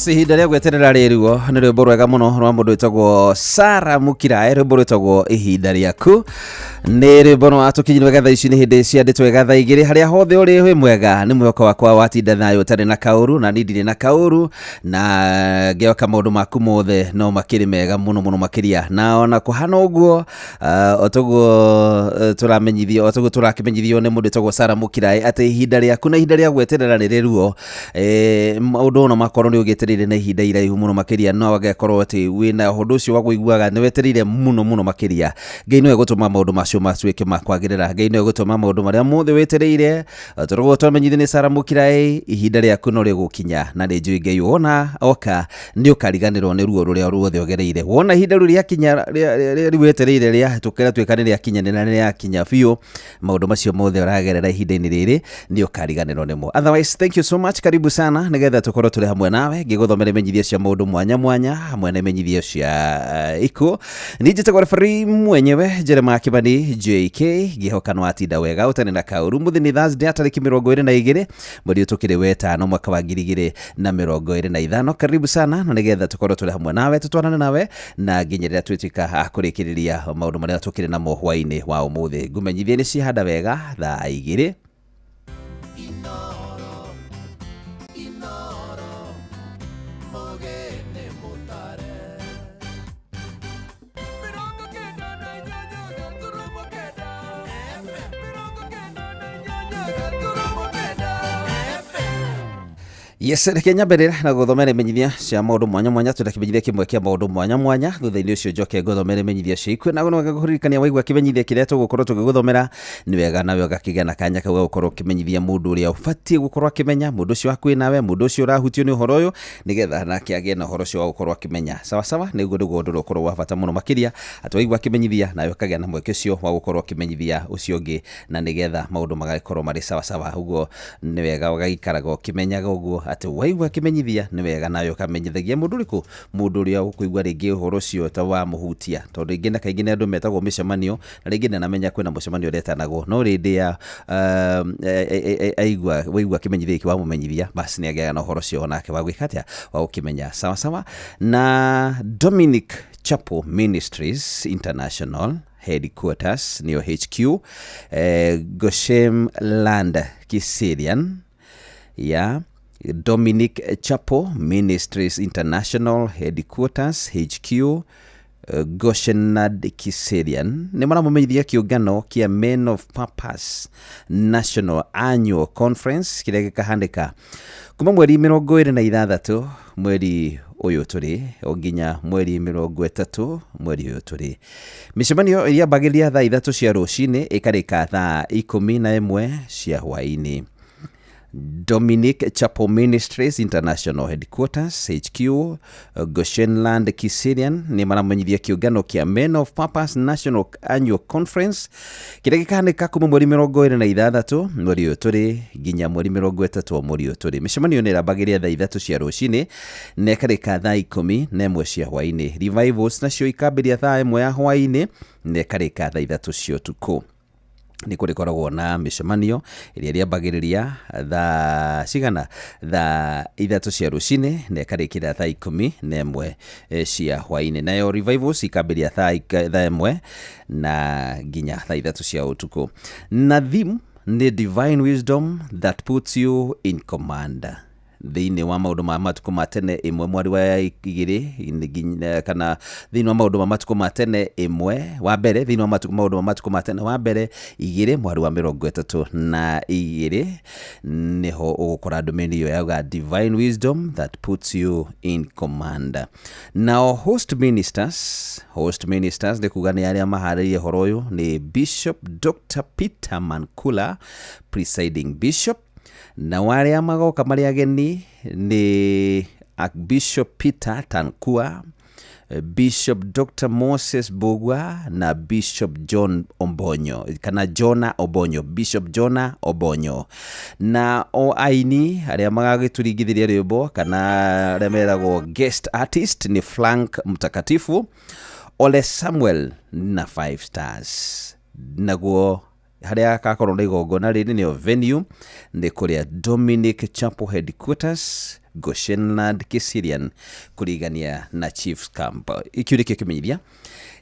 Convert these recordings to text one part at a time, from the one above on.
Yes, ihinda rĩa gweterera rĩruo nĩ rwĩmbo rwega mũno rwa mũndũ wĩtagwo Sara Mũkirae, rwĩmbo rwĩtagwo Ihinda Rĩaku. Nĩ rwĩmbo rwa tũkinyirwo wega thaa ici, nĩ hĩndĩ ciandĩtwo wega thaa 2. Harĩa hothe ũrĩ wĩ mwega, nĩ mwĩhoko wakwa watinda thayũ ũtarĩ na kaũru, na niĩ ndirĩ na kaũru, na ngĩoka maũndũ maku mothe no makĩrĩ mega mũno mũno makĩria. Na ona kũhana ũguo, o toguo tũramenyithio, o toguo tũrakĩmenyithio nĩ mũndũ wĩtagwo Sara Mũkirae atĩ ihinda rĩaku na ihinda rĩa gweterera nĩ rĩruo. Maũndũ ona makorwo nĩ ũgĩetereire na ihinda iraihu mũno makĩria, no agĩkorwo atĩ wĩna ũndũ ũcio wa kũiguaga nĩ wetereire mũno mũno makĩria, Ngai nĩwe gũtũma maũndũ macio matuĩke ma kwagĩrĩra. Ngai nĩwe gũtũma maũndũ marĩa mothe wetereire, tũrũgwo twamenyithio nĩ Sara Mũkiraĩ, ihinda rĩaku no rĩgũkinya, na nĩ njũĩ Ngai wona oka nĩ ũkariganĩrwo nĩ ruo rũrĩa ruothe ũgereire. Wona ihinda rĩu rĩakinya rĩu wetereire rĩahĩtũka, rĩatuĩka nĩ rĩakinya, nĩ rĩakinya biũ, maũndũ macio mothe ũragerera ihinda-inĩ rĩrĩ nĩ ũkariganĩrwo nĩmo. Otherwise, thank you so much, karibu sana, nĩgetha tũkorwo tũrĩ hamwe nawe ngĩgũthomera imenyithia cia maũndũ mwanya mwanya hamwe na imenyithia cia ikuũ. Niĩ njĩtagwo referee mwenyewe Jeremiah Kibani JK, ngĩhoka nĩ watinda wega ũtarĩ na kaũru. Mũthĩ nĩ Thursday tarĩki 22 mweri ũyũ tũkĩrĩ wetano mwaka wa 2025. Karibu sana, na nĩgetha tũkorwo tũrĩ hamwe nawe, tũtwarane nawe na nginya rĩrĩa twĩtuĩka a kũrĩkĩrĩria maũndũ marĩa tũkĩrĩ namo hwaĩ-inĩ wa ũmũthĩ. Ngũmenyithie nĩ cihanda wega thaa 2. Inoro, Inoro, mũgene mũtare. 98.9 FM. 98.9 FM. Yes, reke nyambĩrĩre na gũthomera imenyithia cia maũndũ mwanya mwanya. Twĩna kĩmenyithia kĩmwe kĩa maũndũ mwanya mwanya, thutha-inĩ ũcio njoke ngũthomere imenyithia cia ikuũ. Na no ngũririkania, waigua kĩmenyithia kĩrĩa tũgũkorwo tũgĩgũthomera, nĩ wega nawe ũgakĩgĩa na kanya kau ga gũkorwo ũkĩmenyithia mũndũ ũrĩa ũbatiĩ gũkorwo akĩmenya, mũndũ ũcio hakuhĩ nawe, mũndũ ũcio ũrahutio nĩ ũhoro ũyũ, nĩgetha nake agĩe na ũhoro ũcio wa gũkorwo akĩmenya. Sawa sawa, nĩguo nĩguo ũndũ ũrĩa ũkorwo wa bata mũno makĩria, atĩ waigua kĩmenyithia nawe ũkagĩa na mweke ũcio wa gũkorwo ũkĩmenyithia ũcio ũngĩ, na nĩgetha maũndũ magagĩkorwo marĩ sawa sawa. Ũguo nĩ wega ũgaikaraga ũkĩmenyaga ũguo atĩ waigua kĩmenyithia nĩ wega nawe ũkamenyithagia mũndũ ũrĩkũ, mũndũ ũrĩa ũkũigua rĩngĩ ũhoro ũcio ta wamũhutia, tondũ rĩngĩ na kaingĩ nĩ andũ metagwo mĩcemanio, na rĩngĩ ndanamenya kwĩna mũcemanio ũretanagwo, no rĩndĩ ya aigua, waigua kĩmenyithia gĩkĩ wamũmenyithia, basi nĩ agĩaga na ũhoro ũcio onake wa gwĩka atĩa, wa gũkĩmenya. Sawa sawa. Na Dominic Chapel Ministries International Headquarters, nĩyo HQ, Goshen Land Kiserian, ya Dominic Chapel Ministries International Headquarters HQ, Goshenad Kiserian, nĩ maramũmenyithia kĩũngano kĩa Men of Purpose National Annual Conference kĩrĩa gĩkahanĩka kuma mweri 26 mweri ũyũ tũrĩ o nginya mweri 30 mweri ũyũ tũrĩ. Mĩcemanio ĩrĩa ambagĩrĩria thaa 3 cia rũcinĩ ĩkarĩka thaa 11 cia hwaĩ-inĩ. Dominic Chapel Ministries International Headquarters HQ, Goshenland Kiserian, nĩ maramenyithia kĩũngano kĩa Men of Purpose National Annual Conference kĩrĩa gĩkahanĩka kuma mweri 26 mweri ũyũ tũrĩ nginya mweri 30 mweri ũyũ tũrĩ. Mĩcemanio nĩ ĩrambagĩrĩria thaa 3 cia rũcinĩ na ĩkarĩka thaa 11 cia hwaĩ-inĩ. Revivals nacio ikambĩrĩria thaa 1 ya hwaĩ-inĩ na ĩkarĩka thaa 3 cia ũtukũ. Nĩ kũrĩkoragwo na mĩcemanio ĩrĩa ĩrĩambagĩrĩria thaa cigana, thaa 3 cia rũcinĩ na ĩkarĩkĩra thaa 11 cia hwaĩ-inĩ. Nayo revivals ikambĩrĩria thaa 1 na nginya thaa 3 cia ũtukũ. Na theme nĩ divine wisdom that puts you in command. Thĩinĩ wa Maũndũ ma Matukũ ma Tene 1 mwari wa 2, kana thĩinĩ wa Maũndũ ma Matukũ ma Tene 1 wa mbere, thĩinĩ wa Maũndũ ma Matukũ ma Tene wa mbere 2 mwari wa 32 nĩho ũgũkora ndũmĩrĩri ĩyo yauga divine wisdom that puts you in command. Nao host ministers nĩ kuga nĩ arĩa maharĩrie ũhoro ũyũ, nĩ Bishop Dr Peter Mankula, presiding bishop, na arĩa magoka marĩ ageni nĩ Archbishop Peter Tankua, Bishop Dr Moses Bugwa na Bishop John Ombonyo, kana Jona Obonyo, Bishop Jona Obonyo. Na o aini arĩa magagĩtũringithĩria rwĩmbo kana arĩa meragwo guest artist nĩ Frank Mtakatifu, Ole Samuel na Five Stars. Naguo harĩa gakorwo na igongona rĩrĩ, nĩyo venue, nĩ kũrĩa Dominic Chapel Headquarters. Goshenland Kiserian kũrigania na Chiefs Camp. Ikiu nĩkĩo kĩmenyithia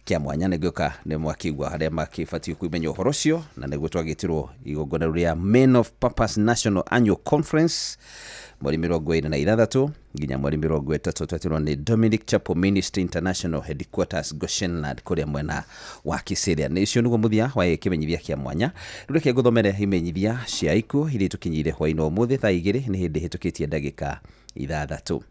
kĩa mwanya nĩngũka nĩ mwakĩigua harĩa makĩbatiĩ kũmenya ũhoro ũcio, na nĩguo twagĩtĩrwo igongona rĩa Men of Purpose National Annual Conference mweri 26 nginya mweri 30, twetĩrwo nĩ Dominic Chapel Ministry International Headquarters Goshenland kũrĩa mwena wa Kiserian. Nĩ ũcio nĩguo mũthia wa kĩmenyithia kĩa mwanya. Rĩu reke ngũthomere imenyithia cia ikuũ iria itũkinyĩire hwaĩ-inĩ wa ũmũthĩ thaa 2 nĩ hĩndĩ hĩtũkĩtie ndagĩka 6.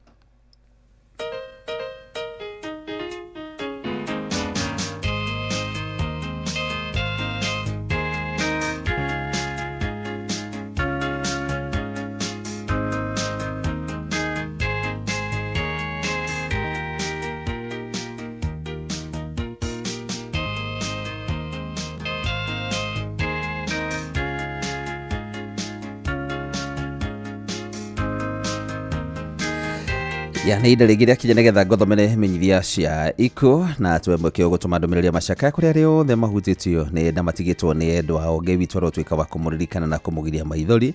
Ya nä ihinda rĩngĩ rĩakinya nĩgetha ngothomere imenyithia cia ikuũ na tuwe mweke wa gũtũma ndũmĩrĩri ya macakaya kũrĩ arĩa othe mahutĩtio nĩ na matigĩtwo nĩ endwa ao. Ngai witũ arotuĩka wa kũmũririkana na kũmũgiria maithori,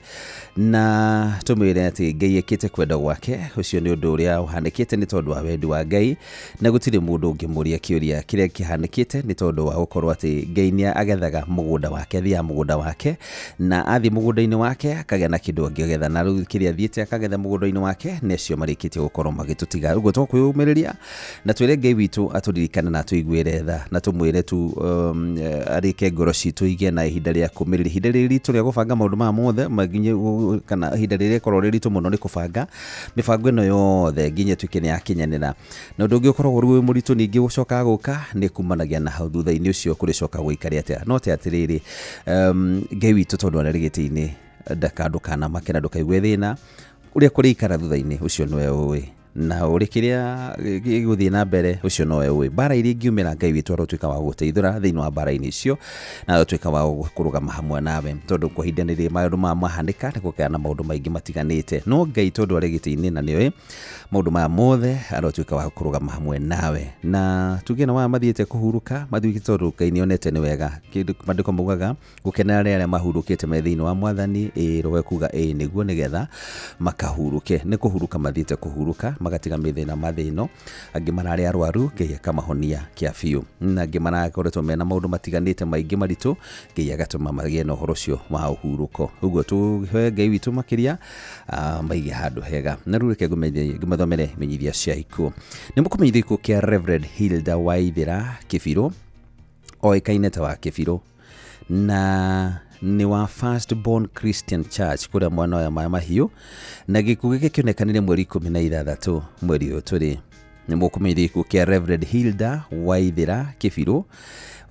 na tũmwĩre atĩ Ngai ekĩte kwenda gwake. Ũcio nĩ ũndũ ũrĩa ũhanĩkĩte nĩ tondũ wa wendi wa Ngai, na gũtirĩ mũndũ ũngĩmũria kĩũria kĩrĩa kĩhanĩkĩte nĩ tondũ wa gũkorwo atĩ Ngai nĩ agethaga mũgũnda wake, athiaga mũgũnda wake, na athiĩ mũgũnda-inĩ wake akagĩa na kĩndũ angĩgetha, na rĩu kĩrĩa athiĩte akagetha mũgũnda-inĩ wake nĩ acio marĩkĩtie gũkorwo magĩtũtiga. Ũguo tũkwĩyũmĩrĩria na twĩre Ngai witũ atũririkane na atũiguĩre tha, na tũmwĩre tu arĩke ngoro citũ igĩe na ihinda rĩa kũmĩrĩria, ihinda rĩrĩ ritũ rĩa gũbanga maũndũ maya mothe maginye, kana ihinda rĩrĩa rĩkorwo rĩ ritũ mũno nĩ kũbanga mĩbango ĩno yothe nginya ĩtuĩke nĩ yakinyanĩra. Na ũndũ ũngĩ ũkoragwo wĩ mũritũ ningĩ gũcoka gũka nĩ kumanagia na hau thutha-inĩ ũcio kũrĩcoka gũikare atĩa. No te atĩrĩrĩ, Ngai witũ tondũ arĩ gĩtĩ-inĩ ndũkanamake na ndũkaigue thĩna ũrĩa kũrĩikara thutha-inĩ ũcio nĩwe ũĩ, na ũrĩ kĩrĩa gĩgũthiĩ na mbere ũcio nowe ũĩ. Mbara iria ingiumĩra Ngai witũ arotuĩka wa gũgũteithũra thĩinĩ wa mbara-inĩ icio, na arotuĩka wa kũrũgama hamwe nawe, tondũ kwa ihinda nĩ rĩrĩ maũndũ maya mahanĩka nĩ gũkagĩa na maũndũ maingĩ matiganĩte, no Ngai tondũ arĩ gĩtĩ-inĩ na nĩoĩ maũndũ maya mothe arotuĩka wa kũrũgama hamwe nawe. Na tuge na maya mathiĩte kũhurũka mathiĩte tondũ Ngai nĩonete nĩ wega. Kĩndũ maandĩko maugaga gũkenera arĩa mahurũkĩte me thĩinĩ wa Mwathani, ĩĩ roho kuga ĩĩ nĩguo, nĩgetha makahurũke. Nĩ kũhurũka mathiĩte kũhurũka, magatiga mĩthĩna mathĩno. Angĩ mararĩ arwaru, Ngai akamahonia kĩa biũ, na angĩ marakoretwo mena maũndũ matiganĩte maingĩ maritũ, Ngai agatũma magĩe na ũhoro ũcio wa ũhurũko. Ũguo tũhe Ngai witũ makĩria maige handũ hega. Na rĩu reke ngũmathomere imenyithia cia ikuũ. Nĩ mũkũmenyithia gĩkuũ kĩa Reverend Hilda Waithera Kĩbirũ, oĩkaine ta wa Kĩbirũ, na nĩ wa First Born Christian Church kũrĩa mwena wa Maĩ Mahiũ, na gĩkuũ gĩkĩ kĩonekanire mweri 16 mweri ũyũ tũrĩ. Nĩ mũkũmenyithia gĩkuũ kĩa Reverend Hilda Waithera Kĩbirũ,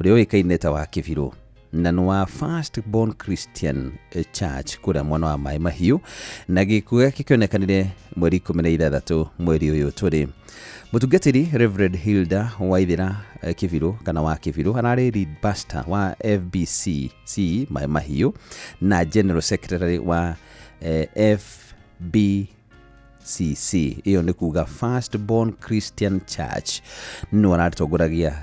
ũrĩa ũĩkaine ta wa Kĩbirũ, na nĩ wa First Born Christian Church kũrĩa mwena wa Maĩ Mahiũ, na gĩkuũ gĩake kĩonekanire mweri 16 mweri ũyũ tũrĩ. Mũtungatĩri Reverend Hilda Waithera Kĩbirũ kana wa Kĩbirũ ararĩ lead pastor wa FBC C Maĩ Mahiũ na General Secretary wa FBCC, ĩyo nĩ kuga First Born Christian Church, nĩwe aratongoragia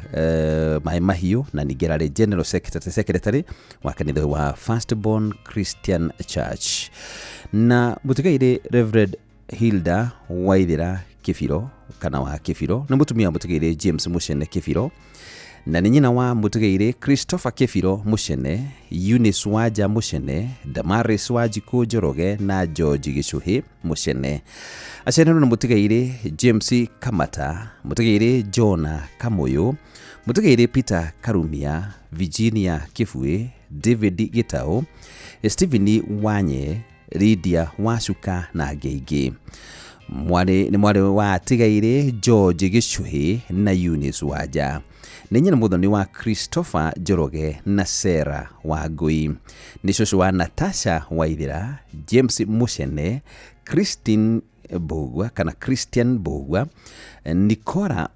Maĩ Mahiũ na ningĩ ararĩ General Secretary wa kanitha wa First Born Christian Church. Na mũtigairĩ Reverend Hilda Waithera Kĩbirũ kana wa Kĩbirũ nĩ mũtumia wa mũtigairĩ James Mũcene Kĩbirũ, na nĩ nyina wa mũtigairĩ Christopher Kĩbirũ Mũcene, Eunice Wanja Mũcene, Damaris Wanjikũ Njoroge na George Gĩcũhĩ Mũcene. Aciaranĩirwo na mũtigairĩ James Kamata, mũtigairĩ Jona Kamũyũ, mũtigairĩ Peter Karumia, Virginia Kĩbuĩ, David Gĩtaũ, Stephen Wanye, Lydia Wacuka na angĩ aingĩ. Mwarĩ nĩ mwarĩ wa atigairĩ George Gĩcũhĩ na Eunice Wanja. Nĩ nyina mũthoni wa Christopher Njoroge na Sarah Wangũi. Nĩ cũcũ wa Natasha Waithera, James Mũcene, Christine Mbũgua kana Christian Mbũgua, Nicola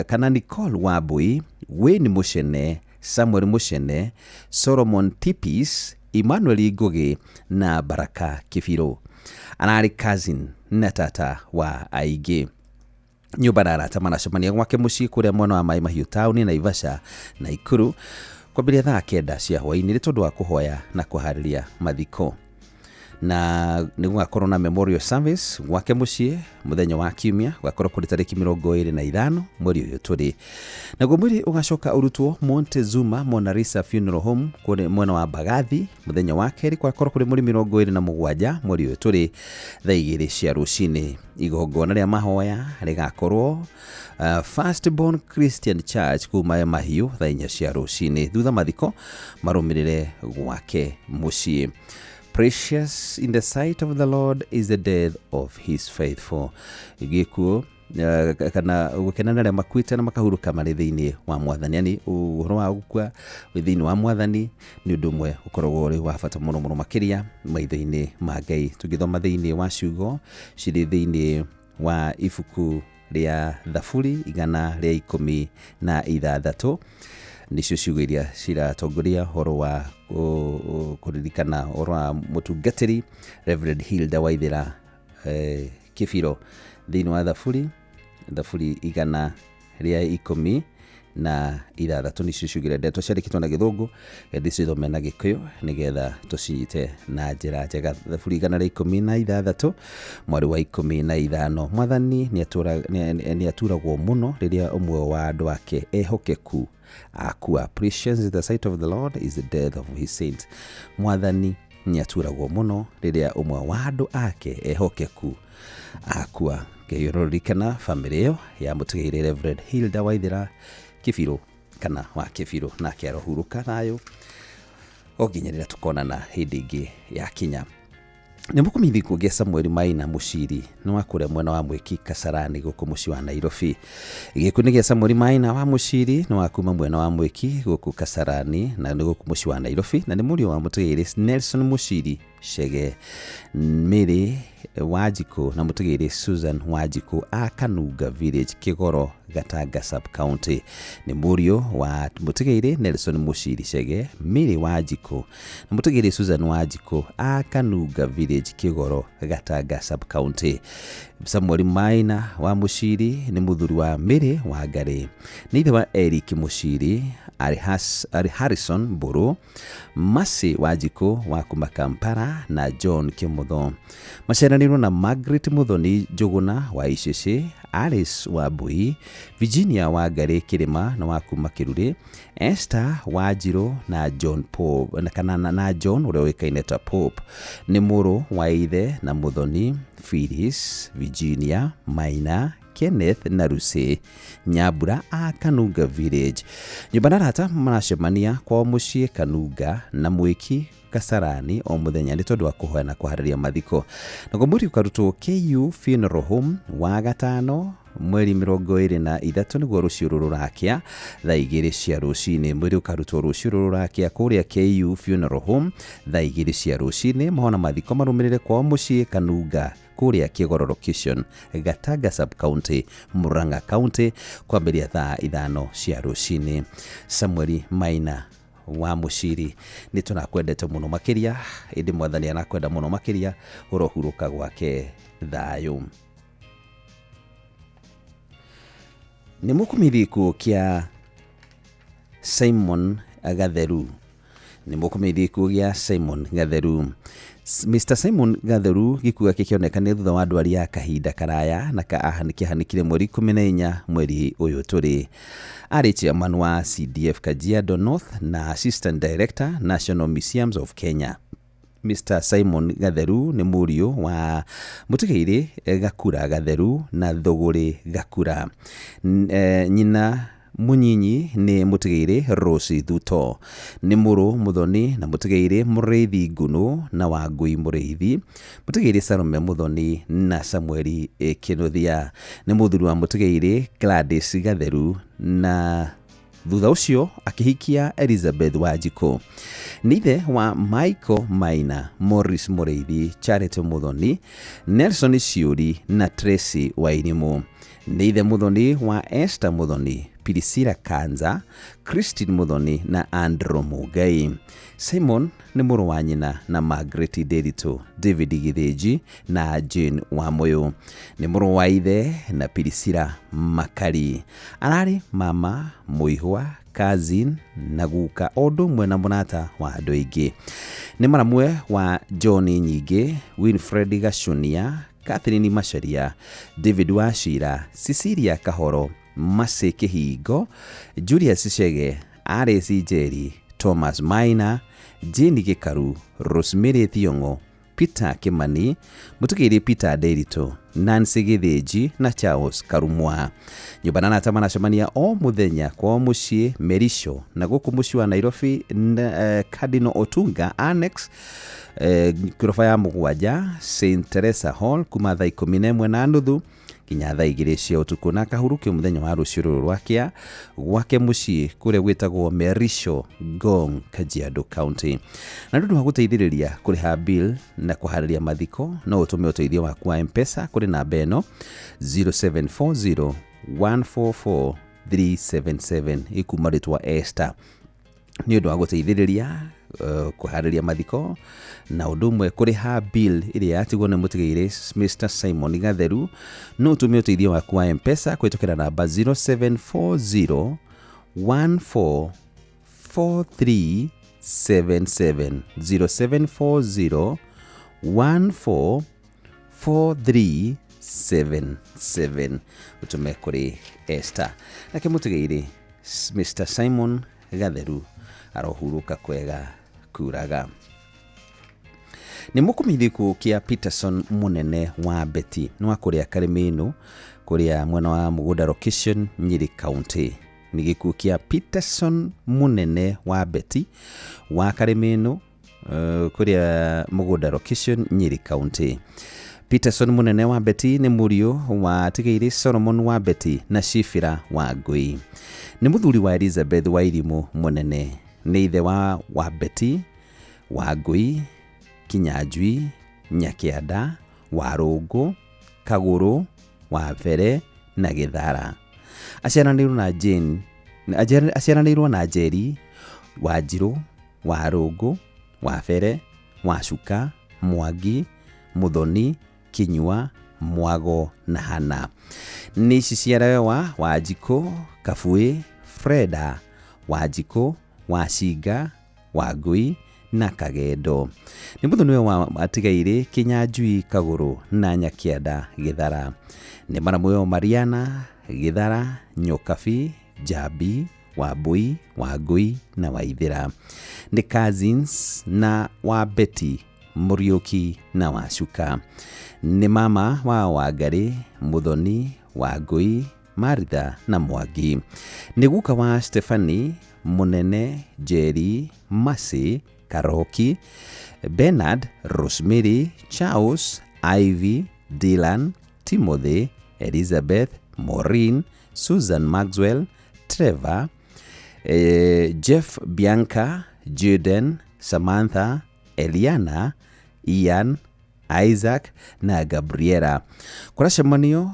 kana Nicole Wambui, Wayne Mũcene, Samuel Mũcene, Solomon Tipis, Emmanuel Ngũgĩ na Baraka Kĩbirũ. Ararĩ cousin na tata wa aingĩ. Nyũmba na arata maracemania gwake mũciĩ kũrĩa mwena wa Maĩ Mahiũ taũni, Naivasha, Naikuru, kwambĩrĩria thaa 9 cia hwaĩ-inĩ nĩ tondũ wa kũhoya na kũharĩria mathiko. Na nĩ gũgakorwo na memorial service gwake mũciĩ mũthenya wa kiumia, gũgakorwo kũrĩ tarĩki 25 mweri ũyũ tũrĩ naguo. Mwĩrĩ ũgacoka ũrutwo Montezuma Mona Lisa Funeral Home kũrĩ mwena wa Mbagathi mũthenya wa kerĩ, gũgakorwo kũrĩ mweri 27 mweri ũyũ tũrĩ, thaa 2 cia rũcinĩ. Igongona rĩa mahoya rĩgakorwo First Born Christian Church kuma Mahiũ thaa 4 cia rũcinĩ, thutha mathiko marũmĩrĩre gwake mũciĩ. Precious in the sight of the Lord is the death of his faithful. Gĩkuũ kana gũkena na arĩa makuĩte na makahurũka marĩ thĩinĩ wa Mwathani, yani ũhoro wa gũkua wĩ thĩinĩ wa Mwathani nĩ ũndũ ũmwe ũkoragwo ũrĩ wa bata mũno mũno makĩria maitho-inĩ ma Ngai. Tũngĩthoma thĩinĩ wa ciugo cirĩ thĩinĩ wa ibuku rĩa Thaburi 116, nĩcio ciugo iria ciratongoria ũhoro wa kũririkana ũhoro wa mũtungatĩri Reverend Hilda Waithera Kĩbiro. Thĩinĩ wa Thaburi 116 nĩcio ciugo iria ndeto ciandĩkĩtwo na Gĩthũngũ, ndĩcithome na Gĩkũyũ nĩgetha tũcinyite na njĩra njega. Thaburi 116 mwari wa 15: Mwathani nĩ aturagwo mũno rĩrĩa ũmwe wa andũ ake ehokeku akua. Precious in the sight of the Lord is the death of his saints. Mwathani nĩ aturagwo mũno rĩrĩa ũmwe wa andũ ake ehokeku akua. Ngai ũroririkana bamĩrĩ ĩyo ya mũtigairĩ Reverend Hilda Waithera Kĩbirũ kana wa Kĩbirũ, nake arohurũka thayũ o nginya rĩrĩa tũkonana hĩndĩ ĩngĩ ya kinya. Nĩ mũkũmithi kuongea Samuel Maina Mũciri nĩ wa kũrĩa mwena wa Mwĩki Kasarani gũkũ mũciĩ wa Nairobi. Gĩkuũ nĩ gĩa Samuel Maina wa Mũciri, nĩ wa kuma mwena wa Mwĩki gũkũ Kasarani na nĩ gũkũ mũciĩ wa Nairobi, na nĩ mũriũ wa mũtigairĩ Nelson Mũciri Chege, Mary Wanjikũ na mũtigairĩ Susan Wanjikũ a Kanunga Village, Kĩgoro, Gatanga sub county. Nĩ mũriũ wa mũtigairĩ Nelson Mũciri Chege, Mary Wanjikũ na mũtigairĩ Susan Wanjikũ a Kanunga Village, Kĩgoro, Gatanga sub county. Samuel Maina wa Mũciri nĩ mũthuri wa Mary Wangari, nĩ ithe wa Eric Mũciri, Ari Harrison Mbũrũ, Mercy Wanjikũ wa kuma Kampala na John Kĩmũtho. Maciaranĩirwo na Margaret Muthoni Njũgũna wa Icĩcĩ, Alice wa Mbui, Virginia Wangari Kĩrĩma na wa kuma Kĩrurĩ, Esther Wanjirũ na John Pope, na kana na John ũrĩa ũĩkaine ta Pope. Nĩ mũrũ wa ithe na Muthoni Phyllis, Virginia Maina, Kenneth na Lucy Nyambura a Kanunga Village. Nyũmba na arata maracemania kwao mũciĩ Kanunga na Mwĩki Kasarani o mũthenya nĩ tondũ wa kũhoya na kũharĩria mathiko. Naguo mwĩrĩ ũkarutwo KU Funeral Home wa gatano mweri 23, nĩguo rũciũ rũrũ rũrakĩa, thaa 2 cia rũcinĩ. Mwĩrĩ ũkarutwo rũciũ rũrũ rũrakĩa kũrĩa KU Funeral Home thaa 2 cia rũcinĩ. Mahona mathiko marũmĩrĩre kwao mũciĩ Kanunga kũrĩa Kĩgoro location, Gatanga sub county, Murang'a County, kwambĩrĩria thaa 5 cia rũcinĩ. Samuel Maina wa Mũciri, nĩ tũrakwendete mũno makĩria, ĩndĩ Mwathani arakwenda mũno makĩria, ũrohurũka gwake thayũ. Nĩ mũkũmithi gĩkuũ kĩa Simon Gatheru. Nĩ mũkũmithi gĩkuũ gĩa Simon Gatheru. Mr Simon Gatheru, gĩkuũ gĩake kĩonekane thutha wa ndwari ya kahinda karaya na kĩahanĩkire mweri 14 mweri ũyũ tũrĩ. Arĩ chairman wa CDF Kajiado North na assistant director, National Museums of Kenya. Mr Simon Gatheru nĩ mũriũ wa mũtigairĩ Gakura Gatheru na Thũgũrĩ Gakura. Nyina mũnyinyi nĩ mũtigairĩ Rose Thuto. Nĩ mũrũ Mũthoni na mũtigairĩ Mũrĩithi Ngunũ na Wangui Mũrĩithi, mũtigairĩ Salome Mũthoni na Samueli Kĩnuthia. Nĩ mũthuri wa mũtigairĩ Gladys Gatheru na thutha ũcio akĩhikia Elizabeth Wanjikũ. Nĩ ithe wa Michael Maina, Morris Mũrĩithi, Charity Mũthoni, Nelson Ciũri na Tracy Wairimu. Nĩ ithe Mũthoni wa Esther Mũthoni, Priscilla Kanza, Christine Mũthoni na Andrew Mũngai. Simon nĩ mũrũ wa nyina na Margaret Nderitu, David Gĩthĩnji na Jane Wamũyũ. Nĩ mũrũ wa ithe na Priscilla Makari. Ararĩ mama mũihwa. Cousin na guka o ũndũ ũmwe na mũrata wa andũ aingĩ. Nĩ maramwe wa John Nyingĩ, Winfred Gacunia, Catherine Macharia, David Wachira, Cecilia Kahoro, Mercy Kĩhingo, Julius Chege, Alice Njeri, Thomas Maina, Jane Gĩkaru, Rosemary Thiong'o, Peter Kimani, Mũtũgĩri Peter Nderitu, Nancy Gĩthĩnji na Charles Karumwa. Nyũmba na arata maracemania o mũthenya kwao mũciĩ Merisho na gũkũ mũciĩ wa Nairobi Cardinal Otunga Annex, ngoroba ya mũgwanja St Teresa Hall kuma thaa 11:30 nginya thaa 2 cia ũtukũ, na akahurũkio mũthenya wa rũciũ rũrũ rwakĩa gwake mũciĩ kũrĩa gwĩtagwo Merisho, Ngong, Kajiado County. Na nĩ ũndũ wa gũteithĩrĩria kũrĩha bill na kũharĩria mathiko, no ũtũme ũteithio waku wa M-Pesa kũrĩ namba ĩno 0740 144 377 ikuma rĩtwa Esther, nĩ ũndũ wa gũteithĩrĩria kũharĩria mathiko na ũndũ ũmwe kũrĩha bill ĩrĩa yatigwo nĩ mũtigĩire Mr Simon Gatheru. No ũtũme ũteithio waku wa M-Pesa kũhĩtũkĩra namba 0740 14 4377, 0740 14 4377, ũtũme kũrĩ Esther. Nake mũtigĩire Mr Simon Gatheru arohurũka kwega kuraga. Nĩ mũkũmithia gĩkuũ kĩa Peterson mũnene wa Betty nĩ wa kũrĩa Karĩmĩnũ kũrĩa mwena wa Mũgũnda location, Nyĩrĩ County. Nĩ gĩkuũ kĩa Peterson mũnene wa Betty wa Karĩmĩnũ, kũrĩa Mũgũnda location, Nyĩrĩ County. Peterson mũnene wa Betty nĩ mũriũ wa Tigĩirĩ Solomon wa Betty na Shifira wa Ngũi. Nĩ mũthuri wa Elizabeth wa Irimũ mũnene. Nĩ ithe wa Betty wa Ngũi, Kinyanjui, Nyakĩanda, Warũngũ, Kagũrũ, Wabere na Gĩthara. Aciaranĩirwo na Jane, aciaranĩirwo na Njeri, Wanjirũ, Warũngũ, Wabere, Wacuka, Mwangi, Mũthoni, Kinyua, Mwago na Hana. Nĩ ici ciarawe wa Wanjikũ, Kabuĩ, Freda, Wanjikũ, Wacinga, Wangui na Kagendo. Nĩ mũthoni wa Atigairĩ Kinyanjui Kagũrũ na Nyakĩanda Gĩthara. Nĩ maramuoyo Mariana, Gĩthara, Nyokabi, Njambi, Wambui, Wangui na Waithĩra. Nĩ cousins na wa Betty, Mũriũki na Wacuka. Nĩ mama wa Wangarĩ, Mũthoni, Wangui, Maritha na Mwangi. Nĩ guka wa Stephanie, Mũnene, Njeri, Mercy, Karoki, Bernard, Rosemary, Charles, Ivy, Dylan, Timothy, Elizabeth, Maureen, Susan Maxwell, Trevor, Jeff, Bianca, Jaden, Samantha, Eliana, Ian, Isaac na Gabriela. Kũracemanio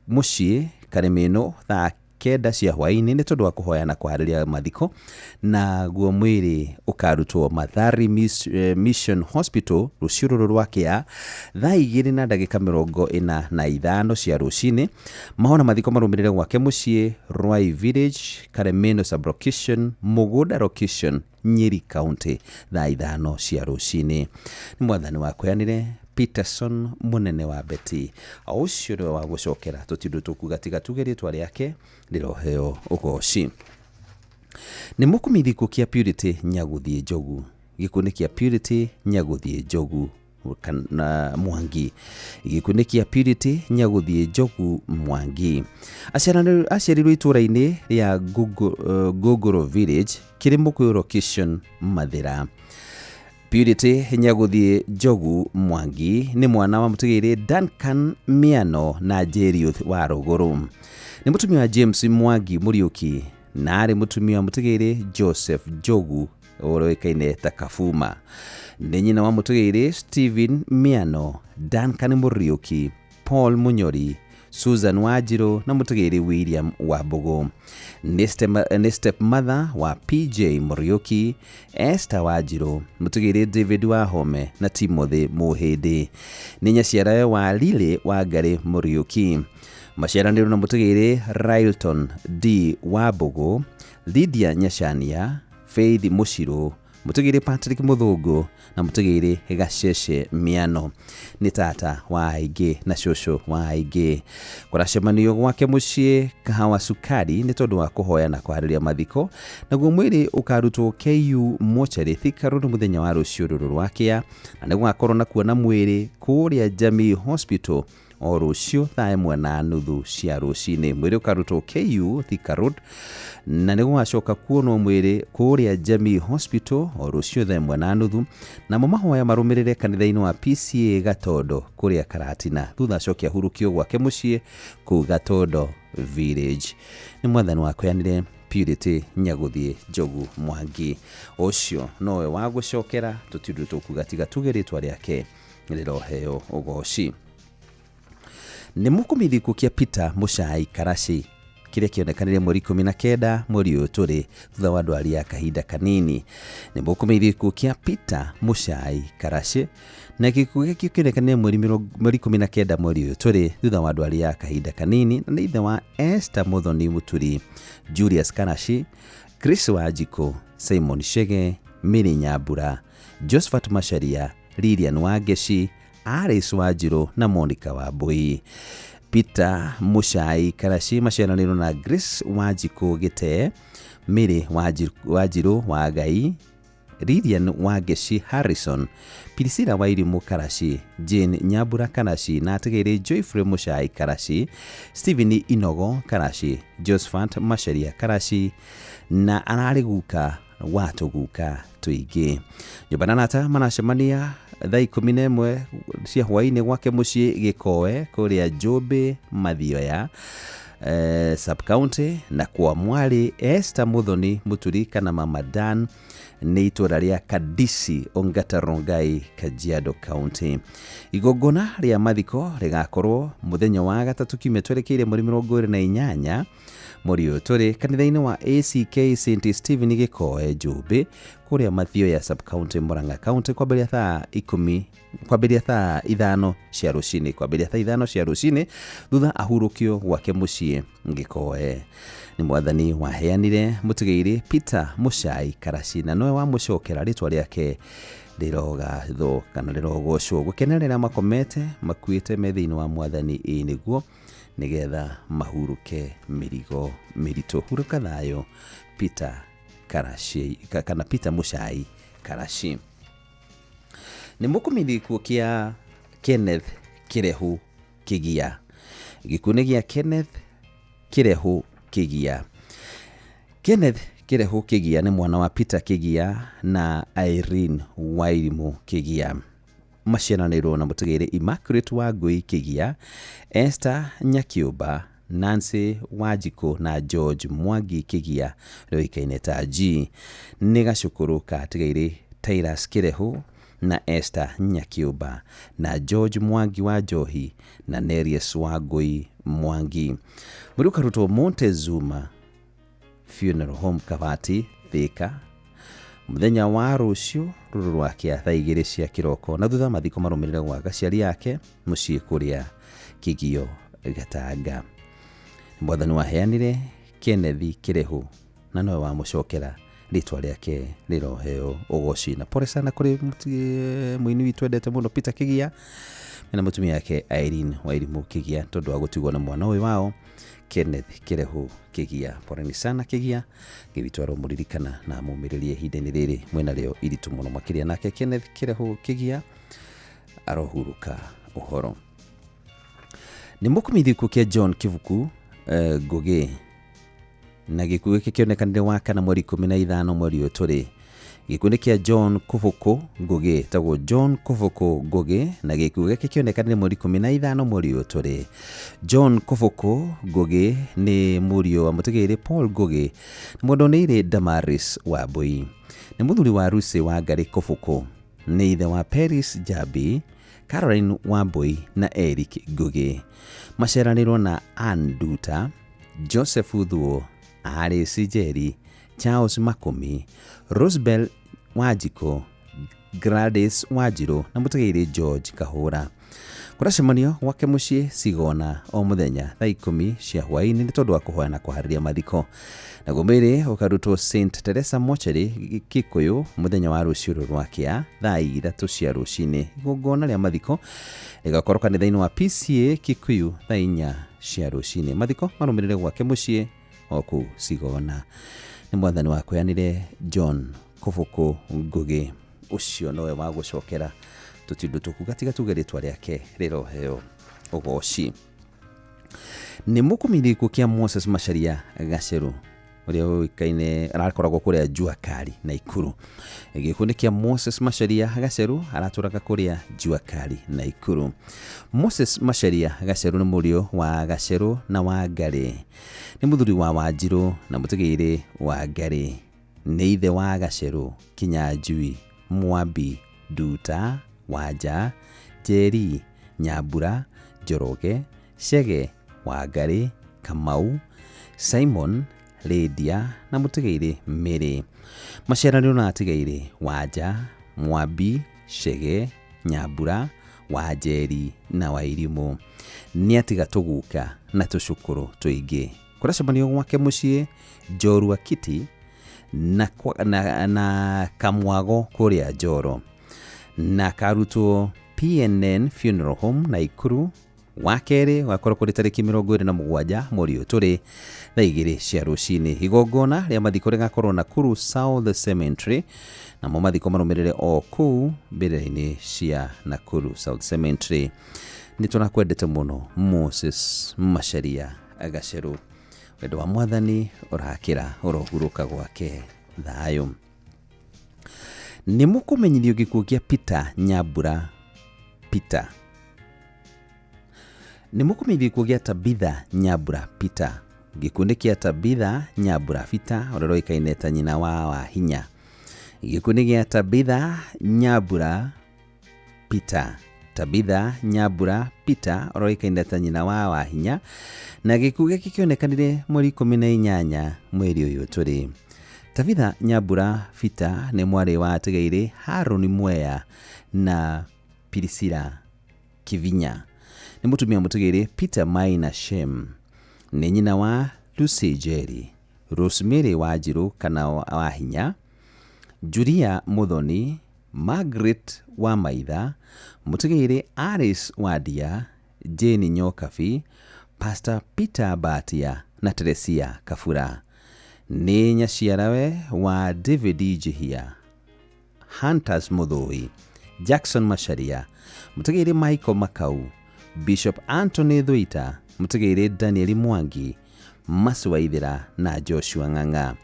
mũciĩ Karĩmĩnũ thaa 9 cia hwaĩ-inĩ nĩ tondũ wa kũhoya na kũharĩria mathiko, naguo mwĩrĩ ũkarutwo Mathari Mission Hospital rũciũ rũrũ rwakĩa thaa 2:45 cia rũcinĩ. Mahona mathiko marũmĩrĩre gwake mũciĩ Ruai Village, Karemeno Sublocation, Mũgũnda Location, Nyeri County thaa 5 cia rũcinĩ. Nĩ mwathani wakũheanire Peterson mũnene wa Betty, o ũcio nĩwe wa gũcokera tũtindũ tũkuga tiga tuge rĩtwa rĩake rĩroheo ũgoci. Nĩ mũkũmithia gĩkuũ kĩa Purity Nyagũthiĩ Njogu. Gĩkuũ nĩ kĩa Purity Nyagũthiĩ Njogu kana Mwangi. Gĩkuũ nĩ kĩa Purity Nyagũthiĩ Njogu Mwangi. Aciarirwo itũũra-inĩ rĩa Gũgũrũ Village, kĩrĩ Mũkũyũ Location, Mathĩra. Purity Nyagũthiĩ Njogu Mwangi nĩ mwana wa mũtigĩrĩ Duncan Miano na Jeriuth wa Rũgũrũ. Nĩ mũtumia wa James Mwangi Mũriũki na arĩ mũtumia wa mũtigĩrĩ Joseph Njogu ũrĩkaine ta Kabuma. Nĩ nyina wa mũtigĩrĩ Stephen Miano, Duncan Mũriũki, Paul Munyori, Susan Wanjirũ na mũtigĩrĩ William Wambũgũ. Nĩ stepmother wa PJ Mũriũki, Esther Wanjirũ, mũtigĩrĩ David Wahome na Timothy Mũhĩndĩ. Nĩ nyaciarawe wa Lily Wangarĩ Mũriũki. Maciaranĩirwo na mũtigĩrĩ Railton D Wambũgũ, Lydia Nyacania, Faith Mũcirũ, mũtũgĩre Patrick Mũthũngũ na mũtũgĩre Gacece Mĩano. Nĩ tata wa aingĩ na cũcũ wa aingĩ. Kũracemanio gwake mũciĩ Kahawa Sukari nĩ tondũ wa kũhoya na kũharĩria mathiko, naguo mwĩrĩ ũkarutwo KU Mochari Thika Road mũthenya wa rũciũ rũrũ rwa kĩa, na nĩ gũgakorwo na kuona mwĩrĩ kũrĩa Jamii Hospital o rũciũ thaa 1:30 cia rũcinĩ. Mwĩrĩ ũkarutwo KU Thika Road na nĩ gũgacoka kuonwo mwĩrĩ kũrĩa Jamii Hospital o rũciũ thaa 1:30, namo mahoya marũmĩrĩre kanitha-inĩ wa PCA Gatondo kũrĩa Karatina, thutha acoke ahurũkio gwake mũciĩ kũu Gatondo Village. Nĩ mwathani wakweanire Purity Nyagũthiĩ Njogu Mwangi, ũcio nowe wa gũcokera, tũtirĩ tũkuga tiga tuge rĩtwa rĩake rĩroheo ũgoci. Nĩ mũkũmithia gĩkuũ kĩa Peter Mũcai Karaci kĩrĩa kĩonekanire mweri 19 mweri ũyũ tũrĩ thutha wa ndwari ya kahinda kanini. Nĩ mũkũmithia gĩkuũ kĩa Peter Mũcai Karaci na gĩkuũ gĩkĩ kĩonekanire mweri 19 mweri ũyũ tũrĩ thutha wa ndwari ya kahinda kanini, na nĩ ithe wa Esther Muthoni Muturi, Julius Karaci, Chris Wanjikũ, Simon Chege, Mary Nyambura, Josephat Macharia, Lilian Wangeci, Alice Wanjirũ na Monica Wambui. Peter Mũcai Karaci maciaranĩirwo na Grace Wanjikũ Gĩtee, Mary Wanjirũ wa Ngai, Lilian Wangeci Harrison, Priscilla Wairimũ Karaci, Jane Nyambura Karaci na atigĩrĩ Joyfrey Mũcai Karaci, Stephen Inogo Karaci, Josephat Macharia Karaci na ararĩ guka wa tũguka tũingĩ. Nyũmba na arata maracemania thaa 11 cia hwaĩ-inĩ gwake mũciĩ Gĩkoe kũrĩa Njũmbĩ Mathioya sub-county, na kwa mwarĩ Esther Muthoni Muturi kana Mama Dan nĩ itũra rĩa Kadisi Ongata Rongai Kajiado County. Igongona rĩa mathiko rĩgakorwo mũthenya wa gatatũ kiumia twerekeire mweri 28 mweri ũyũ tũrĩ kanitha-inĩ wa ACK St Stephen Gĩkoe Njũmbĩ kũrĩa Mathioya sub-county Murang'a County kwambĩrĩria thaa 10 kwambĩrĩria thaa 5 cia rũcinĩ kwambĩrĩria thaa 5 cia rũcinĩ thutha ahurũkio gwake mũciĩ Gĩkoe. Nĩ mwathani waheanire mũtigĩirĩ Peter Mũcai Karaci na nowe wamũcokera rĩtwa rĩake rĩrogathwo kana rĩrogocwo. Gũkenerera makomete makuĩte me thĩinĩ wa mwathani, ĩĩ nĩguo nĩgetha mahurũke mĩrigo mĩritũ. Hurũka thayũ Peter Karaci kana Peter Mũcai Karaci. Nĩ mũkũmithia gĩkuũ kĩa Kenneth Kĩrehu Kĩgia. Gĩkuũ nĩ gĩa Kenneth Kĩrehu Kĩgia. Kenneth Kĩrehu Kĩgia nĩ mwana wa Peter Kĩgia na Irene Wairimũ Kĩgia. Maciaranĩirwo na mũtũgĩrĩ Immaculate Wangui Kĩgia, Esther Nyakiũmba, Nancy Wanjikũ na George Mwangi Kĩgia ũrĩa ũĩkaine ta G. Nĩ gacũkũrũ ka atigairĩ Tirus Kĩrehu na Esther Nyakiũmba na George Mwangi wa Njohi na Nerius Wangui Mwangi. Mwĩrĩ ũkarutwo Montezuma Funeral Home Kabati Thika mũthenya wa rũciũ rũrũ rwa kĩa thaa 2 cia kĩroko, na thutha mathiko marũmĩrĩre gwa aciari ake mũciĩ kũrĩa Kĩgio Gatanga. Mwathani waheanire Kenneth Kĩrehu na nowe wamũcokera rĩtwa rĩake rĩroheo ũgoci. Na pole sana kũrĩ mũini witũ endete mũno Peter Kĩgia na mũtumia wake Irene Wairimũ Kĩgia tondũ wa gũtigwo na mwana ũyũ wao Kenneth Kĩrehu Kĩgia. Poleni sana Kĩgia, Ngai witũ aromũririkana na amũmĩrĩrie ihinda-inĩ rĩrĩ mwĩna rĩo iritũ mũno makĩria. Nake Kenneth Kĩrehu Kĩgia arohurũka ũhoro. Nĩ mũkũmithia gĩkuũ kĩa John Kĩbuku Ngũgĩ na gĩkuũ gĩkĩ kĩonekanire wa kana mweri 15 mweri ũyũ tũrĩ. Gĩkuũ nĩ kĩa John Kũbũkũ Ngũgĩ, etagwo John Kũbũkũ Ngũgĩ na gĩkuũ gĩkĩ kĩonekanire mweri 15 mweri ũyũ tũrĩ. John Kũbũkũ Ngũgĩ nĩ mũriũ wa mũtũgĩrĩ Paul Ngũgĩ na mwendonĩire Damaris Wambui. Nĩ mũthuri wa Lucy Wangarĩ Kũbũkũ, nĩ ithe wa Paris Jambi, Caroline Wambui na Eric Ngũgĩ. Maciaranĩirwo na Ann Nduta, Joseph Thuo, Alice Njeri, Charles Makũmi, Rosebell Wanjikũ, Gladys Wanjirũ na mũtũgĩrĩ George Kahũra. Kũracemanio gwake mũciĩ Cigona o mũthenya thaa 10 cia hwaĩ-inĩ nĩ tondũ wa kũhoya na kũharĩria mathiko. Naguo mwĩrĩ ũkarutwo St Teresa Mortuary Kikuyu mũthenya wa rũciũ rũrũ rwa kĩa thaa 3 cia rũcinĩ. Igongona rĩa mathiko rĩgakorwo kanitha-inĩ wa PCA Kikuyu thaa 4 cia rũcinĩ. Mathiko marũmĩrĩre gwake mũciĩ o kũu Cigona. Nĩ mwathani wakweanire John Kũbũkũ Ngũgĩ, ũcio nowe wa gũcokera tũtindũ tũkuga tiga tuge rĩtwa rĩake rĩroheo ũgoci. Nĩ mũkũmithia gĩkuũ kĩa Moses Macharia Gaceru ũrĩa ũĩkaine arakoragwo kũrĩa Jua Kali Naikuru. Gĩkuũ nĩ kĩa Moses Macharia Gaceru, aratũraga kũrĩa Jua Kali Naikuru. Moses Macharia Gaceru nĩ mũriũ wa Gaceru na wa Ngarĩ, nĩ mũthuri wa Wanjirũ na mũtigĩrĩ wa Ngarĩ, nĩ ithe wa Gaceru, Kinyanjui, Mwambi, Nduta, Wanja, Njeri, Nyambura, Njoroge, Chege, Wangarĩ, Kamau, Simon, Lydia na mũtigĩrĩ Mary. Maciaranĩrwo na atigĩrĩ Wanja, Mwambi, Chege, Nyambura, Wanjeri na Wairimũ. Nĩ atiga tũguka na tũcũkũrũ tũingĩ. Kũracemanio gwake mũciĩ Njorua Kiti na Kamwago kũrĩa Njoro, na karutwo PNN Funeral Home Naikuru. Wa kerĩ wakorwo kũrĩ tarĩki 27 mweri ũyũ tũrĩ thaa 2 cia rũcinĩ. Igongona rĩa mathiko rĩgakorwo Nakuru South Cemetery, namo mathiko marũmĩrĩre o kũu mbĩrĩra-inĩ cia Nakuru South Cemetery. Nĩ tũrakwendete mũno Moses Macharia Gaceru, wendo wa mwathani ũrakĩra ũrohurũka gwake thayũ. Nĩ mũkũmenyithio gĩkuũ kĩa Peter Nyambura Peter. Nĩ mũkũmenyithio gĩkuũ kĩa Tabitha Nyambura Peter. Gĩkuũ nĩ kĩa Tabitha Nyambura Peter ũrĩa ũroĩkaine ta nyina wa Wahinya. Gĩkuũ nĩ gĩa Tabitha Nyambura Peter. Tabitha Nyambura Peter ũrĩa ũroĩkaine ta nyina wa Wahinya, na gĩkuũ gĩkĩ kĩonekanire mweri 18 mweri ũyũ tũrĩ. Tabitha Nyambura Peter nĩ mwarĩ wa atigĩrĩ Harũni Mwea na Priscilla Kivinya. Nĩ mũtumia mũtigĩrĩ Peter Maina Shem. Nĩ nyina wa Lucy Njeri, Rosemary Wanjirũ kana Wahinya, Julia Muthoni, Margaret wa Maitha, mũtigĩrĩ Alice Wandia, Jane Nyokabi, Pastor Peter Batia na Teresia Kabura. Nĩ nyaciarawe wa David Njihia, Hunters Mũthũi, Jackson Macharia, mũtigĩrĩ Michael Makau, Bishop Anthony Thuita, mũtigĩrĩ Daniel Mwangi, Masu Waithera na Joshua Ng'ang'a.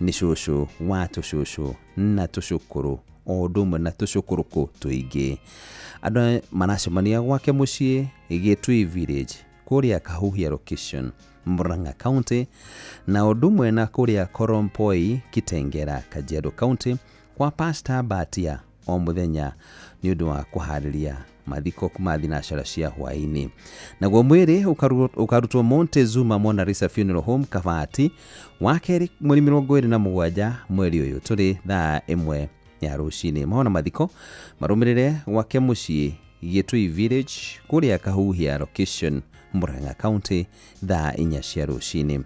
Nĩ cũcũ wa tũcũcũ na tũcũkũrũ o ũndũ ũmwe na tũcũkũrũkũ tũingĩ. Andũ maracemania gwake mũciĩ Gĩtui Village kũrĩa Kahuhia location Murang'a County, na ũndũ ũmwe na kũrĩa Korompoi Kitengera Kajiado County kwa Pastor Batia o mũthenya nĩ ũndũ wa kũharĩria mathiko kuma thinacara cia hwaĩ-inĩ. Naguo mwĩrĩ ũkarutwo Montezuma Mona Lisa Funeral Home Kabati wa kerĩ mweri 27 mweri ũyũ tũrĩ thaa 1 ya rũcinĩ. Mahona mathiko marũmĩrĩre gwake mũciĩ Gĩtui Village kũrĩa Kahuhia location Murang'a County thaa 4 cia rũcinĩ.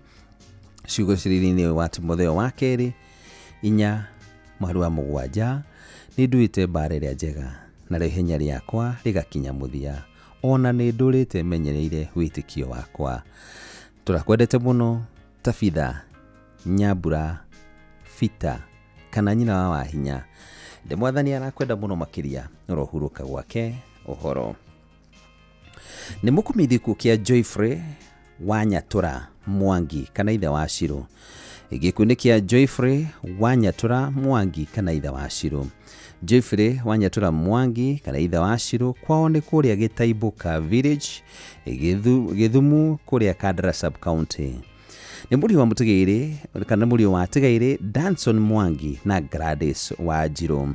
Ciugo cirĩ-inĩ wa Timotheo wa kerĩ 4 mweri wa 7, nĩ nduĩte mbara ĩrĩa njega narĩo ihenya rĩakwa rĩgakinya mũthia, ona nĩ ndũrĩte menyereire wĩtĩkio wakwa. Tũrakwendete mũno Tabitha Nyambura Peter kana nyina wa Wahinya. Ndĩ mwathani arakwenda mũno makĩria, ũrohurũka gwake ũhoro. Nĩ mũkũmithia gĩkuũ kĩa Joyfrey Wanyatũra Mwangi kana ithe wa Shiro. Gĩkuũ nĩ kĩa Joyfrey Wanyatũra Mwangi kana ithe wa Shiro. Joyfrey Wanyatũra Mwangi kana ithe wa Shiro kwao nĩ kũrĩa Gĩtaibũka Village, Gĩthumu kũrĩa Kandara Sub County. Nĩ mũriũ wa mũtigĩrĩ kana mũriũ wa Atigaire Danson Mwangi na Gladys Wanjirũ.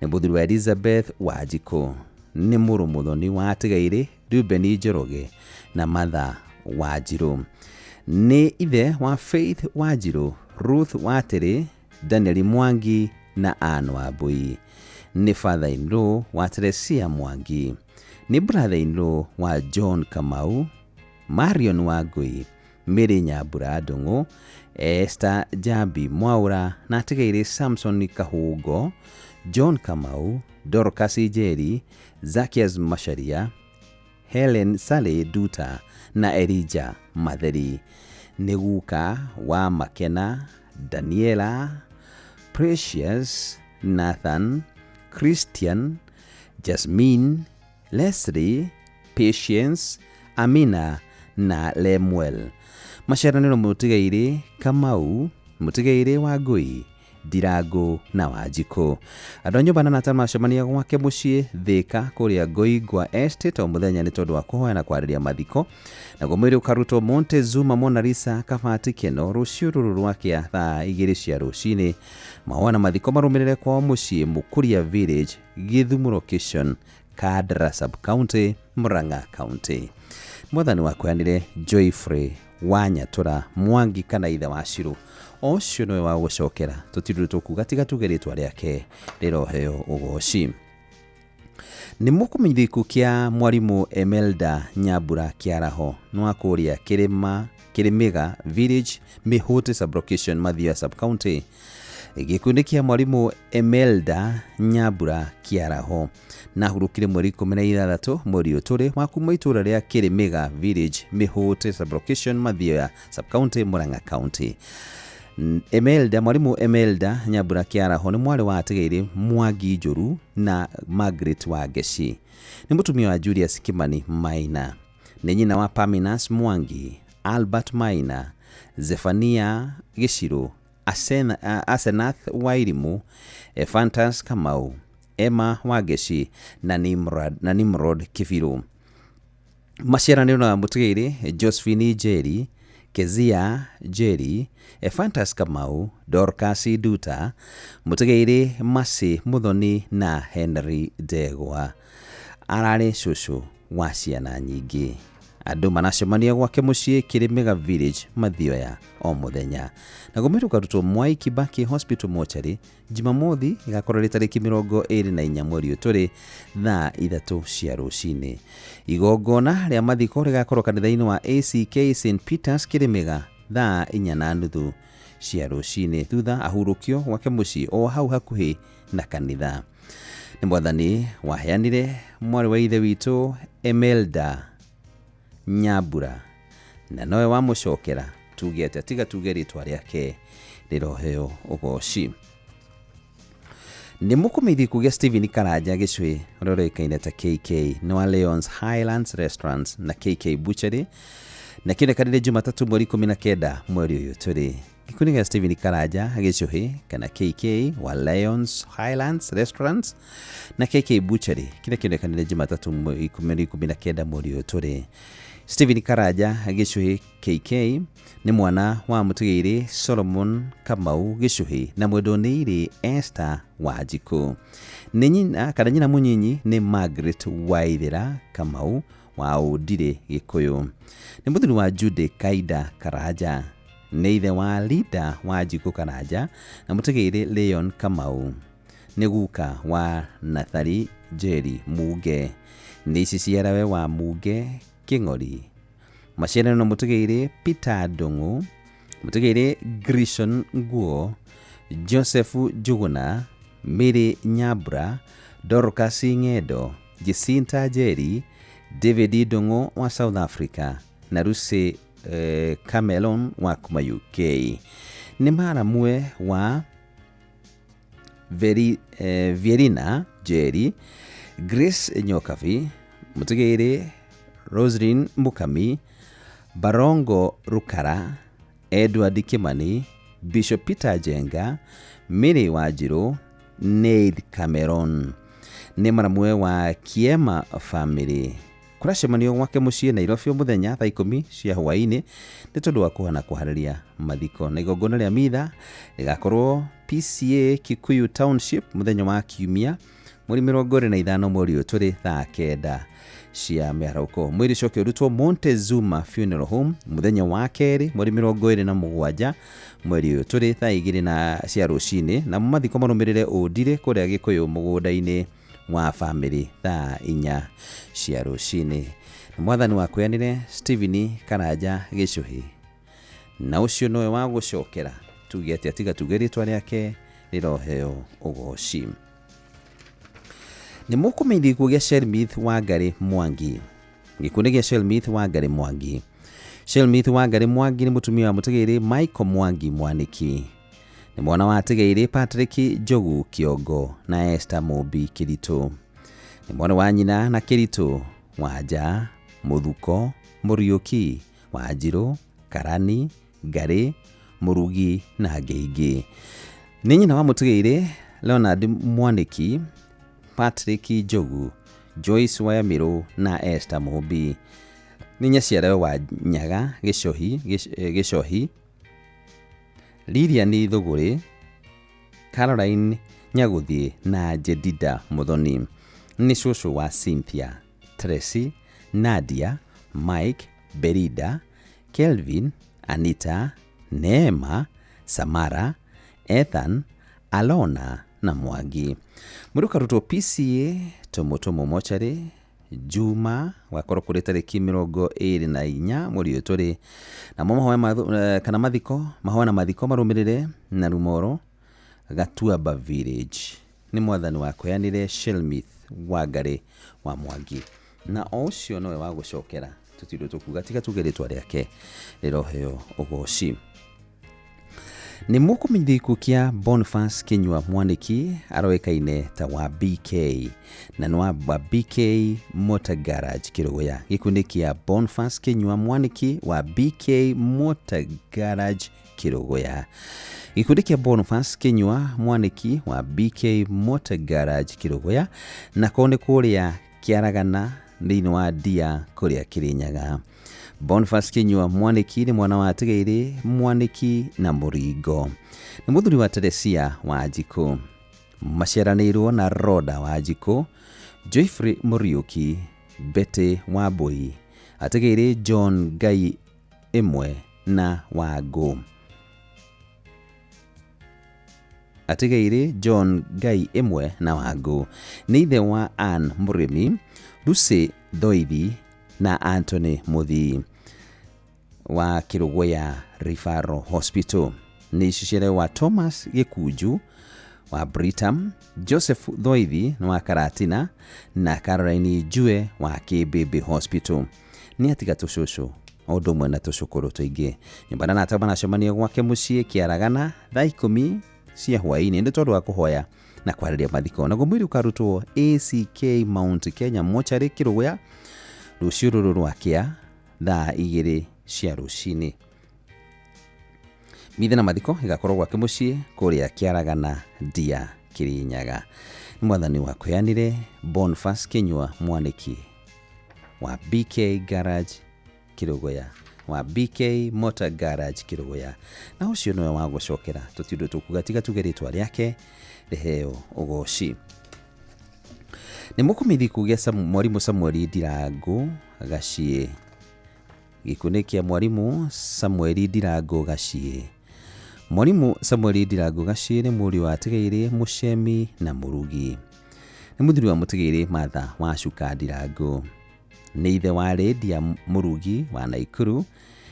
Nĩ mũthuri wa Elizabeth Wanjikũ. Nĩ mũrũ mũthoni wa Atigaire Reuben Njoroge na Martha Wanjirũ. Nĩ ithe wa Faith Wanjirũ, Ruth Watĩrĩ, Daniel Mwangi na Ann Wambui. Nĩ father in law wa Teresia Mwangi. Nĩ brother-in-law wa John Kamau, Marion Wangui, Mary Nyambura Ndung'u, Esther Njambi Mwaura na atigĩrĩ Samson Kahũngo, John Kamau, Dorcas Njeri, Zacchaeus Macharia, Helen Sally Nduta na Elijah Matheri. Nĩ guka wa Makena, Daniela, Precious, Nathan, Christian, Jasmine, Leslie, Patience, Amina na Lemuel. Maciaranĩro mũtigairĩ Kamau, mũtigairĩ Wangui, Ndirango na Wanjikũ. Andũ a nyũmba na arata macemania gwake mũciĩ Thĩka kũrĩa Ngoingwa Estate o mũthenya nĩ tondũ wa kũhoya na kwarĩria mathiko. Naguo mwĩrĩ ũkarutwo Montezuma Mona Lisa Kabati Keno rũciũ rũrũ rwakĩa thaa 2 cia rũcinĩ. Mahoya na mathiko marũmĩrĩre kwao mũciĩ Mũkũria Village, Gĩthumo Location, Kandara Sub-County, Murang'a County. Mwathani wakweanire Joyfrey wa Nyatura Mwangi kana ithe wa Ciru o ũcio nĩwe wa gũcokera tũtirĩ tũkuga tiga tuge rĩtwa rĩake rĩroheo ũgoci. Nĩ mũkũmenyithia gĩkuũ kĩa mwarimũ Emelda Nyambura Kĩaraho nĩ wa kũrĩa Kĩrĩmĩga Village, Mĩhũtĩ Sub-Location, Mathioya Sub-County. Gĩkuũ kĩa mwarimũ Emelda Nyambura Kĩaraho na ahurũkire mweri 16 mweri ũyũ tũrĩ wa kuma itũũra rĩa Kĩrĩmĩga Village, Mĩhũtĩ Sub-Location, Mathioya Sub-County, Murang'a County. Emelda, mwarimũ Emelda Nyambura Kĩaraho nĩ mwarĩ wa atigĩrĩ Mwangi Njũru na Margaret Wangeci. Nĩ mũtumia wa Julius Kimani Maina. Nĩ nyina wa Paminas Mwangi, Albert Maina, Zephania Gĩcirũ, Asenath Wairimu, Ephantas Kamau, Emma Wangeci na Nimrod Kĩbirũ. Maciaranĩro na mũtigĩrĩ Josephine Njeri, Kezia Njeri, Ephantas Kamau, Dorcas Nduta, mũtigĩrĩ Mercy Muthoni na Henry Ndegwa. Ararĩ cũcũ wa ciana nyingĩ. Andũ maracemania gwake mũciĩ Kĩrĩmĩga Village, Mathioya o mũthenya. Naguo mwĩrĩ ũkarutwo Mwai Kibaki Hospital Mortuary Jumamothi ĩgakorwo ĩrĩ tarĩki 24 mweri ũyũ tũrĩ thaa 3 cia rũcinĩ. Igongona rĩa mathiko rĩgakorwo kanitha-inĩ wa ACK St Peters Kĩrĩmĩga thaa 4:30 cia rũcinĩ thutha ahurũkio gwake mũciĩ o hau hakuhĩ na kanitha. Nĩ mwathani waheanire mwarĩ wa ithe witũ Emelda Nyambura na nowe wamũcokera tuge atĩa tiga tuge rĩtwa rĩake rĩroheo ũgoci. Nĩ mũkũmenyithia gĩkuũ gĩa Stephen Karanja Gĩcũĩ ũrĩa ũrĩkaine ta KK nĩ wa Leons Highlands Restaurants na KK Butchery na kĩonekanire Jumatatũ mweri 19 mweri ũyũ tũrĩ. Gĩkuũ gĩa Stephen Karanja Gĩcũhĩ kana KK wa Lions Highlands Restaurants na KK Butchery kĩrĩa kĩonekanire Jumatatũ mweri 19 mweri ũyũ tũrĩ. Stephen Karanja Gĩcũhĩ KK nĩ mwana wa mũtigĩrĩ Solomon Kamau Gĩcũhĩ na mwendwo nĩ irĩ Esther Wanjikũ. Nĩ nyina kana nyina mũnyinyi nĩ Margaret Waithera Kamau wa Ũndirĩ Gĩkũyũ. Nĩ mũthuri wa Jude Kaida Karanja. Nĩ ithe wa Linda Wanjikũ Karanja na mũtigĩrĩ Leon Kamau. Nĩ guka wa Nathari Njeri Muge. Nĩ iciciarawe wa Muge Kĩng'ori. Maciarano mũtigĩrĩ Peter Ndung'u, mũtigĩrĩ Grishon Nguo, Joseph Njuguna, Mary Nyambura, Dorcas Ng'endo, Jacinta Njeri, David Ndung'u wa South Africa na Lucy Cameron wa kuma UK. Nĩ maramwe wa Vierina Njeri, Grace Nyokabi, mũtigĩrĩ Roslyn Mukami, Barongo Rukara, Edward Kimani, Bishop Peter Njenga, Mary Wanjirũ, Neith Cameron. Nĩ maramwe wa Kiema Family. Kũracemanio gwake mũciĩ Nairobi o mũthenya thaa 10 cia hwaĩ-inĩ nĩ tondũ wa kũhana kũharĩria mathiko. Na igongona rĩa mitha rĩgakorwo PCA Kikuyu Township mũthenya wa Kiumia mweri 25 mweri ũyũ tũrĩ thaa 9 cia mĩarahũko. Mwĩrĩ ũcoke ũrutwo Montezuma Funeral Home mũthenya wa kerĩ mweri 27 mweri ũyũ tũrĩ thaa 2 na cia rũcinĩ, namo mathiko marũmĩrĩre Ũndirĩ kũrĩa Gĩkũyũ mũgũnda-inĩ wa bamĩrĩ thaa 4 cia rũcinĩ. Nĩ mwathani wakweanire Stephen Karanja Gĩcũhĩ, na ũcio nowe wa gũcokera tuge atĩa tiga tuge rĩtwa rĩake rĩroheo ũgoci. Nĩ mũkũmenyithia gĩkuũ gĩa Shelmith Wangari Mwangi. Gĩkuũ nĩ gĩa Shelmith Wangari Mwangi. Shelmith Wangari Mwangi nĩ mũtumia wa mũtĩgĩrĩ Michael Mwangi Mwaniki, nĩ mwana wa atigĩrĩ Patrick Njogu Kĩongo na Esther Mũmbi Kĩritũ, nĩ mwana wa nyina na Kĩritũ, Wanja, Mũthuko, Mũriũki, Wanjirũ, Karani, Ngarĩ, Mũrugi na angĩ aingĩ. Nĩ nyina wa mũtĩgĩrĩ Leonard Mwaniki, Patrick Njogu, Joyce Wayamĩrũ na Esther Mũmbi. Nĩ nyaciarawe wa Nyaga Gĩcohi, Gĩcohi, Lilian Thũgũrĩ, Caroline Nyagũthiĩ na Jedida Mũthoni. Nĩ cũcũ wa Cynthia, Tracy, Nadia, Mike, Berida, Kelvin, Anita, Neema, Samara, Ethan, Alona na Mwangi. Mwĩrĩ ũkarutwo PCA Tũmũtũmũ mocarĩ Juma wakorwo kũrĩ tarĩki 24 mweri ũyũ tũrĩ namo mahoya kana mathiko mahoya na mathiko marũmĩrĩre na Rumoro Gatuamba Village. Nĩ mwathani wakweanire Shelmith Wangari wa Mwangi, na o ũcio nowe wa gũcokera tũtirĩ tũkuga tiga tuge rĩtwa rĩake rĩroheo ũgoci. Nĩ mũkũmenyithia gĩkuũ kĩa Boniface Kinyua Mwaniki aroĩkaine ta wa BK na nĩ wa BK Motor Garage Kĩrũgũya. Gĩkuũ nĩ kĩa Boniface Kinyua Mwaniki wa BK Motor Garage Kĩrũgũya. Gĩkundi kĩa Boniface Kinyua Mwaniki wa BK Motor Garage Kĩrũgũya, nako nĩ kũrĩa Kĩaragana thĩinĩ wa Ndia kũrĩa Kĩrĩnyaga. Boniface Kinyua Mwaniki nĩ mwana wa Atigĩrĩ Mwaniki na Mũringo. Nĩ mũthuri wa Teresia Wanjikũ. Maciaranĩirwo na Roda Wanjikũ, Joyfrey Mũriũki, Betty Wambui, Atigĩrĩ John Ngai ĩmwe na Wangũ. Atigĩrĩ John Ngai ĩmwe na Wangũ. Nĩ ithe wa Ann Mũrĩmi, Lucy Thoithi na Anthony Mũthii wa Kĩrũgũya Referral Hospital. Nĩ cicere wa Thomas Gĩkunju wa Britam, Joseph Thoithi wa Karatina na Caroline Njue wa Kĩmbĩmbĩ Hospital. Nĩ atiga tũcũcũ o ũndũ ũmwe na tũcũkũrũ tũingĩ. Nyũmba na arata maracemania gwake mũciĩ Kĩaragana thaa 10 cia hwaĩ-inĩ nĩ tondũ wa kũhoya na kwarĩria mathiko. Naguo mwĩrĩ ũkarutwo ACK Mount Kenya mocarĩ Kĩrũgũya rũciũ rũrũ rwa kĩa thaa 2 cia rũcinĩ. Mithe na mathiko ĩgakorwo gwake mũciĩ kũrĩa Kĩaragana Ndia Kĩrĩnyaga. Nĩ mwathani wakweanire Boniface Kinyua Mwaniki wa BK Garage Kĩrũgũya, wa BK Motor Garage Kĩrũgũya, na ũcio nĩwe wa gũcokera tũtirĩ tũkuga tiga tuge rĩtwa rĩake rĩheo ũgoci. Nĩ mũkũmenyithia gĩkuũ gĩa Mwarimũ Samueli Ndirangu Gaciĩ. Gĩkuũ nĩ kĩa Mwarimũ Samueli Ndirangu Gaciĩ. Mwarimũ Samueli Ndirangu Gaciĩ nĩ mũriũ wa Atigĩrĩ Mũcemi na Mũrugi. Nĩ mũthuri wa Mũtigĩrĩ Martha wa Cuka Ndirangu. Nĩ ithe wa Lydia Mũrugi wa Naikuru,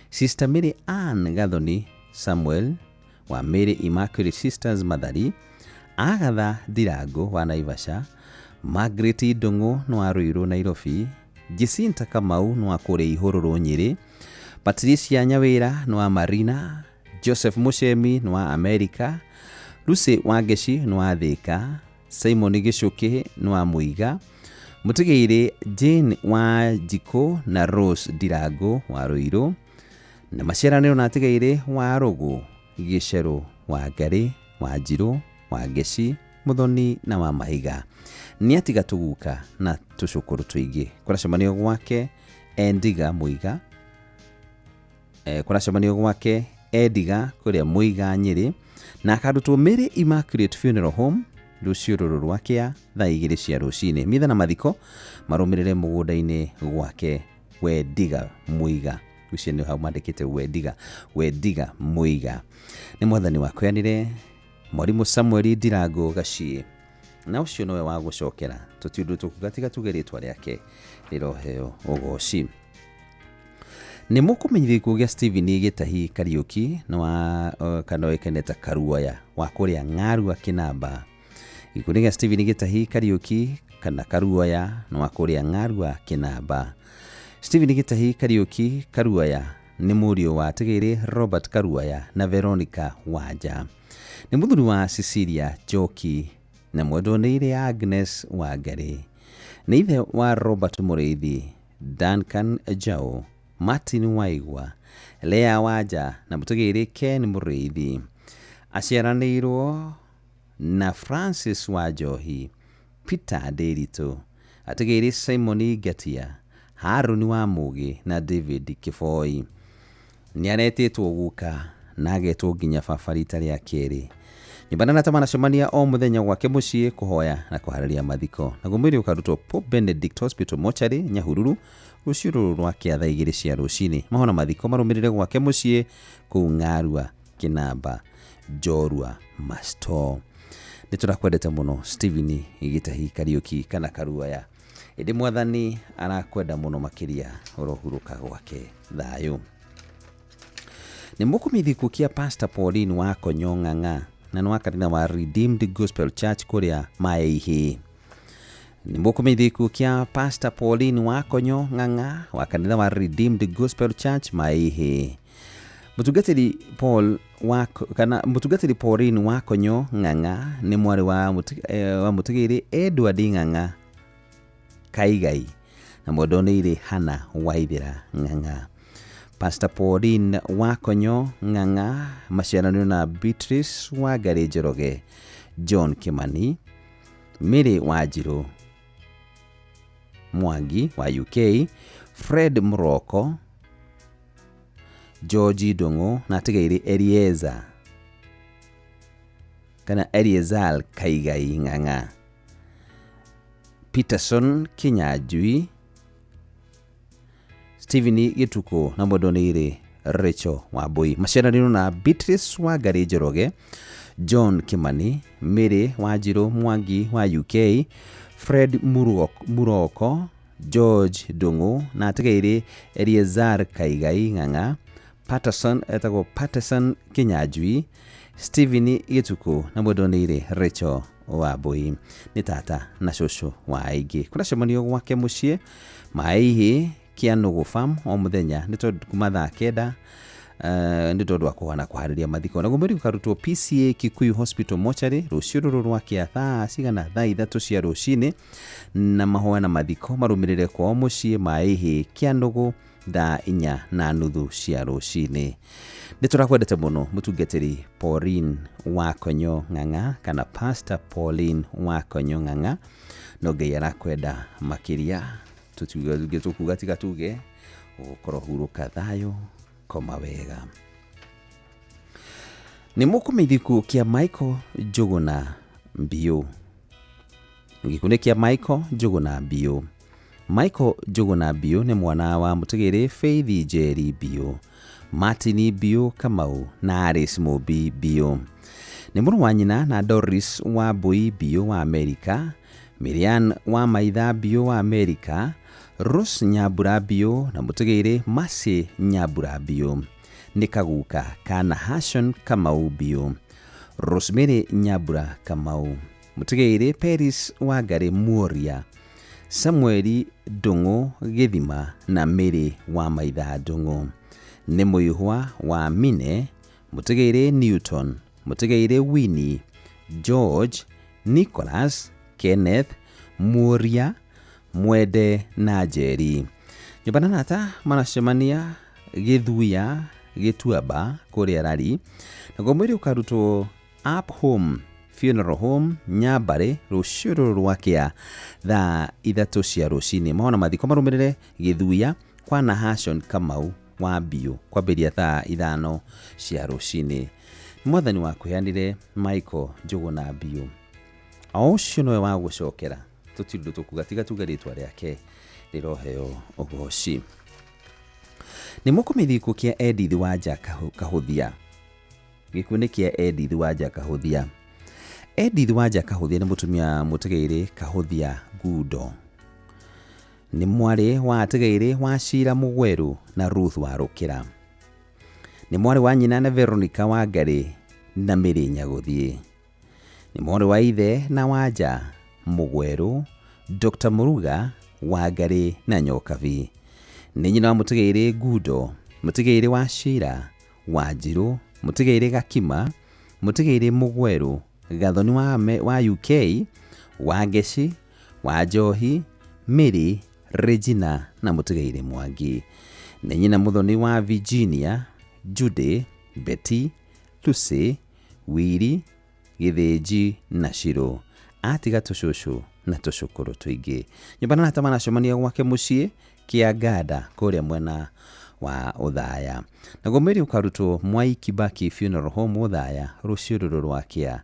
Sister Mary Ann Gathoni Samuel wa Mary Immaculate Sisters Mathari, Agatha Ndirangu wa Naivasha, Margaret Ndung'u nĩ wa Ruiru Nairobi, Jacinta Kamau nĩ wa kũrĩa Ihũrũrũ Nyĩrĩ, Patricia Nyawĩra nĩ wa Marina, Joseph Mũcemi nĩ wa Amerika, Lucy Wangeci nĩ wa Thĩka, Simon Gĩcũkĩ nĩ wa Mũiga, Mũtigĩrĩ Jane wa Njikũ na Rose Ndirangu wa Ruiru, na maciaranĩro na Atigĩrĩ wa Rũgũ, Gĩcerũ wa Ngarĩ, wa Njirũ, wa Ngeci, Mũthoni na wa Mahiga. Nĩ atiga tũguka na tũcũkũrũ tũingĩ. Kũracemanio gwake Endiga Mũiga, kũracemanio gwake Endiga kũrĩa Mũiga Nyĩrĩ, na akarutwo Mary Immaculate Funeral Home rũciũ rũrũ rwa kĩa thaa 2 cia rũcinĩ. Mitha na mathiko marũmĩrĩre mũgũnda-inĩ gwake Wendiga Mũiga. Ũcio nĩ hau mandĩkĩte Wendiga, Wendiga Mũiga. Nĩ mwathani wakweanire Mwarimũ Samueli Ndirangu Gaciĩ Na ũcio nowe wa gũcokera tũti ũndũ tũkuga tiga tuge rĩtwa rĩake rĩroheo ũgoci. Nĩ mũkũmenyithia gĩkuũ gĩa Stephen Gĩtahi Kariũki nĩ wa kana oĩkaine ta Karuoya wa kũrĩa Ng'arua Kĩnamba. Gĩkuũ nĩ gĩa Stephen Gĩtahi Kariũki kana Karuoya nĩ wa kũrĩa Ng'arua Kĩnamba. Stephen Gĩtahi Kariũki Karuoya nĩ mũriũ wa Tigĩrĩ Robert Karuoya na Veronica Wanja. Nĩ mũthuri wa Cecilia Njoki na mwendwa nĩ ĩrĩ Agnes Wangari. Nĩ ithe wa Robert Mũrĩithi, Duncan Njau, Martin Waigwa, Lea Wanja na mũtũgĩrĩ Ken Mũrĩithi. Aciaranĩirwo na Francis Wanjohi, Peter Ndĩritũ, atigĩrĩ Simon Ngatia, Harũni wa Mũgĩ na David Kĩboi. Nĩ aretĩtwo guka na agetwo nginya baba rita rĩa kerĩ. Nyũmba na manacemania o mũthenya gwake mũciĩ kũhoya na kũharĩria mathiko. Naguo mwĩrĩ ũkarutwo Pope Benedict Hospital Mortuary Nyahururu rũciũ rũrũ rwa kĩa thaa igĩrĩ cia rũcinĩ. Mahona mathiko marũmĩrĩre gwake mũciĩ kũu Ng'arua Kĩnamba Njorua Masto. Nĩ tũrakwendete mũno Stephen Gĩtahi Kariũki kana Karuoya, ĩndĩ mwathani arakwenda mũno makĩria ũrohurũka gwake thayũ. Nĩ mũkũmithia gĩkuũ kĩa Pastor Pauline wa Konyo Ng'ang'a na nĩ wa kanitha wa Redeemed Gospel Church kũrĩa Maĩhĩ. Nĩ mũkũmithia gĩkuũ kĩa Pastor Pauline wa Konyo Ng'ang'a wa kanitha wa Redeemed Gospel Church Maĩhĩ. Mũtungatĩri Paul wa kana mũtungatĩri Pauline wa Konyo Ng'ang'a nĩ mwarĩ wa wa mũtũgĩrĩ Edward Ng'ang'a Kaigai na mwendwa nĩ irĩ Hannah Waithera Ng'ang'a. Pastor Pauline wa Konyo Ng'ang'a maciaranĩirwo na Beatrice Wangari Njoroge, John Kimani, Mary Wanjirũ Mwangi wa UK, Fred Muroko, George Ndung'u na atigairĩ Elieza kana Eliezar Kaigai Ng'ang'a, Peterson Kinyanjui, Stephen Gĩtukũ na mwendwa nĩ irĩ Rachel Wambui. Maciaranĩirwo na Beatrice Wangari Njoroge, John Kimani, Mary Wanjirũ Mwangi wa UK, Fred Muroko, George Ndung'u na atigairĩ Eliezar Kaigai Ng'ang'a, Patterson etagwo Patterson Kinyanjui, Stephen Gĩtukũ na mwendwa nĩ irĩ Rachel Wambui. Nĩ tata na cũcũ wa aingĩ. Kũracemanio gwake mũciĩ Maĩhĩ Kĩanũgũ Farm o mũthenya nĩ tondũ kuma thaa kenda nĩ tondũ wa kũhana kũharĩria mathiko. Naguo mwĩrĩ ũkarutwo PCA Kikuyu Hospital Mortuary rũciũ rũrũ rwa kĩa thaa cigana thaa ithatũ cia rũcinĩ, na mahoya na mathiko marũmĩrĩre kwao mũciĩ Maĩhĩ Kĩanũgũ thaa 4:30 cia rũcinĩ. Nĩ tũrakwendete mũno mũtungatĩri Pauline wa Konyo Ng'ang'a kana Pastor Pauline wa Konyo Ng'ang'a, no Ngai arakwenda makĩria. Tũtuge tũkuga tiga tuge ũgũkorwo hurũka thayũ, koma wega. Nĩ mũkũmenyithia gĩkuũ kĩa Michael Njũgũna Mbiũ. Gĩkuũ nĩ kĩa Michael Njũgũna Mbiũ. Michael Njũgũna Mbiũ nĩ mwana wa mũtũgĩrĩ Faith Njeri Mbiũ, Martin Mbiũ Kamau na Alice Mũmbi Mbiũ. Nĩ mũrũ wa nyina na Doris Wambui Mbiũ wa Amerika, Miriam wa Maitha Mbiũ wa Amerika, Rose Nyambura Mbiũ na mũtũgĩrĩ Mercy Nyambura Mbiũ. Nĩ kaguka ka Nahashon Kamau Mbiũ, Rosemary Nyambura Kamau, mũtũgĩrĩ Peris Wangari Muoria, Samueli Ndung'u Gĩthima na Mary wa Maitha Ndung'u. Nĩ mũihwa wa Mine, mũtũgĩrĩ Newton, mũtũgĩrĩ Winnie, George, Nicholas, Kenneth, Muoria, Mwende na Njeri. Nyũmba na tata maracemania Gĩthuya Gĩtuamba kũrĩa Rari, naguo mwĩrĩ ũkarutwo Up Home Funeral Home Nyambarĩ rũciũ rũrũ rwa kĩa thaa ithatũ cia rũcinĩ. Mahona mathiko marũmĩrĩre Gĩthuya kwa Nahashon Kamau wa Mbiũ kwambĩrĩria thaa 5 cia rũcinĩ. Mwathani wakũheanire Michael Njũgũna Mbiũ, o ũcio nowe wa gũcokera tũtirĩ ũndũ tũkuga tiga tuge rĩtwa rĩake rĩroheo ũgoci. Nĩ mũkũmenyithia gĩkuũ kĩa Edith Wanja Kahũthia. Gĩkuũ nĩ kĩa Edith Wanja Kahũthia. Edith Wanja Kahuthia nĩ mũtumia mũtegeire Kahuthia Gundo. Nĩ mwarĩ wa ategeire wa Cira Mũgweru na Ruth Warũkĩra. Nĩ mwarĩ wa nyina na Veronica Wangari na Mary Nyagũthiĩ. Nĩ mwarĩ wa ithe na Wanja Mũgweru, Dr. Muruga Wangari na Nyokabi. Nĩ nyina wa mũtegeire Gundo, mũtegeire wa Cira, Wanjirũ, mũtegeire Gakima, mũtegeire Mũgweru, Gathoni wa UK, Wangeci, Wanjohi, Mary, Regina na mũtegeire Mwangi. Nĩ nyina mũthoni wa Virginia, Judy, Betty, Lucy, Wiri, Gĩthĩnji na Shiro. Atiga tũcũcũ na tũcũkũrũ tũingĩ. Nyũmba na tamanacemania gwake mũciĩ Kĩanganda kũrĩa mwena wa Othaya. Naguo mwĩrĩ ũkarutwo Mwai Kibaki Funeral Home Othaya rũciũ rũrũ rwa kĩa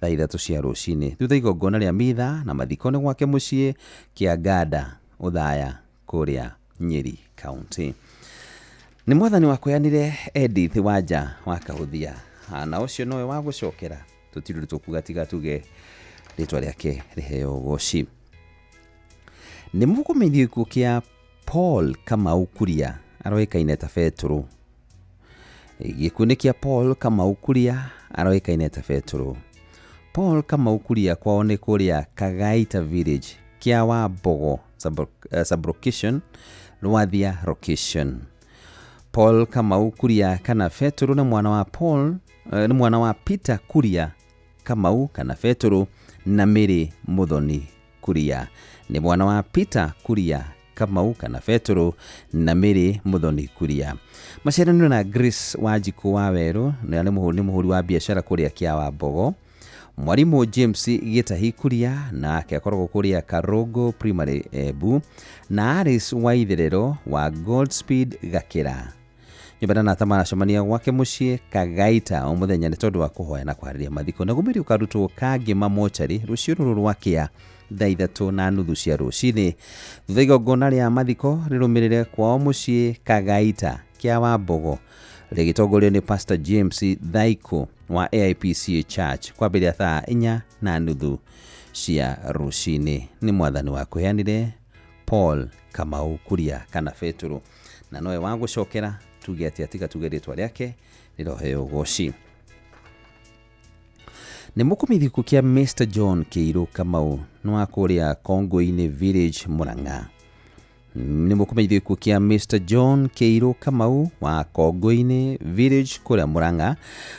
thaa 3 cia rũcinĩ. Thutha igongona rĩa mitha na mathiko nĩ gwake mũciĩ Kĩanganda Othaya kũrĩa Nyeri County. Nĩ mwathani wakũheanire Edith Wanja wa Kahuthia. Na ũcio nowe wa gũcokera tũtirĩ tũkuga tiga tuge rĩtwa rĩake rĩheo ũgoci. Nĩ mũkũmenyithio gĩkuũ kĩa Paul Kamau Kuria aroĩkaine ta Betũrũ. Gĩkuũ nĩ kĩa Paul Kamau Kuria aroĩkaine ta Betũrũ. Paul Kamau Kuria kwao nĩ kũrĩa Kagaita Village, kĩa Wambogo sublocation, Rwathia location. Paul Kamau Kuria kana Betũrũ nĩ mwana wa Paul, nĩ mwana wa Peter Kuria Kamau kana Betũrũ na Mary Muthoni Kuria. Nĩ mwana wa Peter Kuria Kamau kana Betũrũ na Mary Muthoni Kuria. Maciaranĩirwo na Grace Wanjikũ wa Werũ, na nĩ mũhũri wa biacara kũrĩa kĩa Wambogo. Mwarimu James Gĩtahi Kuria nake akoragwo kũrĩa Karongo Primary Embu, na Alice Waitherero wa Godspeed Gakĩra. Nyũmba na tamaracemania gwake mũciĩ Kagaita o mũthenya nĩ tondũ wa kũhoya na kũharĩria mathiko. Naguo mwĩrĩ ũkarutwo Kangĩma mochari rũciũ rũrũ rwa kĩa thaa 3:30 cia rũcinĩ. Thutha igongona rĩa mathiko rĩrũmĩrĩre kwao mũciĩ Kagaita kĩa Wambogo rĩgĩtongorio nĩ Pastor James Thaiko wa AIPCA Church kwambĩrĩria thaa 4:30 cia rũcinĩ. Nĩ mwathani wakũheanire Paul Kamau Kuria kana Betũrũ, na nowe wa gũcokera tuge atĩa tiga tuge rĩtwa rĩake rĩroheo ũgoci. Nĩ mũkũmenyithio gĩkuũ kĩa Mr. John Kĩirũ Kamau nĩ wa kũrĩa Kongo-inĩ Village Murang'a. Nĩ mũkũmenyithio gĩkuũ kĩa Mr. John Kĩirũ Kamau wa Kongo-inĩ Village kũrĩa Murang'a.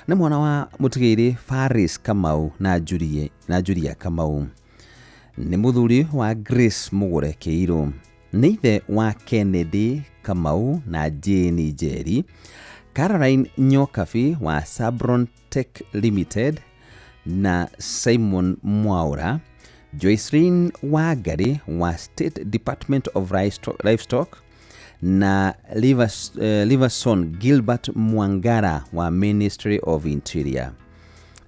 Nĩ mwana wa mũtigĩrĩ Faris Kamau na Julia Kamau. Nĩ mũthuri wa Grace Mũgũre Kĩirũ. Nĩ ithe wa Kennedy Kamau na Jane Njeri. Caroline Nyokabi wa Sabron Tech Limited na Simon Mwaura. Joycelyn Wangari wa State Department of Livestock na Liverson Gilbert Mwangara wa Ministry of Interior.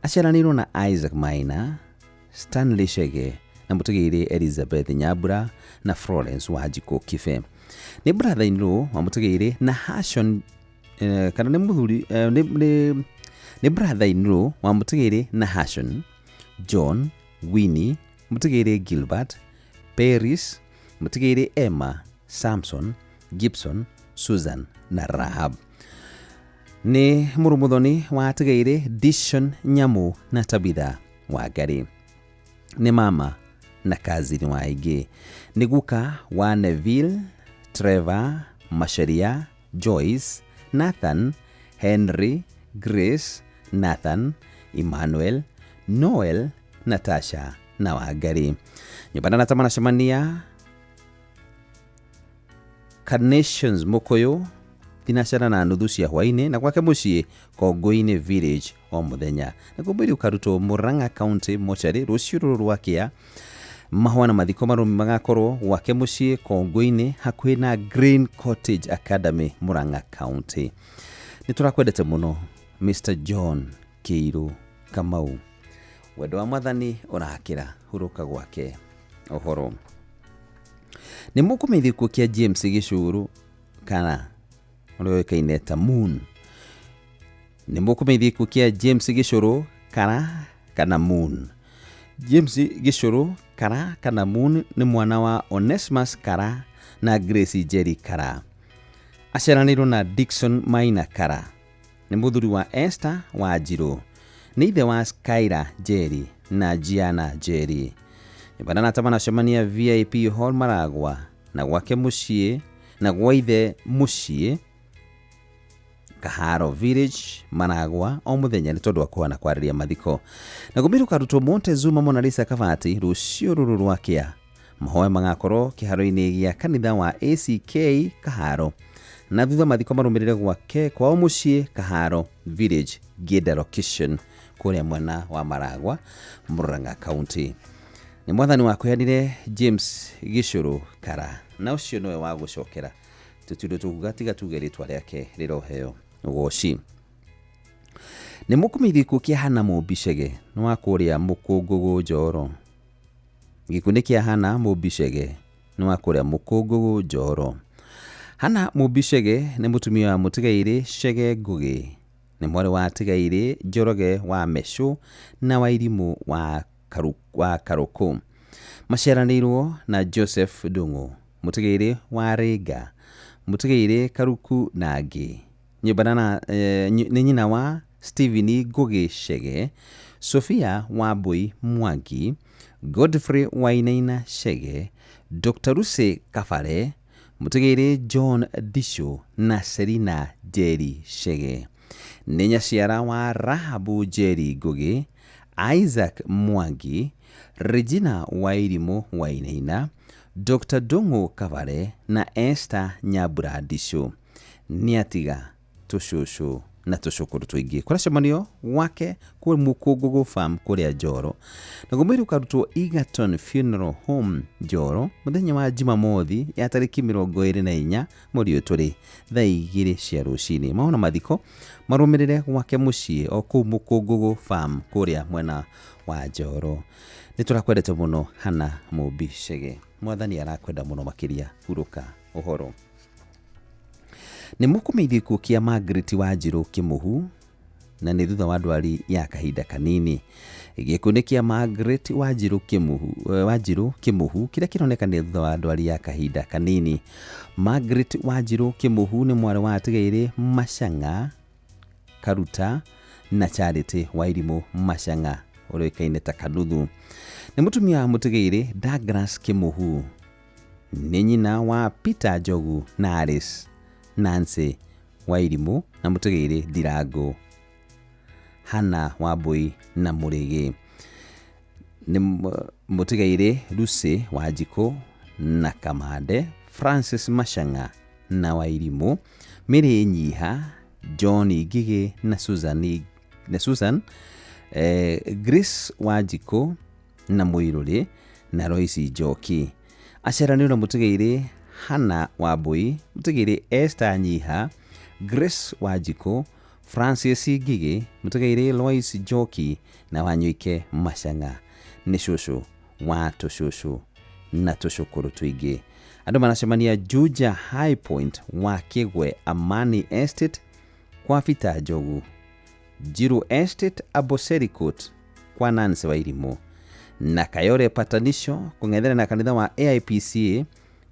Aciaranĩirwo na Isaac Maina, Stanley Shege na mũtigĩrĩ Elizabeth Nyambura na Florence Wanjikũ Kibe. Nĩ brother-in-law wa mũtigĩrĩ na Hashon, kana nĩ mũthuri, nĩ brother-in-law wa mũtigĩrĩ na Hashon, John, Winnie, mũtigĩrĩ Gilbert, Paris, mũtigĩrĩ Emma, Samson, Gibson, Susan na Rahab. Nĩ mũrũmũthoni wa atigĩrĩ Dishon Nyamu na Tabitha Wangari. Nĩ mama na kazini wa aingĩ. Nĩ guka wa Neville, Trevor, Masharia, Joyce, Nathan, Henry, Grace, Nathan, Emmanuel, Noel, Natasha na Wangari. Nyũmba na tamanacemania Carnations Mũkũyũ 4:30 cia hwaĩ-inĩ na gwake mũciĩ Kongo-inĩ Village o mũthenya. Naguo mwĩrĩ ũkarutwo Murang'a County Mortuary rũciũ rũrũ rwa kĩa. Mahũa na mathiko marũmi magakorwo gwake mũciĩ Kongo-inĩ hakuhĩ na Green Cottage Academy Murang'a County. Nĩ tũrakwendete mũno Mr. John Kĩirũ Kamau. Wendo wa mwathani ũrakĩra hurũka gwake ũhoro. Nĩ mũkũmenyithio gĩkuũ kĩa James Gĩcũrũ kana ũrĩa ũĩkaine ta Moon. Nĩ mũkũmenyithio gĩkuũ kĩa James Gĩcũrũ kana Moon. James Gĩcũrũ Kara kana Moon nĩ mwana wa Onesmus Kara na Grace Njeri Kara. Aciaranĩirwo na Dickson Maina Kara. Nĩ mũthuri wa Esther Wanjirũ. Nĩ ithe wa Skyla Njeri na Gianna Njeri. Nyũmba ndanatamana VIP Hall Maragwa na gwake mũciĩ na gwa ithe mũciĩ Kaharo Village Maragwa o mũthenya nĩ tondũ wa kũhana kwarĩria mathiko. Na gũmĩrũ karutwo Montezuma Mona Lisa Kabati rũciũ rũrũ rwakĩa. Mahoya magakorwo kĩharo-inĩ gĩa kanitha wa ACK Kaharo na thutha mathiko marũmĩrĩre gwake kwao mũciĩ Kaharo Village Ngĩnda location kũrĩa mwena wa Maragwa, Murang'a County. Nĩ mwathani wakũheanire James Gĩcũrũ Kara na ũcio nĩwe wa gũcokera tũtirĩ tũkuga tiga tuge rĩtwa rĩake rĩroheo ũgoci. Nĩ mũkũmĩirie gĩkuũ kĩa Hannah Mũmbi Chege nĩ wa kũrĩa Mũkũngũgũ Njoro. Gĩkuũ nĩ kĩa Hannah Mũmbi Chege nĩ wa kũrĩa Mũkũngũgũ Njoro. Hannah Mũmbi Chege nĩ mũtumia wa mũtigairĩ Chege Ngũgĩ. Nĩ mwarĩ wa tigairĩ Njoroge wa Mecũ na Wairimũ wa Karũkũ. Maciaranĩirwo na Joseph Ndung'u, mũtigairĩ wa Rĩnga, mũtigairĩ Karuku na angĩ. Nyũmba nĩ nyina wa Stephen Ngũgĩ Chege, Sophia Wambui Mwangi, Godfrey Wainaina Chege, Dr. Lucy Kabare, mũtigairĩ John Ndicũ na Selina Njeri Chege. Nĩ nyaciara wa Rahabu Njeri Ngũgĩ, Isaac Mwangi, Regina Wairimũ Wainaina, Dr. Ndung'u Kabare na Esther Nyambura Ndicũ. Nĩ atiga tũcũcũ na tũcũkũrũ tũingĩ. Kũracemanio gwake kwĩ Mũkũngũgũ Farm kũrĩa Njoro. Na gũmĩrũ karutwo Egerton Funeral Home Njoro mũthenya wa Jumamothi ya tarĩki 24 mweri ũyũ tũrĩ thaa 2 cia rũcinĩ. Maona mathiko marũmĩrĩre gwake mũciĩ o kũu Mũkũngũgũ Farm kũrĩa mwena wa Njoro. Nĩ tũrakwendete mũno Hannah Mũmbi Chege. Mwathani arakwenda mũno makĩria. Hurũka ũhoro. Nĩ mũkũmĩirie gĩkuũ kĩa Margaret Wanjirũ Kĩmũhu na nĩ thutha wa ndwari ya kahinda kanini. Gĩkuũ nĩ kĩa Margaret Wanjirũ Kĩmũhu kĩrĩa kĩroneka nĩ thutha wa ndwari ya kahinda kanini. Margaret Wanjirũ Kĩmũhu nĩ mwarĩ wa atigairĩ Machang'a Karuta na Charity Wairimũ Machang'a ũrĩkaine ta Kanuthu. Nĩ mũtumia wa mũtigairĩ Douglas Kĩmũhu. Nĩ nyina wa Peter Njogu na Alice Nancy Wairimũ na mũtigairĩ Ndirango Hannah Wambui na Mũrĩgĩ. Nĩ mũtigairĩ Lucy Wanjikũ na Kamande, Francis Machang'a na Wairimũ, Mary Nyiha, John Ngigĩ na Susan, Grace Wanjikũ na Mũirũrĩ na Lois Njoki. Aciaranĩirwo na mũtigairĩ Hannah Wambui, mũtigairĩ Esther Nyiha, Grace Wanjikũ, Francis Ngigĩ, mũtigairĩ Lois Njoki na Wanyuike Machang'a. Nĩ cũcũ wa tũcũcũ na tũcũkũrũ tũingĩ. Andũ maracemania Juja High Point wa Kĩgwe Amani Estate kwa Peter Njogu, Njiru Estate Amboseli Court kwa Nancy Wairimũ na Kayore Patanisho kũng'ethera na kanitha wa AIPCA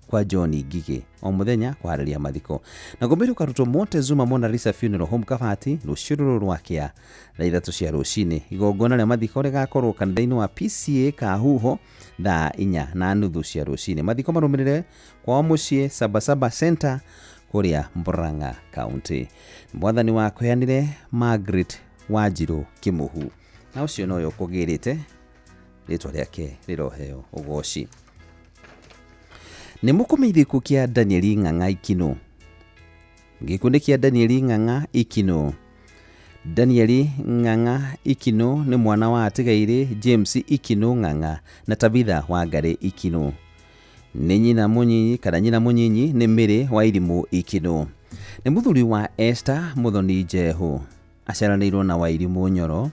kwa John Ngigĩ o mũthenya kũharĩria mathiko. Na gũmĩrũ karutwo Montezuma Mona Lisa Funeral Home Kabati rũciũ rũrũ rwakĩa thaa 3 cia rũcinĩ. Igongona rĩa mathiko rĩgakorwo kanitha-inĩ wa PCA Kahuho thaa 4:30 cia rũcinĩ. Mathiko marũmĩrĩre kwao mũciĩ Sabasaba Center kũrĩa Murang'a County. Mwathani wa kũheanire Margaret Wanjirũ Kĩmũhu na ũcio noyo ũkũgĩrĩte rĩtwa rĩake rĩroheo ũgoci. Nĩ mũkũmĩirie gĩkuũ kĩa Daniel Ng'ang'a Ikinũ. Gĩkuũ nĩ kĩa Daniel Ng'ang'a Ikinũ. Daniel Ng'ang'a Ikinũ nĩ mwana wa atigairĩ James Ikinũ Ng'ang'a na Tabitha Wangarĩ Ikinũ. Nĩ nyina mũnyinyi kana nyina mũnyinyi nĩ Mary Wairimũ Ikinũ. Nĩ mũthuri wa Esther Mũthoni Njehu. Aciaranĩirwo na Wairimũ Nyoro,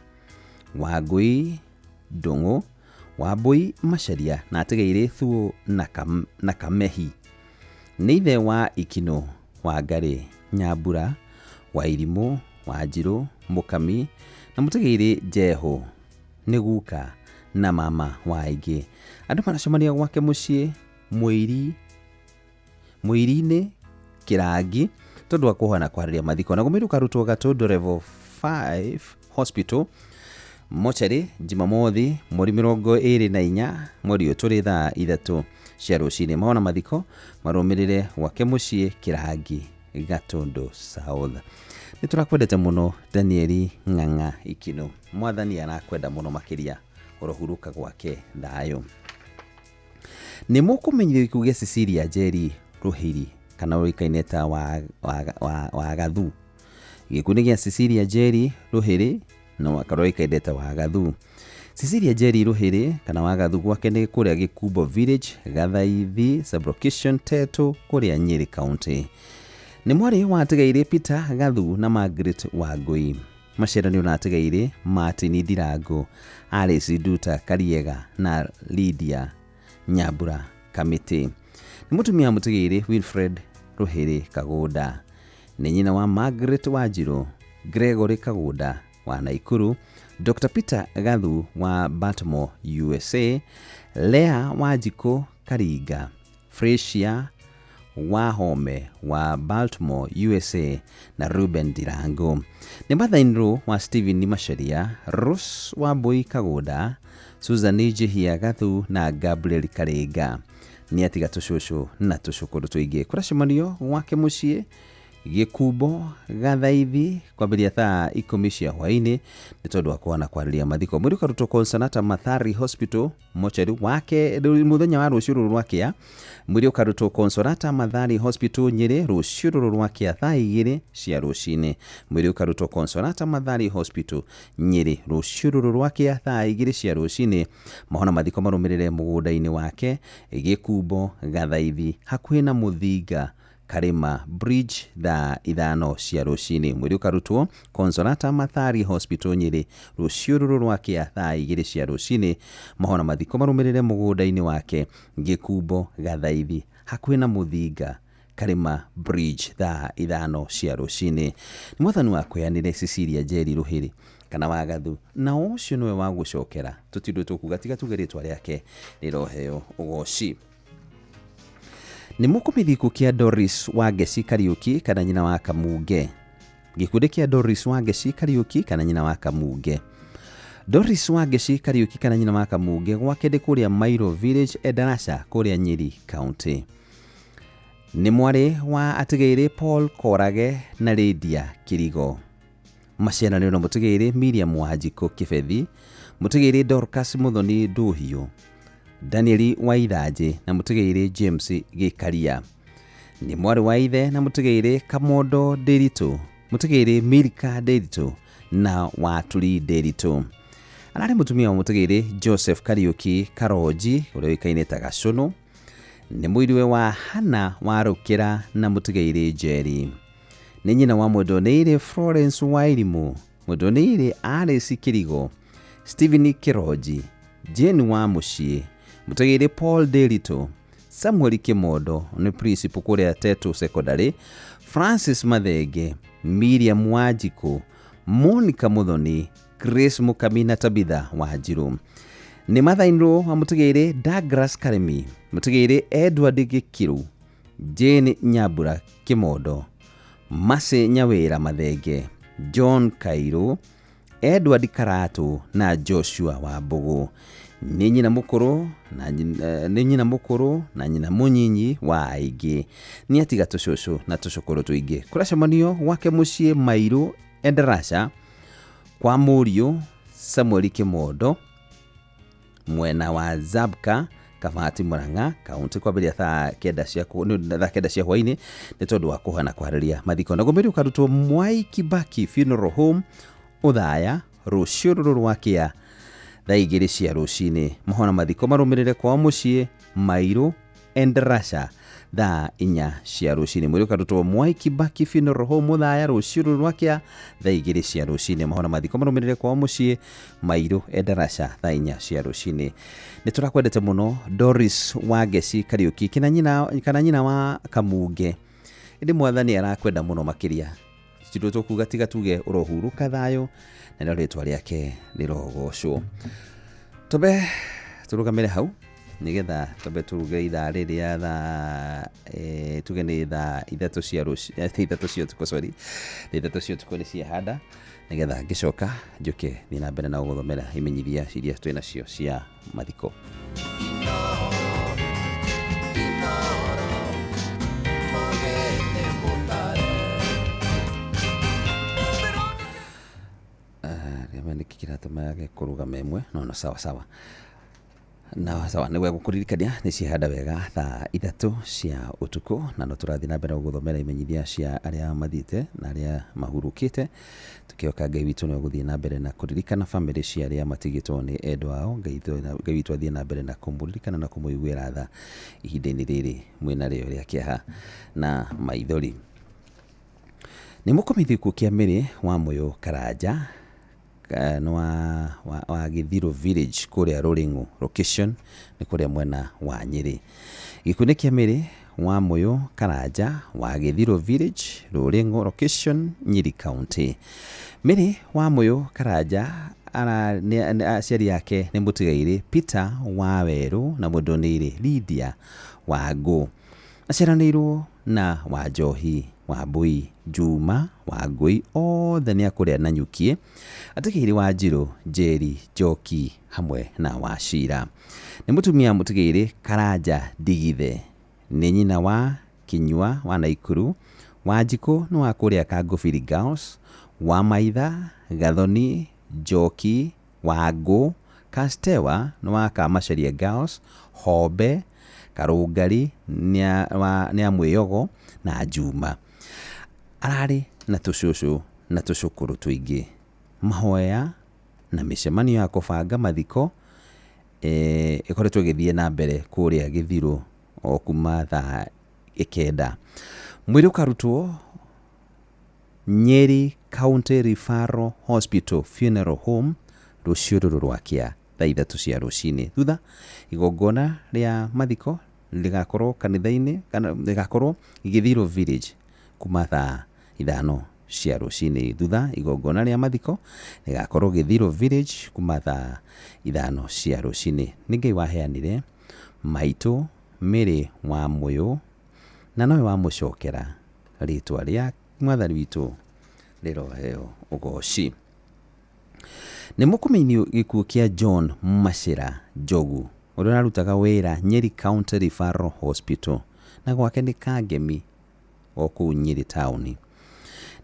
Wangũi Ndung'u, Wambui Macharia na atigairĩ Thuo na Kamehi. Nĩ ithe wa Ikinũ, Wangarĩ Nyambura, Wairimũ, Wanjirũ, Mũkami na mũtigairĩ Njehu. Nĩ guka Na mama wa aingĩ. Andũ maracemania gwake mũciĩ mwĩri-inĩ Kĩrangi tondũ wa kũhana kwarĩria mathiko. Na gũmĩrĩ ũkarutwo Gatũndũ level 5 hospital mochari Jumamothi mweri 24 mweri ũyũ tũrĩ thaa 3 cia rũcinĩ. Mahona mathiko marũmĩrĩre gwake mũciĩ Kĩrangi Gatũndũ South. Nĩ tũrakwendete mũno Danieli Ng'ang'a Ikino, mwathani arakwenda mũno makĩria, ũrohurũka gwake thayũ. Nĩ mũkũmenyithio gĩkuũ gĩa Cecilia Njeri Rũhiri kana ũĩkaine ta wa Gathu. Gĩkuũ nĩ gĩa Cecilia Njeri Rũhiri no akorwo ũĩkaine ta wa Gathu. Cecilia Njeri Rũhiri kana wa Gathu gwake nĩ kũrĩa Gĩkumbo Village, Gathaithi Sublocation, Tetu kũrĩa Nyeri County. Nĩ mwarĩ wa Atigaire Peter Gathu na Margaret Wangui. Maciaranio na Atigaire Martin Ndirango, Alice Nduta Kariega na Lydia Nyambura Kamiti. Nĩ mũtumia wa Mũtigaire Wilfred Rũhiri Kagũnda. Nĩ nyina wa Margaret Wanjiru, Gregory Kagũnda wa Naikuru, Dr. Peter Gathu wa Baltimore, USA, Lea Wanjikũ Karinga, Fresia Wahome wa Baltimore, USA na Ruben Ndirango. Nĩ mother-in-law wa Stephen Macharia, Rose Wambui Kagũnda, Susan Njihia Gathu na Gabriel Karinga. Nĩ atiga tũcũcũ na tũcũkũrũ tũingĩ. Kũracemanio gwake mũciĩ Gĩkumbo Gathaithi kwambĩrĩria thaa 10 cia hwaĩ-inĩ nĩ tondũ wa kũhana kwarĩria mathiko. Mwĩrĩ ũkarutwo Consolata Mathari Hospital mochari wake mũthenya wa rũciũ rũrũ rwakĩa. Mwĩrĩ ũkarutwo Consolata Mathari Hospital Nyĩrĩ rũciũ rũrũ rwakĩa thaa 2 cia rũcinĩ. Mwĩrĩ ũkarutwo Consolata Mathari Hospital Nyĩrĩ rũciũ rũrũ rwakĩa thaa 2 cia rũcinĩ. Mahona mathiko marũmĩrĩre mũgũnda-inĩ wake Gĩkumbo Gathaithi hakuhĩ na Mũthinga Karima Bridge thaa 5 cia rũcinĩ. Mwĩrĩ ũkarutwo Consolata Mathari Hospital Nyĩrĩ rũciũ rũrũ rwakĩa thaa 2 cia rũcinĩ. Mahona mathiko marũmĩrĩre mũgũnda-inĩ wake Gĩkumbo Gathaithi hakuhĩ na Mũthinga Karima Bridge thaa 5 cia rũcinĩ. Nĩ mwathani wakweanire Cecilia Njeri Rũhiri kana wa Gathu, na ũcio nĩwe wa gũcokera tũtindũ tũkuga tiga tuge rĩtwa rĩake rĩroheo ũgoci. Nĩ mũkũmithia gĩkuũ kĩa Doris Wangeci Kariũki kana nyina wa Kamunge. Gĩkundi kĩa Doris Wangeci Kariũki kana nyina wa Kamunge. Doris Wangeci Kariũki kana nyina wa Kamunge gwake ndĩ kũrĩa Mairo Village Endarasha kũrĩa Nyeri County. Nĩ mwarĩ wa Atigaire Paul Korage na Lydia Kirigo. Maciaranĩrio na Mũtigaire Miriam Wanjikũ Kĩbethi, Mũtigaire Dorcas Muthoni Ndũhiũ, Danieli Waithanjĩ na Mũtigaire James Gĩkaria. Nĩ mwarĩ wa ithe na Mũtigaire Kamondo Ndĩritũ, Mũtigaire Milka Ndĩritũ na Waturi Ndĩritũ. Ararĩ mũtumia wa Mũtigaire Joseph Kariũki Karonji ũrĩa ũĩkaine ta Gacũnũ. Nĩ mũiriwe wa Hana Warũkĩra na Mũtigaire Njeri. Nĩ nyina wa Mwendonĩire Florence Wairimũ, Mwendonĩire Alice Kĩrigo, Stephen Kĩronji, Jane wa Mũciĩ, Mũtigaire Paul Ndĩritũ, Samuel Kĩmondo nĩ principal kũrĩa Tetu Secondary, Francis Mathenge, Miriam Wanjikũ, Monica Muthoni, Grace Mukami na Tabitha Wanjiru. Nĩ mother-in-law wa Mũtigaire Douglas Karemi, Mũtigaire Edward Gĩkiru, Jane Nyambura Kĩmondo, Mercy Nyawĩra Mathenge, John Kairũ, Edward Karatu na Joshua Wambũgũ. Nĩ nyina mũkũrũ na nĩ nyina mũkũrũ na nyina mũnyinyi wa aingĩ. Nĩ atiga tũcũcũ na tũcũkũrũ tũingĩ. Kũracemanio gwake mũciĩ Mairũ Endarasha kwa mũriũ Samuel Kĩmondo mwena wa Zabka Kabati Murang'a kaunti kwambĩrĩria thaa 9 cia thaa 9 cia hwaĩ-inĩ nĩ tondũ wa kũhana kwarĩria mathiko. Na gũmĩrĩ ũkarutwo Mwai Kibaki Funeral Home Othaya rũciũ rũrũ rwakĩa thaa 2 cia rũcinĩ. Mahona mathiko marũmĩrĩre kwao mũciĩ Mairũ Endarasha thaa 4 cia rũcinĩ. Mwĩrĩ ũkarutwo Mwai Kibaki Funeral Home Othaya rũciũ rũrũ rwakĩa thaa 2 cia rũcinĩ. Mahona mathiko marũmĩrĩre kwao mũciĩ Mairũ Endarasha thaa 4 cia rũcinĩ. Nĩ tũrakwendete mũno Doris Wangeci Kariũki kana nyina wa Kamunge. Ĩndĩ mwathani arakwenda mũno makĩria. Tũtirĩ tũkuga tiga tuge ũrohurũka thayũ na nĩrĩo rĩtwa rĩake rĩrogocwo. Twambe tũrũgamĩre hau nĩgetha twambe tũruge ithaa rĩrĩa thaa tuge nĩ thaa ithatũ cia rũci thaa ithatũ cia ũtukũ, sorry, thaa ithatũ cia ũtukũ nĩ ciahanda, nĩgetha ngĩcoka njũke thiĩ na mbere na gũgũthomera imenyithia iria twĩ nacio cia mathiko. Mũgeni mũtare. Rĩmwe nĩkĩ kĩratũma yage kũrũgama ĩmwe no no sawa sawa na sawa nĩ gũkũririkania nĩ ciahanda wega thaa ithatũ cia ũtukũ, na no tũrathiĩ na mbere gũgũthomera imenyithia cia arĩa mathiĩte na arĩa mahurũkĩte, tũkĩhoka Ngai witũ nĩ ũgũthiĩ na mbere na kũririkana bamĩrĩ cia arĩa matigĩtwo nĩ endwa ao. Ngai witũ athiĩ na mbere na kũmũririkana na kũmũiguĩra tha ihinda-inĩ rĩrĩ mwĩnarĩo rĩa kĩeha na maithori. Nĩ mũkũmithio gĩkuũ kĩa Mary wa Mũyũ Karanja nĩ wa Gĩthirũ village kũrĩa Rũrĩng'ũ location nĩ kũrĩa mwena wa Nyĩrĩ. Gĩkuũ nĩ kĩa Mary wa Mũyũ Karanja wa Gĩthirũ village, Rũrĩng'ũ location, Nyĩrĩ county. Mary wa Mũyũ Karanja aciari ake nĩ mũtigairĩ Peter wa Werũ na mũndũnĩirĩ Lydia wa Ngũ. Aciaranĩirwo na Wanjohi wa Mbui, Juma wa Ngũi, othe nĩ a kũrĩa Nanyukie, atigĩrĩ wa Njirũ, Njeri, Njoki hamwe na Wacira. Nĩ mũtumia mũtigĩrĩ Karanja Ndigithe, nĩ nyina wa Kinyua wa Naikuru, Wanjikũ nĩ wa kũrĩa Kangũbiri Girls, wa Maitha, Gathoni, Njoki, Wangũ, Kastewa nĩ wa Kamacharia Girls, Hombe, Karũngari nĩ a Mwĩyogo na Juma. Ararĩ na tũcũcũ na tũcũkũrũ tũingĩ. Mahoya na mĩcemanio ya kũbanga mathiko ĩkoretwo ĩgĩthiĩ na mbere kũrĩa Gĩthirũ o kuma thaa 9. Mwĩrĩ ũkarutwo Nyeri County Referral Hospital Funeral Home rũciũ rũrũ rwakĩa thaa ithatũ cia rũcinĩ. Thutha igongona rĩa mathiko rĩgakorwo kanitha-inĩ kana rĩgakorwo Gĩthirũ village kuma thaa 5 cia rũcinĩ. Thutha igongona rĩa mathiko rĩgakorwo Gĩthirũ village kuma thaa 5 cia rũcinĩ. Nĩ Ngai waheanire maitũ Mary wa Mũyũ na nowe wamũcokera, rĩtwa rĩa mwathani witũ rĩroheo ũgoci. Nĩ mũkũmenyithio gĩkuũ kĩa John Machira Njogu ũrĩa ũrarutaga wĩra Nyeri County Referral Hospital na gwake nĩ Kangemi o kũu Nyeri taũni.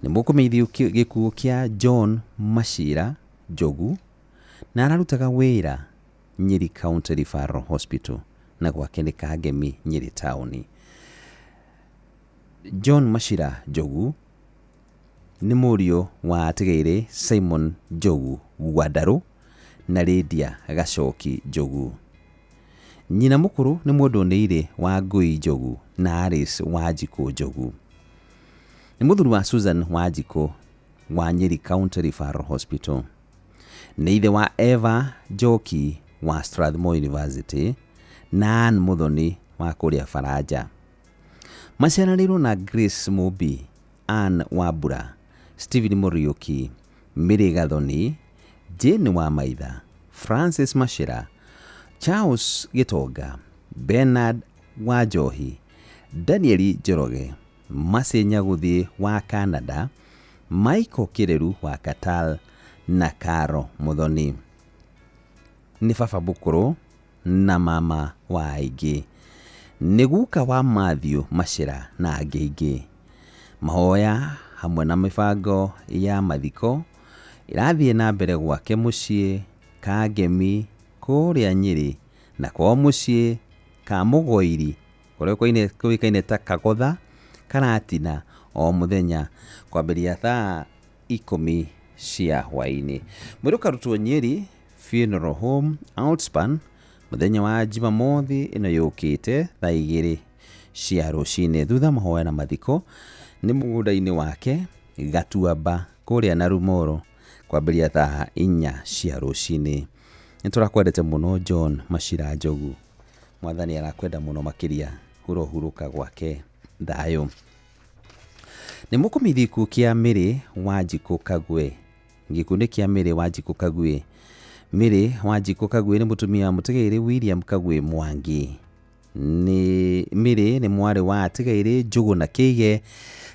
Nĩ mũkũmenyithio gĩkuũ kĩa John Machira Njogu na ararutaga wĩra Nyeri County Referral Hospital na gwake nĩ Kangemi Nyeri taũni. John Machira Njogu nĩ mũriũ wa atigĩrĩ Simon Njogu Gwandarũ na Lydia Gacoki Njogu. Nyina mũkũrũ nĩ mũndũnĩirĩ wa Ngũi Njogu na Alice Wanjikũ Njogu. Nĩ mũthuri wa Susan Wanjikũ wa Nyeri County Referral Hospital. Nĩ ithe wa Eva Njoki wa Strathmore University na Ann Muthoni wa kũrĩa Faranja. Maciaranĩirwo na Grace Mũmbi, Ann Wambura, Stephen Muriuki, Mary Gathoni, Jane wa Maitha, Francis Machira, Charles Gĩtonga, Bernard Wanjohi, Daniel Njoroge, Mercy Nyagũthiĩ wa Canada, Michael Kĩrĩru wa Qatar na Caro Muthoni. Nĩ baba mũkũrũ na mama wa aingĩ. Nĩ guka wa Matthew Machira na angĩ aingĩ. Mahoya hamwe na mĩbango ya mathiko ĩrathiĩ na mbere gwake mũciĩ Kangemi kũrĩa Nyĩrĩ na kwao mũciĩ Kamũgoiri kũrĩa kũĩkaine ta Kagotha Karatina o mũthenya kwambĩrĩria thaa 10 cia hwaĩ-inĩ. Mwĩrĩ ũkarutwo Nyeri Funeral Home Outspan mũthenya wa Jumamothi ĩno yũkĩte thaa 2 cia rũcinĩ. Thutha mahoya na mathiko nĩ mũgũnda-inĩ wake Gatuamba kũrĩa Narumoro kwambĩrĩria thaa 4 cia rũcinĩ. Nĩ tũrakwendete mũno John Machira Njogu. Mwathani arakwenda mũno makĩria, ũrohurũka gwake thayũ. Nĩ mũkũmithio gĩkuũ kĩa Mary Wanjikũ Kagwe. Gĩkuũ nĩ kĩa Mary Wanjikũ Kagwe. Mary Wanjikũ Kagwĩ nĩ mũtumia wa mũtigairĩ William Kagwĩ Mwangi. Nĩ Mary nĩ mwarĩ wa atigairĩ Njũgũna Kĩige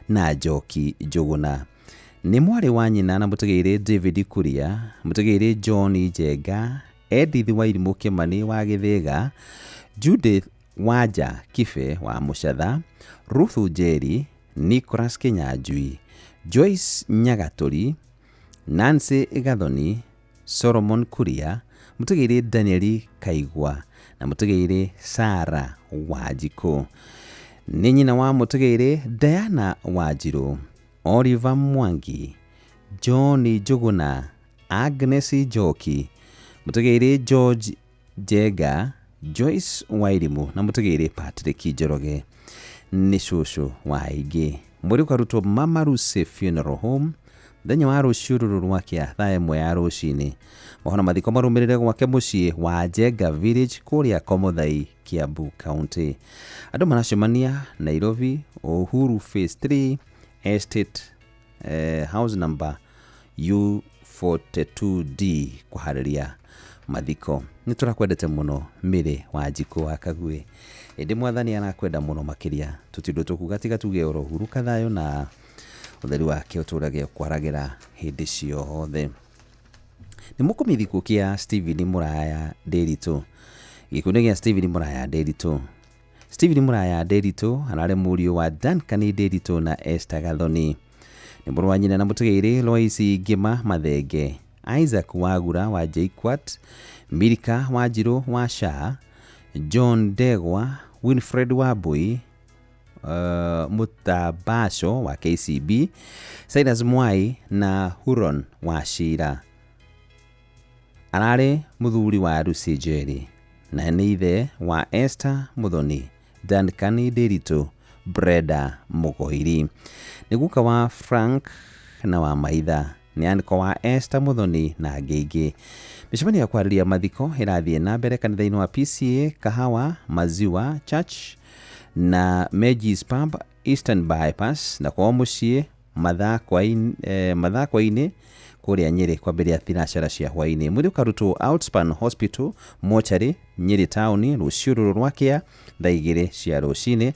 na Njoki Njũgũna. Nĩ mwarĩ wa nyina na mũtigairĩ David Kuria, mũtigairĩ John Njenga, Edith Wairimũ Kĩmani wa Gĩthĩga, Judith Wanja Kibe wa Mũcatha, Ruth Njeri, Nicholas Kĩnyanjui, Joyce Nyagatũri, Nancy Gathoni, Solomon Kuria, mũtigairĩ Daniel Kaigwa na mũtigairĩ Sarah Wanjikũ. Nĩ nyina wa mũtigairĩ Diana Wanjirũ, Oliver Mwangi, John Njũgũna, Agnes Njoki, mũtigairĩ George Njenga, Joyce Wairimũ na mũtigairĩ Patrick Njoroge. Nĩ cũcũ wa aingĩ. Mwĩrĩ ũkarutwo Mama Lucy Funeral Home mũthenya wa rũciũ rũrũ rwakĩa thaa ĩmwe ya rũcinĩ. Mohoro mathiko marũmĩrĩre gwake mũciĩ wa Njenga Village kũrĩa Komothai, Kiambu County. Andũ maracemania Nairobi, Uhuru Phase 3 Estate, house number U42D kũharĩria mathiko. Nĩ tũrakwendete mũno Mary Wanjikũ wa Kagwĩ, ĩndĩ mwathani arakwenda mũno makĩria. Tũtindũ tũkuga tiga tuge oro hurũka thayũ na ũtheri wake ũtũrage kwaragĩra hĩndĩ ciothe. Nĩ mũkũmithia gĩkuũ kĩa Stephen Mũraya Ndĩritũ. Gĩkuũ nĩ gĩa Stephen Mũraya Ndĩritũ. Stephen Mũraya Ndĩritũ ararĩ mũriũ wa Duncan Ndĩritũ na Esther Gathoni. Nĩ mũrũ wa nyina na mũtigairĩ Lois Ngĩma Mathenge, Isaac Wagura wa JKUAT, Milka Wanjirũ wa SHA, John Ndegwa, Winfred Wambui, Mutabaco wa KCB, Silas Mwai na Huron wa Shira. Ararĩ mũthuri wa Lucy Njeri na nĩ ithe wa Esther Muthoni, Duncan Ndĩritũ, Brenda Mũgoiri. Nĩ guka wa Frank na wa Maitha. Nĩ anko wa Esther Muthoni na angĩ aingĩ. Mĩcemanio ya kwarĩria mathiko ĩrathiĩ na mbere kanitha-inĩ wa PCA Kahawa Maziwa Church na Megis Pub Eastern Bypass na kwao mũciĩ Mathakwa-inĩ kũrĩa Nyĩrĩ kwambĩrĩria thinacara cia hwaĩ-inĩ. Mwĩrĩ ũkarutwo Outspan Hospital Mortuary Nyĩrĩ Town rũciũ rũrũ rwakĩa thaa igĩrĩ cia rũcinĩ.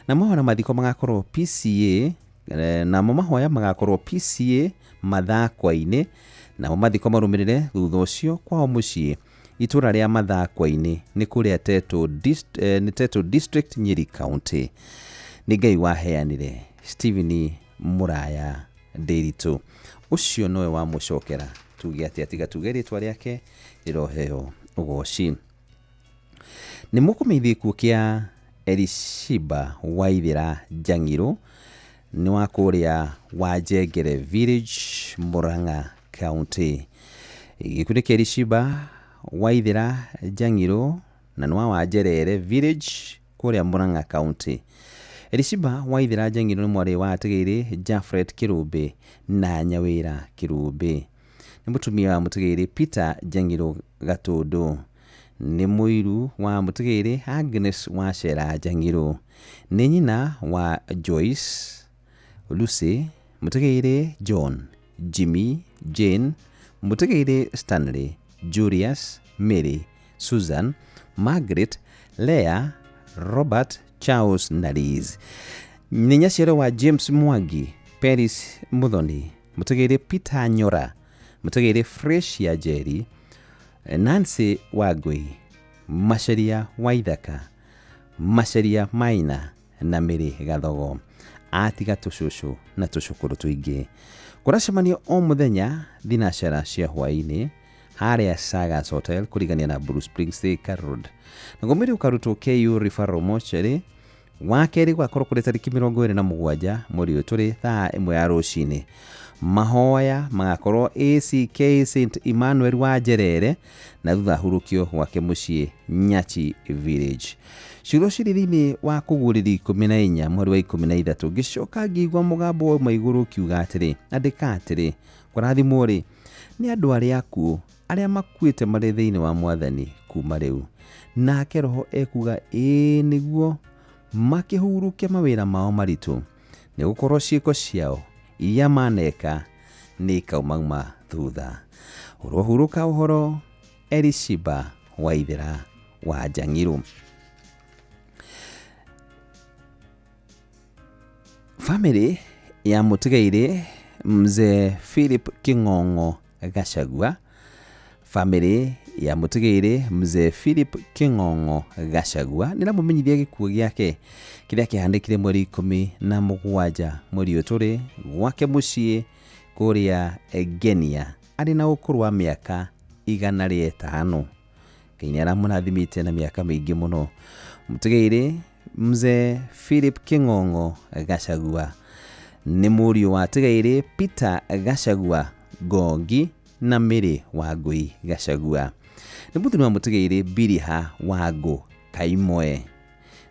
Na mohoro mathiko magakorwo PCA, namo mahoya magakorwo PCA Mathakwa-inĩ, namo mathiko marũmĩrĩre thutha ũcio kwao mũciĩ itũra rĩa Mathakwa-inĩ nĩ kũrĩa Teto District Nyĩrĩ County. Nĩ Ngai waheanire Stephen Mũraya Ndĩritũ. Ũcio nowe wamũcokera tuge atĩa tiga tuge rĩtwa rĩake rĩroheo ũgoci. Nĩ mũkũmenyithia gĩkuũ kĩa Elishiba Waithĩra Njang'irũ, nĩ wa kũrĩa Wanjengere Village, Murang'a County. Gĩkuũ nĩ kĩa Elishiba Waithĩra Njang'irũ na nĩ wa Wanjerere Village kũrĩa Murang'a County. Elishiba Waithĩra Njang'irũ nĩ mwarĩ wa atigĩrĩ Jafret Kĩrũmbĩ na Nyawĩra Kĩrũmbĩ. Nĩ mũtumia wa mũtigĩrĩ Peter Njang'irũ Gatũndũ. Nĩ mũiru wa mũtigĩrĩ Agnes Wacera Njang'irũ. Nĩ nyina wa Joyce, Lucy, mũtigĩrĩ John, Jimmy, Jane, mũtigĩrĩ Stanley, Julius, Mary, Susan, Margaret, Leah, Robert, Charles na Liz. Nĩ nyaciaro wa James Mwangi, Paris Muthoni, mũtigĩrĩ Peter Nyora, mũtigĩrĩ Fresh Njeri, Nancy Wangui, Macharia Waithaka, Macharia Maina na Mary Gathogo. Atiga tũcũcũ na tũcũkũrũ tũingĩ. Kũracemanio o mũthenya thinacara cia hwaĩ-inĩ harĩa Sagas Hotel kũrigania na Blue Springs Thika Road. Naguo mwĩrĩ ũkarutwo KU Referral Mortuary wa kerĩ gwakorwo kũrĩ tarĩki 27 mweri ũyũ tũrĩ thaa ĩmwe ya rũcinĩ. Mahoya magakorwo ACK St Emmanuel wa Njerere na thutha hurũkio gwake mũciĩ Nyachi Village. Ciugo cirĩ thĩinĩ wa kũguũrĩria 14 mweri wa 13 ngĩcoka ngĩigua mũgambo wauma igũrũ ũkiuga atĩrĩ, andĩka atĩrĩ, kũrathimwo rĩ nĩ andũ arĩa akuũ arĩa makuĩte marĩ thĩinĩ wa mwathani kuma rĩu. Nake roho ekuga ĩĩ nĩguo makĩhurũke mawĩra mao maritũ, nĩ gũkorwo ciĩko ciao iria maneka nĩ ikaumauma thutha. Ũrohurũka ũhoro Elishiba Waithera wa Njang'irũ. Bamĩrĩ ya mũtigairĩ Mzee Philip King'ong'o Gachagua. Bamĩrĩ ya mũtigairĩ Mzee Philip King'ong'o Gachagua nĩramũmenyithia gĩkuũ gĩake kĩrĩa kĩhanĩkire mweri 17 mweri ũyũ tũrĩ gwake mũciĩ kũrĩa Ngenia arĩ na ũkũrũ wa mĩaka 105. Ngai nĩaramũrathimĩte na mĩaka mĩingĩ mũno. Mũtigairĩ Mzee Philip King'ong'o Gachagua nĩ mũriũ wa tigairĩ Peter Gachagua Ngongi na Mary Wangui Gachagua. Nĩ mũthuri wa mũtigairĩ Biriha Wangũ Kaimoe.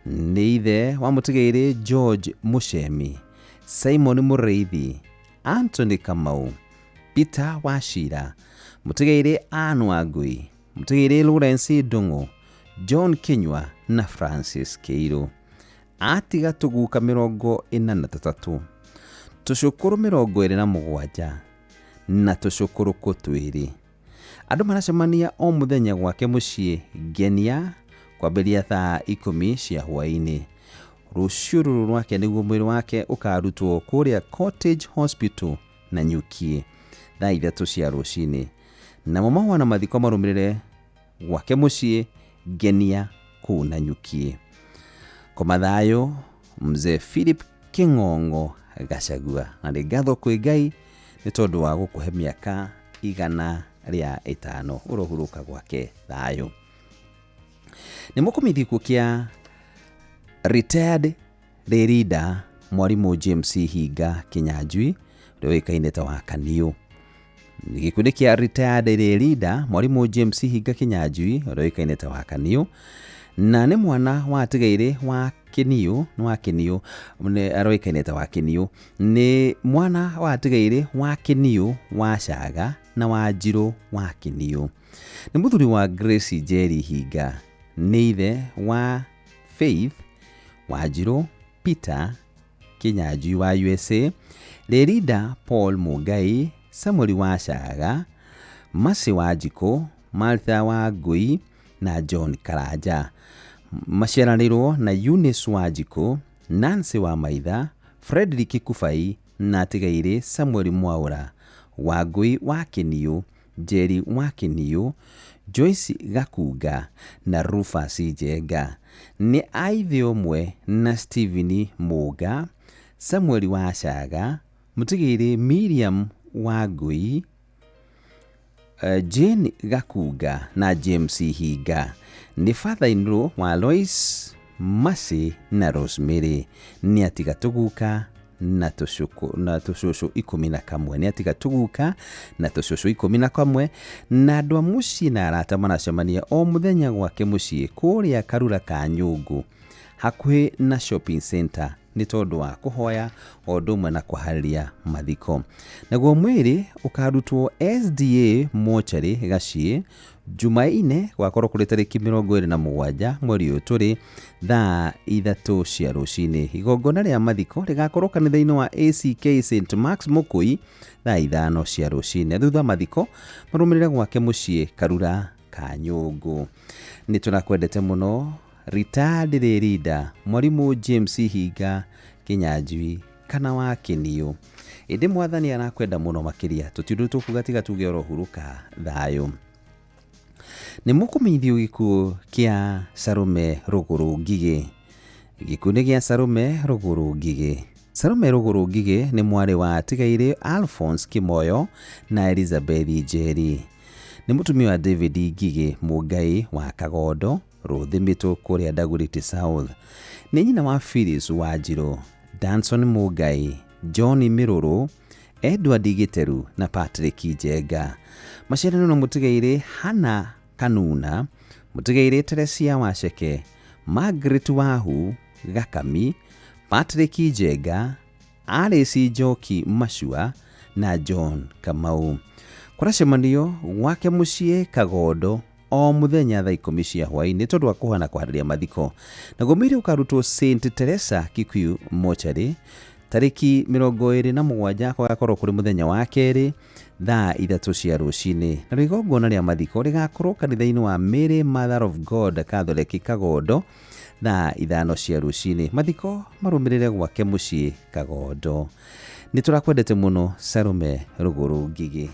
Nĩ ithe wa mũtigairĩ George Muchemi, Simon Mũrĩithi, Anthony Kamau, Peter Wachira, mũtigairĩ Anne Wangui, mũtigairĩ Lawrence Ndung'u, John Kinyua na Francis Kĩirũ. Atiga tũguka 43, tũcũkũrũ 27 na tũcũkũrũkũ 2. Andũ maracemania o mũthenya gwake mũciĩ Ngenia kwambĩrĩria thaa 10 cia hwaĩ-inĩ. Rũciũ rũrũ rwake nĩguo mwĩrĩ wake ũkarutwo kũrĩa Cottage Hospital na Nyuki thaa 3 cia rũcinĩ. Namo mahũa na mathiko marũmĩrĩre gwake mũciĩ Ngenia kũu Nanyuki. Koma thayũ Mzee Philip King'ong'o Gachagua. Na nĩ ngatho kwĩ Ngai nĩ tondũ wa gũkũhe mĩaka 105 ũrohurũka gwake thayũ. Nĩ mũkũmithia gĩkuũ kĩa retired Lerida mwarimũ James Hinga Kinyanjui ũrĩa ũĩkaine ta wa Kaniũ. Gĩkundi kĩa retired Lerida mwarimũ James Hinga Kinyanjui ũrĩa ũĩkaine ta wa Kaniũ na nĩ mwana wa tigairĩ wa Kĩniũ, nĩ wa Kĩniũ, aroĩkaine ta wa Kĩniũ, nĩ mwana wa tigairĩ wa Kĩniũ wa Caga na wa Njirũ wa Kĩniũ. Nĩ mũthuri wa Grace Njeri Hinga, nĩ ithe wa Faith Wanjirũ, Peter Kinyanjui wa USA, Lerida Paul Mungai, Samuel wa Caga, Mercy Wanjikũ, Martha wa Ngui na John Karanja. Maciaranĩirwo na Eunice Wanjikũ, Nancy wa Maitha, Frederick Kubai na atigairĩ Samuel Mwaũra, Wangui wa Kĩniũ, Njeri wa Kĩniũ, Joyce Gakunga na Rufus Njenga. Nĩ a ithe ũmwe na Stephen Mũnga, Samuel wa Caga, mũtigairĩ Miriam Wangui, Jane Gakunga na James Hinga. Nĩ father-in-law wa Lois, Mercy na Rosemary. Nĩ atiga tũguka na tũcũcũ 11. Nĩ atiga tũguka na tũcũcũ 11 na andũ a mũciĩ na arata maracemania o mũthenya gwake mũciĩ kũrĩa Karura ka Nyũngũ hakuhĩ na shopping center nĩ tondũ wa kũhoya o ũndũ ũmwe na kũharĩria mathiko. Naguo mwĩrĩ ũkarutwo SDA mochari Gaciĩ Jumaine gwakorwo kũrĩ tarĩki 27 mweri ũyũ tũrĩ thaa 3 cia rũcinĩ. Igongona rĩa mathiko rĩgakorwo kanitha-inĩ wa ACK St Marks Mũkũi thaa 5 cia rũcinĩ. Thutha mathiko marũmĩrĩre gwake mũciĩ Karura ka Nyũngũ. Nĩ tũrakwendete mũno retired Lerida mwarimũ James Hinga Kinyanjui kana wa Kĩniũ. Ĩndĩ mwathani arakwenda mũno makĩria, tũtirĩ tũkuga tiga tuge orohurũka thayũ. Nĩ mũkũmenyithio gĩkuũ kĩa Salome Rũgũrũ Ngigĩ. Gĩkuũ nĩ gĩa Salome Rũgũrũ Ngigĩ. Salome Rũgũrũ Ngigĩ nĩ mwarĩ wa tigairĩ Alphonse Kimoyo na Elizabeth Njeri. Nĩ mũtumia wa David Ngigĩ Mũngai wa Kagondo Rũthĩmĩtũ kũrĩa Dagoretti South. Nĩ nyina wa Phyllis Wanjirũ, Danson Mũngai, John Mĩrũrũ, Edward Gĩteru na Patrick Njenga. Maciaranĩirwo na mũtigairĩ Hannah Kanuna, mũtigairĩ Teresia Waceke, Margaret Wahu Gakami, Patrick Njenga, Alice Njoki Machua na John Kamau. Kũracemanio gwake mũciĩ Kagondo o mũthenya thaa 10 cia hwaĩ-inĩ tondũ wa kũhana kũharĩria mathiko. Naguo mwĩrĩ ũkarutwo St Teresa Kikuyu mochari tarĩki 27 gũgakorwo kũrĩ mũthenya wa kerĩ Thaa 3 cia rũcinĩ. Narĩo igongona rĩa mathiko rĩgakorwo kanitha-inĩ wa Mary Mother of God Catholic Kagondo thaa 5 cia rũcinĩ. Mathiko marũmĩrĩre gwake mũciĩ Kagondo. Nĩ tũrakwendete mũno Salome Rũgũrũ Ngigĩ.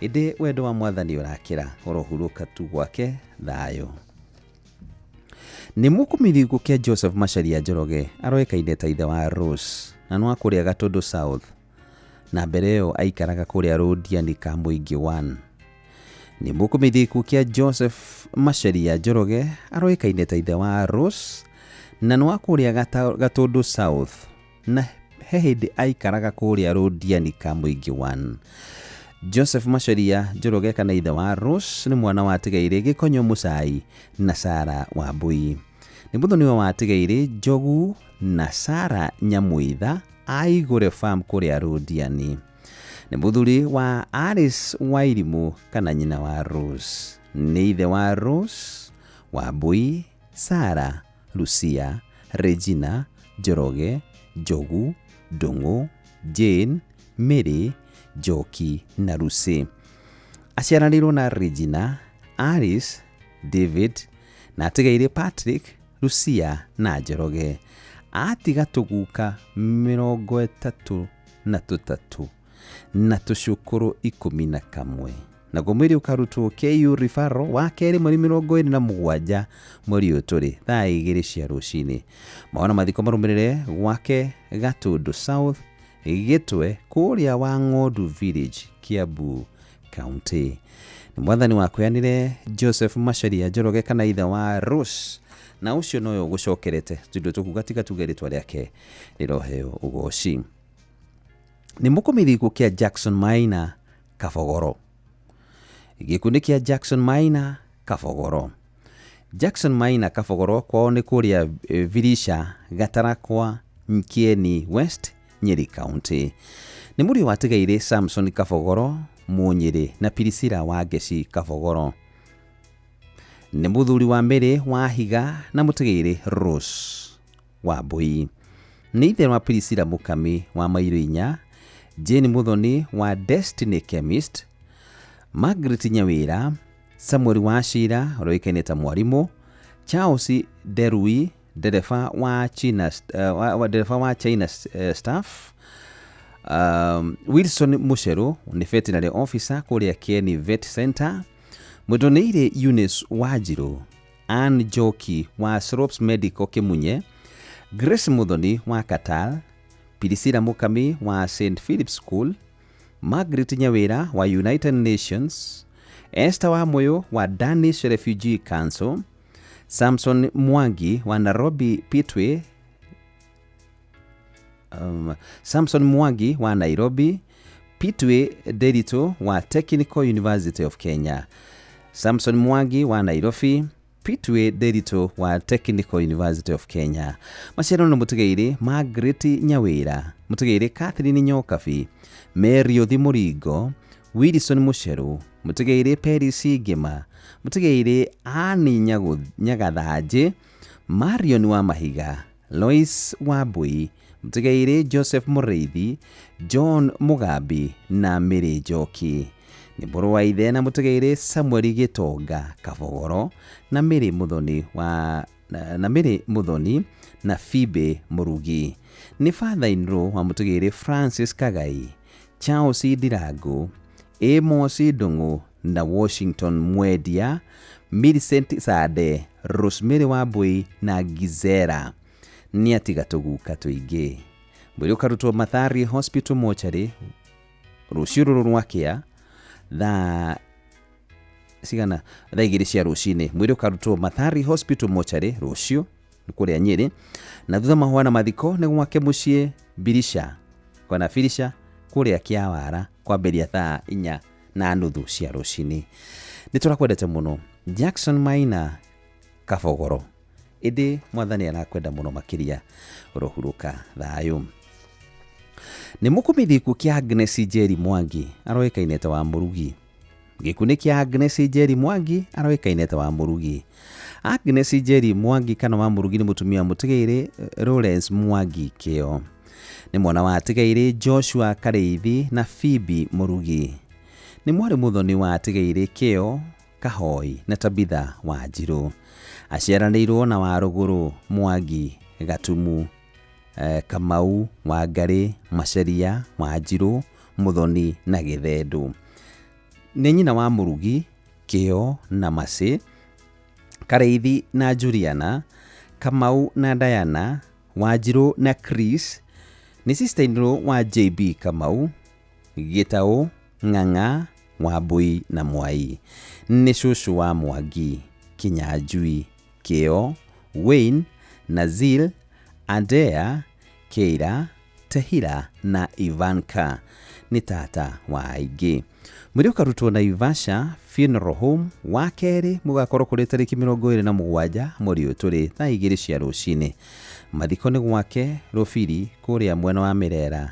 Ĩndĩ wendo wa mwathani ũrakĩra ũrohurũka tu gwake thayũ. Nĩ mũkũmithia gĩkuũ kĩa Joseph Macharia Njoroge aroĩkaine ta ithe wa Rose na nĩ wa kũrĩa Gatũndũ South na mbere ĩyo aikaraga kũrĩa Rũndiani ka Mũingĩ 1. Nĩ mũkũmithia gĩkuũ kĩa Joseph Macharia Njoroge aroĩkaine ta ithe wa Rose na nĩ wa kũrĩa Gatũndũ South na he hĩndĩ aikaraga kũrĩa Rũndiani ka Mũingĩ 1. Joseph Macharia Njoroge kana ithe wa Rose nĩ mwana wa Tigairĩ Gĩkonyo Mũcai na Sara Wambui. Nĩ mũthoniwe wa Tigairĩ Njogu na Sara Nyamũitha aigũre farm kũrĩa Rũndiani. Nĩ mũthuri wa Alice Wairimũ kana nyina wa Rose. Nĩ ithe wa Rose, Wambui, Sara, Lucia, Regina, Njoroge, Njogu, Ndũng'ũ, Jane, Mary, Njoki na Lucy. Aciaranĩirwo na Regina, Alice, David na atigaire Patrick, Lucia na Njoroge. Atiga tũguka 33 na tũcũkũrũ 11. Naguo mwĩrĩ ũkarutwo KU Referral wa kerĩ mweri 27 mweri ũyũ tũrĩ thaa 2 cia rũcinĩ. Mawona mathiko marũmĩrĩre gwake Gatũndũ South Gĩtwe kũrĩa wa Ng'ondu Village Kiambu County. Nĩ mwathani wakweanire Joseph Macharia Njoroge kana ithe wa Rose na ũcio noyo ũgũcokerete tondũ tũkuga tiga tuge rĩtwa rĩake rĩroheo ũgoci. Nĩ mũkũmithia gĩkuũ kĩa Jackson Maina Kabogoro. Gĩkuũ nĩ kĩa Jackson Maina Kabogoro. Jackson Maina Kabogoro kwao nĩ kũrĩa Virisha Gatarakwa Kieni West Nyeri County. Nĩ mũriũ wa Tigairĩ Samson Kabogoro Mũnyĩrĩ na Priscilla Wangeci Kabogoro. Nĩ mũthuri wa Mary wa Higa na mũtigairĩ Rose Wambui. Nĩ ithe wa Priscilla Mũkami wa Mairũ 4, Jane Muthoni wa Destiny Chemist, Margaret Nyawira, Samuel Wachira ũrĩa ta mwarimũ, Charles Derui ndereba wa China, ndereba wa China staff, Wilson Mucheru nĩ veterinary officer kũrĩa Kieni Vet Center, Mũndũnĩire Eunice Wanjiru, Ann Njoki wa Slopes Medical Kimunye, Grace Muthoni wa Qatar, Priscilla Mukami wa St Philip School, Margaret Nyawira wa United Nations, Esther Wamuyu wa Danish Refugee Council, Samson Mwangi wa Nairobi Pitwe, Samson Mwangi wa Nairobi Pitwe Derito wa Technical University of Kenya, Samson Mwangi wa Nairobi Pitwe Derito wa Technical University of Kenya. Maciaro nĩ mũtigairĩ Margaret Nyawira, mũtigairĩ Catherine Nyokabi, Mary Othi Mũringo, Wilson Mũceru, mũtigairĩ Peris Ngĩma, mũtigairĩ Anne Nyagathanjĩ, Marion wa Mahiga, Lois Wambui, mũtigairĩ Joseph Mũrĩithi, John Mugambi na Mary Njoki. Nĩ mũrũ wa ithe na mũtigairĩ Samuel Gĩtonga Kabogoro na Mary Muthoni wa na Mary Muthoni na Phoebe Mũrugi. Nĩ father in law wa mũtigairĩ Francis Kagai, Charles Ndirangu, Amos Ndung'u na Washington Mwendia, Millicent Sade, Rosemary Wambui na Gizera. Nĩ atiga tũguka tũingĩ. Mwĩrĩ ũkarutwo Mathari Hospital Mortuary rũciũ rũrũ rwakĩa thaa cigana thaa 2 cia rũcinĩ. Mwĩrĩ ũkarutwo Mathari Hospital Mortuary rũciũ nĩ kũrĩa Nyĩrĩ, na thutha mahũa na mathiko nĩ gwake mũciĩ Birisha kana Birisha kũrĩa Kĩawara kwambĩrĩria thaa 4:30 cia rũcinĩ. Nĩ tũrakwendete mũno Jackson Maina Kabogoro, ĩndĩ mwathani arakwenda mũno makĩria, ũrohurũka thayũ. Nĩ mũkũmithia gĩkuũ kĩa Agnes Njeri Mwangi aroĩkaine ta wa Mũrugi. Gĩkuũ nĩ kĩa Agnes Njeri Mwangi aroĩkaine ta wa Mũrugi. Agnes Njeri Mwangi kana wa Mũrugi nĩ mũtumia mũtigairĩ Lawrence Mwangi Kĩo. Nĩ mwana wa atigairĩ Joshua Karĩithi na Phoebe Mũrugi. Nĩ mwarĩ mũthoni wa Atigaire Kĩo Kahoi na Tabitha Wanjirũ. Aciaranĩirwo na Warũgũrũ, Mwangi, Gatumu, Kamau, Wangarĩ, Macharia, Wanjirũ, Mũthoni na Gĩthendũ. Nĩ nyina wa Mũrugi, Kĩo na Macĩ, Kareithi na Juliana, Kamau na Diana, Wanjirũ na Chris, nĩ sister-in-law wa JB Kamau, Gĩtaũ, Ng'ang'a, Wambui na Mwai. Nĩ cũcũ wa Mwangi, Kinyanjui, Kĩo, Wayne, Nazil, Andrea, Keira, Tehila na Ivanka. Nĩ tata wa aingĩ. Mwĩrĩ ũkarutwo Naivasha Funeral Home wa kerĩ mũgakorwo kũrĩ tarĩki 27 mweri ũyũ tũrĩ thaa 2 cia rũcinĩ. Mathiko nĩ gwake Rũbiri kũrĩa mwena wa Mĩrera,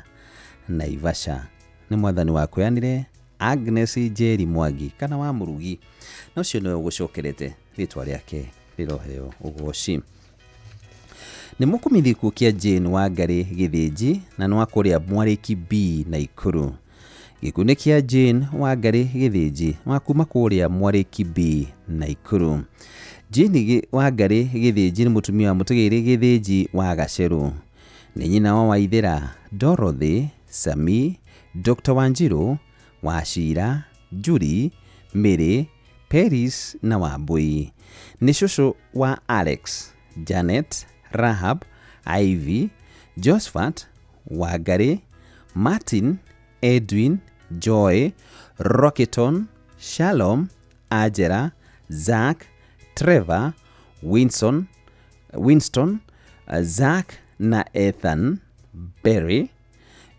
Naivasha. Nĩ mwathani wakweanire Agnes Njeri Mwangi kana wa Mũrugi, na ũcio nĩwe ũgũcokerete rĩtwa rĩake rĩroheo ũgoci. Nĩ mũkũmithia gĩkuũ kĩa Jane Wangarĩ Gĩthĩnji na nĩ wa kũrĩa Mwarĩki B Naikuru. Gĩkuũ nĩ kĩa Jane Wangarĩ Gĩthĩnji wa kuma kũrĩa Mwarĩki B Naikuru. Jane Wangarĩ Gĩthĩnji nĩ mũtumia wa Mũtigairĩ Gĩthĩnji wa Gacerũ. Nĩ nyina wa Waithĩra, Dorothy, Sami, Dr. Wanjirũ, Wachira, Julie, Mary, Paris na Wambui. Nĩ cũcũ wa Alex, Janet, Rahab, Ivy, Josephat, Wangarĩ, Martin, Edwin, Joy, Rocketon, Shalom, Angela, Zach, Trevor, Winston, Zach na Ethan, Barry,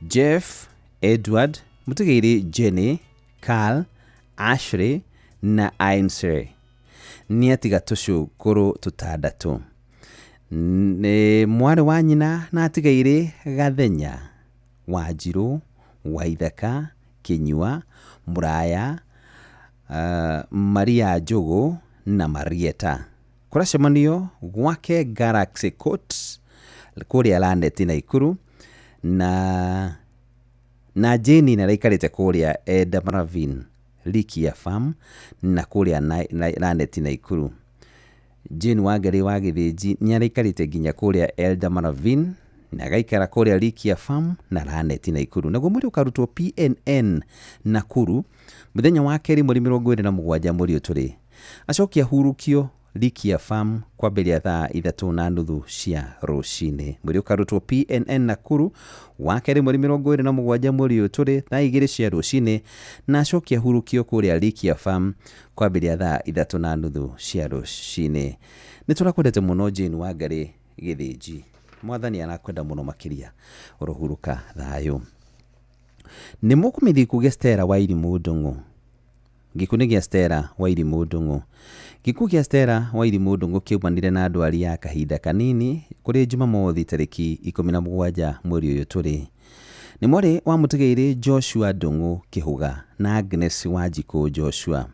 Jeff, Edward, Mũtigairĩ Jenny, Carl, Ashley na Ainsley. Nĩ atiga tũcũkũrũ tũtandatũ. Nĩ mwarĩ wa nyina na atigairĩ Gathenya, Wanjirũ, Waithaka, Kĩnyua, Mũraya, Maria Njũgũ na Marieta. Kũracemanio gwake Galaxy Court kũrĩa Lanet Naikuru na Jane na araikarĩte kũrĩa Eldamaravine Likia Farm na kũrĩa Lanet Naikuru. Jane Wangarĩ wa Gĩthĩnji nĩ araikarĩte nginya kũrĩa Eldamaravine na agaikara kũrĩa Likia Farm na Lanet Naikuru. Naguo mwĩrĩ ũkarutwo PNN Nakuru mũthenya wa kerĩ mweri 27 mweri ũyũ tũrĩ. Acoke ahurũkio Likia Farm kwambĩrĩria thaa 3:30 cia rũcinĩ. Mwĩrĩ ũkarutwo PNN Nakuru wa kerĩ mweri 27 mweri ũyũ tũrĩ thaa 2 cia rũcinĩ na acoke ahurũkio kũrĩa Likia Farm kwambĩrĩria thaa 3:30 cia rũcinĩ. Nĩ tũrakwendete mũno Jane Wangarĩ Gĩthĩnji. Mwathani arakwenda mũno makĩria. Ũrohurũka thayũ. Nĩ mũkũmithia gĩkuũ gĩa Stella Wairimũ Ndung'u. Gĩkuũ nĩ gĩa Stella Wairimũ Ndung'u. Gĩkuũ kĩa Stella Wairimũ Ndung'u kĩaumanire na ndwari ya kahinda kanini kũrĩ Jumamothi tarĩki 17 mweri ũyũ tũrĩ. Nĩ mwarĩ wa Mũtigairĩ Joshua Ndung'u Kĩhũga na Agnes Wanjikũ Joshua.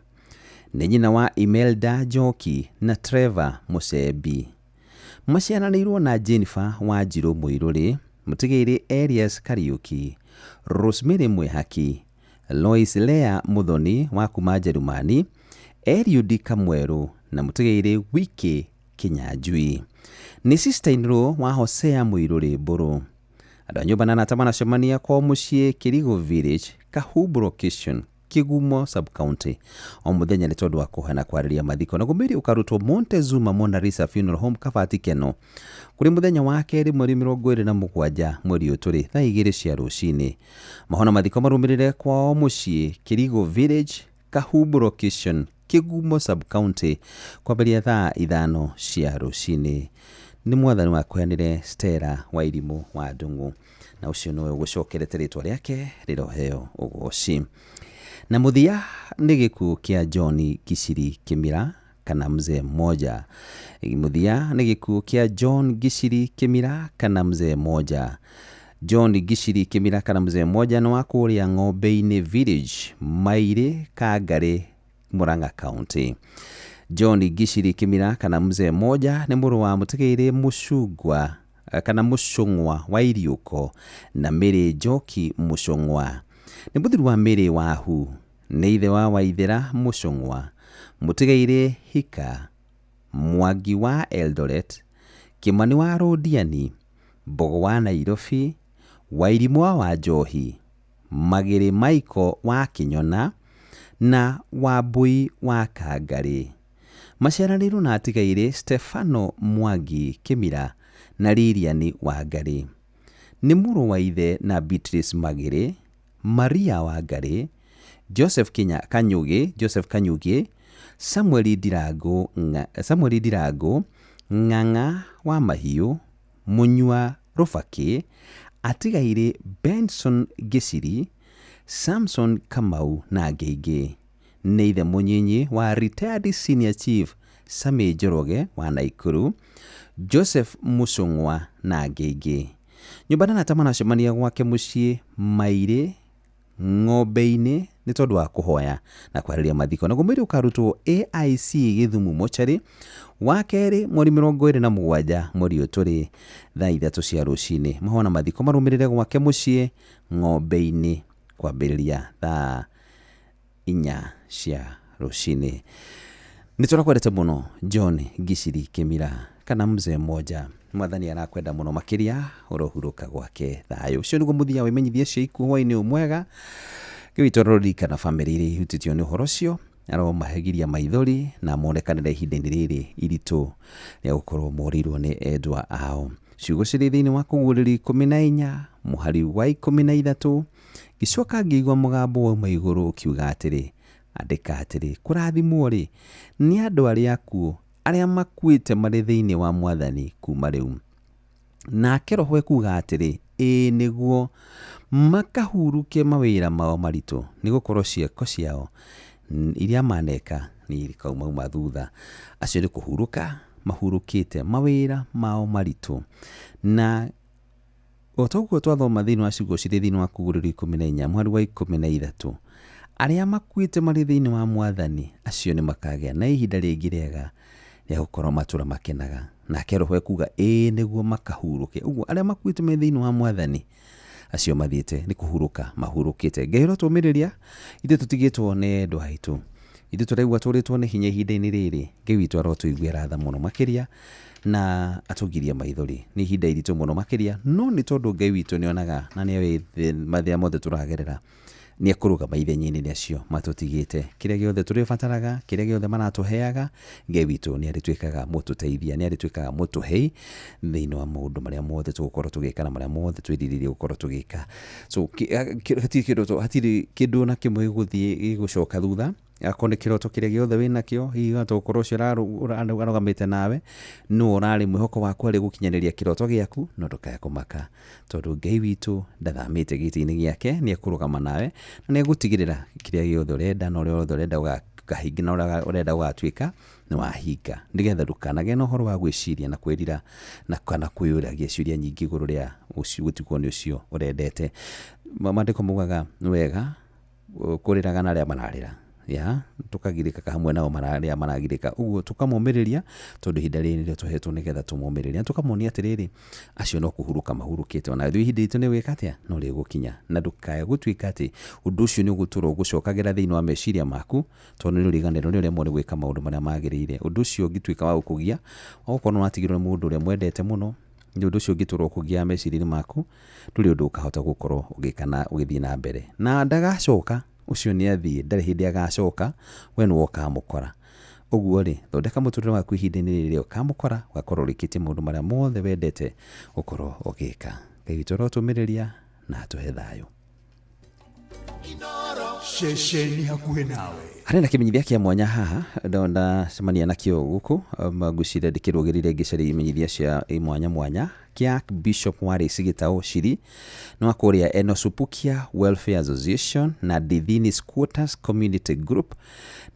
Nĩ nyina wa Imelda Njoki na Trevor Mũcembi. Maciaranĩirwo na Jennifer Wanjirũ Mũirũrĩ, Mũtigairĩ Elias Kariuki, Rosemary Mwĩhaki, Lois Lea Mũthoni wa kuma Njerumani, Eliud Kamwerũ na Mũtigairĩ Wiki Kinyanjui. Nĩ sister-in-law wa Hosea Mũirũrĩ Mbũrũ. Andũ a nyũmba na arata maracemania kwao mũciĩ Kĩrigo Village, Kahumbu Location, Kĩgumo Sub-County. O mũthenya nĩ tondũ wa kũhana kwarĩria mathiko. Naguo mwĩrĩ ũkarutwo Montezuma Mona Lisa Funeral Home Kabati Keno kũrĩ mũthenya wa kerĩ mweri 27 mweri ũyũ tũrĩ thaa 2 cia rũcinĩ. Mahona mathiko marũmĩrĩre kwao mũciĩ Kĩrigo Village, Kahumbu Location, Kĩgumo Sub-County kwambĩrĩria thaa 5 cia rũcinĩ. Nĩ mwathani wakweanire Stella Wairimũ wa Ndung'u na ũcio nĩwe ũgũcokerete rĩtwa rĩake rĩroheo ũgoci. Na mũthia nĩ gĩkuũ kĩa John Giciri Kĩmira kana mzee mmoja. Mũthia nĩ gĩkuũ kĩa John Giciri Kĩmira kana mzee mmoja. John Giciri Kĩmira kana mzee mmoja nĩ wa kũrĩa Ng'ombe-inĩ Village, Mairĩ, Kangarĩ, Murang'a County. John Giciri Kĩmira kana mzee mmoja nĩ mũrũ wa Mũtigairĩ Mũcungwa kana Mũcũng'wa wa Iriũko na Mary Njoki Mũcũng'wa. Nĩ mũthuri wa Mary Wahu Nĩ ithe wa Waithĩra Mũcũng'wa, Mũtigairĩ Hika, Mwangi wa Eldoret, Kĩmani wa Rũndiani, Mbogo wa Nairobi, Wairimũ wa Wanjohi, Magĩrĩ Michael wa Kĩnyona na Wambui wa Kangarĩ. Maciaranĩirwo na atigairĩ Stefano Mwangi Kĩmira na Lilian Wangarĩ. Nĩ mũrũ wa ithe na Beatrice Magĩrĩ, Maria Wangarĩ, Joseph Kinya Kanyugi, Joseph Kanyugi, Samuel Ndirangu, Samuel Ndirangu, Ng'ang'a wa Mahiũ, Mũnyua Rũbakĩ, atigairĩ Benson Gĩciri, Samson Kamau na angĩ aingĩ. Nĩ ithe mũnyinyi wa retired senior chief Sammy Njoroge wa Naikuru, Joseph Mũcũng'wa na angĩ aingĩ. Nyũmba na arata maracemania gwake mũciĩ Mairĩ Ng'ombe-inĩ nĩ tondũ wa kũhoya na kwarĩria mathiko. Naguo mwĩrĩ ũkarutwo AIC Gĩthumu mocarĩ wa kerĩ mweri 27 mweri ũyũ tũrĩ thaa 3 cia rũcinĩ. Mahoya na mathiko marũmĩrĩre gwake mũciĩ Ng'ombe-inĩ kwambĩrĩria thaa 4 cia rũcinĩ. Nĩ tũrakwendete mũno John Giciri Kĩmira kana mzee moja. Mwathani arakwenda mũno makĩria, ũrohurũka gwake thayũ. Ũcio nĩguo mũthia wa imenyithia cia ikuũ hwaĩ-inĩ ũyũ mwega. Ngai witũ aroririkana bamĩrĩ iria ihutĩtio nĩ ũhoro ũcio, aromahegiria maithori na monekanĩre ihinda-inĩ rĩrĩ iritũ rĩa gũkorwo morĩirwo nĩ endwa ao. Ciugo cirĩ thĩinĩ wa Kũguũrĩrio 14 mũhari wa 13, ngĩcoka ngĩigua mũgambo wauma igũrũ ũkiuga atĩrĩ, andĩka atĩrĩ, kũrathimwo-rĩ nĩ andũ arĩa akuũ arĩa makuĩte marĩ thĩinĩ wa Mwathani kuma rĩu. Nake Roho ekuuga atĩrĩ, ĩĩ nĩguo, makahuruke mawĩra mao maritũ, nĩ gũkorwo ciĩko ciao iria maneka nĩ ikauma thutha. Acio nĩ kũhurũka mahurũkĩte mawĩra mao maritũ. Na o ta ũguo twathoma thĩinĩ wa ciugo cirĩ thĩinĩ wa Kũguũrĩrio 14 mũhari wa 13, arĩa makuĩte marĩ thĩinĩ wa Mwathani acio nĩ makagĩa na ihinda rĩngĩ rĩega rĩa gũkorwo matũra makenaga. Nake Roho ekuuga ĩĩ nĩguo makahurũke. Ũguo arĩa makuĩte marĩ thĩinĩ wa Mwathani acio mathiĩte nĩ kũhurũka mahurũkĩte. Ngai ũrotũmĩrĩria ithuĩ tũtigĩtwo nĩ endwa aitũ, ithuĩ tũraigua tũrĩtwo nĩ hinya ihinda-inĩ rĩrĩ. Ngai witũ arotũiguĩra tha mũno makĩria na atũgirie maithori. Nĩ ihinda iritũ mũno makĩria, no nĩ tondũ Ngai witũ nĩonaga na nĩoĩ mathĩna mothe tũragerera, nĩ ekũrũgama ithenya-inĩ rĩacio matũtigĩte. Kĩrĩa gĩothe tũrĩbataraga, kĩrĩa gĩothe maratũheaga, Ngai witũ nĩ arĩtuĩkaga mũtũteithia, nĩ arĩtuĩkaga mũtũhei thĩinĩ wa maũndũ marĩa mothe tũgũkorwo tũgĩka na marĩa mothe twĩrirĩirie gũkorwo tũgĩka. So hatirĩ kĩndũ ona kĩmwe gĩgũthiĩ gĩgũcoka thutha. Akorwo nĩ kĩroto kĩrĩa gĩothe wĩnakĩo, hihi wahota gũkorwo ũcio arũgamĩte nawe nũ ũrarĩ mwĩhoko waku harĩ gũkinyanĩria kĩroto gĩaku, no ndũkae kũmaka tondũ Ngai witũ ndathamĩte gĩtĩ-inĩ gĩake, nĩ ekũrũgama nawe na nĩ egũtigĩrĩra kĩrĩa gĩothe ũrenda na ũrĩa wothe ũrenda ũkahinga na ũrĩa ũrenda ũgatuĩka nĩ wahinga, nĩgetha ndũkanagĩe na ũhoro wa gwĩciria na kwĩrira na kana kwĩyũragia ciũria nyingĩ igũrũ rĩa gũtigwo nĩ ũcio ũrendete. Maandĩko maugaga nĩ wega kũrĩraga na arĩa mararĩra, ya tũkagirĩka hamwe nao arĩa maragirĩka, ũguo tũkamomĩrĩria tondũ ihinda rĩrĩ nĩrĩo tũhetwo nĩgetha tũmomĩrĩrie na tũkamonia atĩrĩrĩ, acio no kũhurũka mahurũkĩte, ona ithuĩ ihinda ritũ nĩ gwĩka atĩa, no rĩgũkinya. Na ndũkae gũtuĩka atĩ ũndũ ũcio nĩ ũgũtũra ũgũcokagĩra thĩinĩ wa meciria maku, tondũ nĩ ũriganĩrwo nĩ ũremwo nĩ gwĩka maũndũ marĩa magĩrĩire. Ũndũ ũcio ũngĩtuĩka wa gũkũgia, wa gũkorwo nĩ watigirwo nĩ mũndũ ũrĩa mwendete mũno, nĩ ũndũ ũcio ũngĩtũra ũkũgia meciria-inĩ maku, ndũrĩ ũndũ ũkahota gũkorwo ũgĩka na ũgĩthiĩ na mbere. Na ndagacoka, ũcio nĩ athiĩ, ndarĩ hĩndĩ agacoka, we nĩwe ũkamũkora. Ũguo rĩ, thondeka mũtũrĩre waku ihinda-inĩ rĩrĩ ũkamũkora, ũgakorwo ũrĩkĩtie maũndũ marĩa mothe wendete gũkorwo ũgĩka. Ngai witũ arotũmĩrĩria na atũhe thayũ. Ceceni hakuhĩ nawe. Harĩ na kĩmenyithia kĩa mwanya haha ndacemania nakĩo gũkũ, ngwĩciria ndĩkĩrũgĩrĩire ngĩcaria imenyithia cia mwanya mwanya kĩa Bishop Wallace Gĩtaũ Ciri nĩ wa kũrĩa Enosupukia Welfare Association na Dithini Squatters Community Group.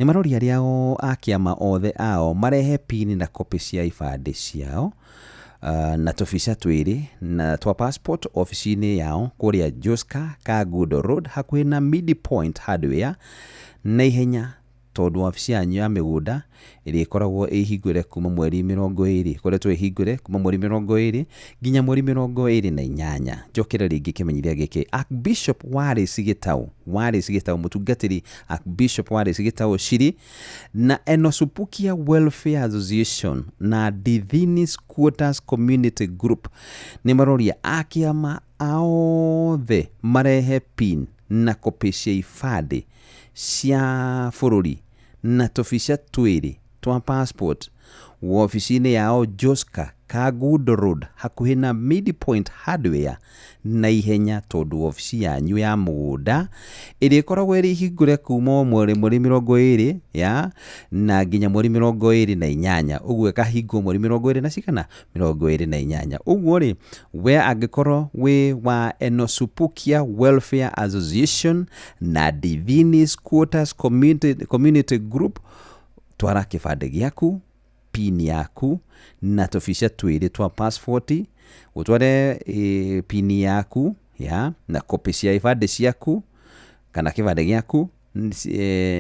Nĩ maroria arĩa a kĩama othe ao marehe pini na copy cia ibandĩ ciao, na tũbica twĩrĩ na twa passport ofici-inĩ yao kũrĩa Joska Kangundo Road hakuhĩ na Midpoint Hardware na ihenya Tondũ wabici yanyu ya mĩgũnda ĩrĩkoragwo ĩhingũre kuma mweri 20, ĩkoretwo ĩhingũre kuma mweri 20 nginya mweri 28. Njokere rĩngĩ kĩmenyithia gĩkĩ. Archbishop Wallace Gĩtaũ, Wallace Gĩtaũ, mũtungatĩri Archbishop Wallace Gĩtaũ Ciri na Enosupukia Welfare Association na Dithini Squatters Community Group nĩ maroria akĩama othe marehe pin na kopĩ cia ibandĩ cia bũrũri na tũbica twĩrĩ twa passport wobici-inĩ yao Joska, Kangundo Road, hakuhĩ na Midpoint Hardware na ihenya, tondũ wobici yanyu ya mũgũnda ĩrĩkoragwo ĩrĩ hingũre kuma o mweri 20 ya na nginya mweri 28. Ũguo ĩkahingwo mweri 20 na cigana? 28. Ũguo rĩ, we angĩkorwo wĩ wa Enosupukia Welfare Association na Divini Squatters Community Group, twara kĩbandĩ gĩaku, pin yaku na tũbica twĩrĩ twa passport, ũtware pin yaku ya na kopĩ cia ibandĩ ciaku kana kĩbandĩ gĩaku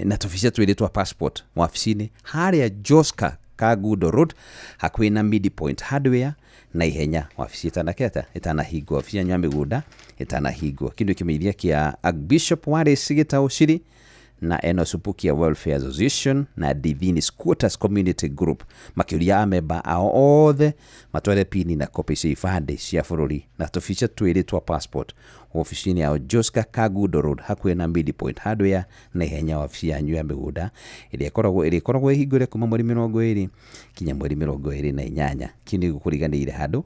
na tũbica twĩrĩ twa passport wabici-inĩ harĩa Joska, Kangundo Road, hakuhĩ na Midpoint Hardware na ihenya, wabici ĩtanaketa ĩtanahingwo, wabici yanyu ya mĩgũnda ĩtanahingwo. Kĩndũ kĩmenyithia kĩa Archbishop Wallace Gĩtaũ Ciri na Enosupukia Welfare Association na Divini Squatters Community Group makĩũria amemba ao othe matware pini na kopĩ cia ibandĩ cia bũrũri na tũbica twĩrĩ twa passport wabici-inĩ yao Joska, Kangundo Road, hakuhĩ na Midpoint Hardware na ihenya, wabici yanyu ya mĩgũnda ĩrĩa ĩrĩkoragwo ĩhingũre kuma mweri 20 kinya mweri 28. Kĩu nĩ gũkũriganĩire handũ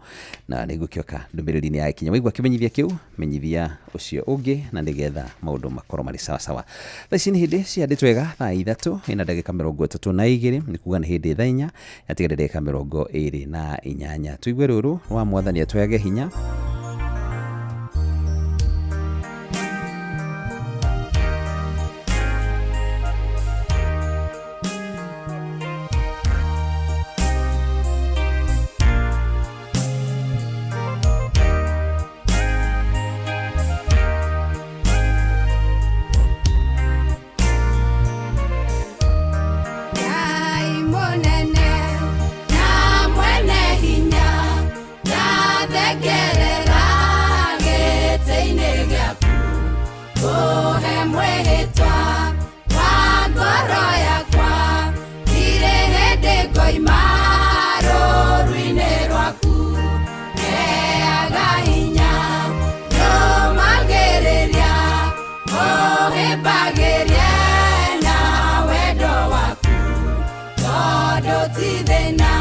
na nĩ ngũkĩoka ndũmĩrĩri-inĩ ya kinya. Waigua kĩmenyithia kĩu, menyithia ũcio ũngĩ na nĩgetha maũndũ makorwo marĩ sawa sawa. Thaa ici nĩ hĩndĩ ciandĩtwo wega thaa 3 ĩna ndagĩka 32, nĩ kuga nĩ hĩndĩ thaa 4 yatigara ndagĩka 28. Tũigue rũrũ rwa mwathani atwage hinya. Ngai mũnene na mwene hinya, ndathengerera gĩtĩ-inĩ gĩaku, kũhe mwĩhĩtwa wa ngoro yakwa, ndirĩ hĩndĩ ngoima rũũru-inĩ rwaku. Heaga hinya, nũmagĩrĩria, ũhĩmbagĩrie na wendo waku, tondũ ti thĩna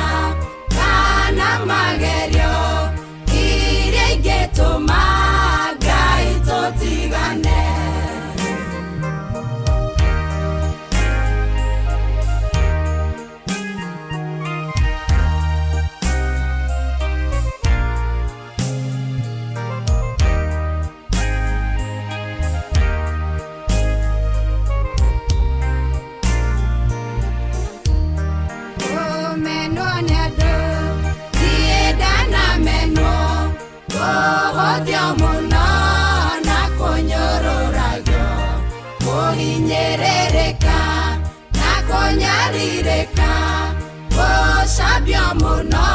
kana magerio iria ingĩtũma Ngai tũtigane. Kũmenwo nĩ andũ niĩ ndanamenwo, kũhũthio mũno na kũnyũrũragio, kũhinyĩrĩrĩka na kũnyarirĩka, gũcambio mũno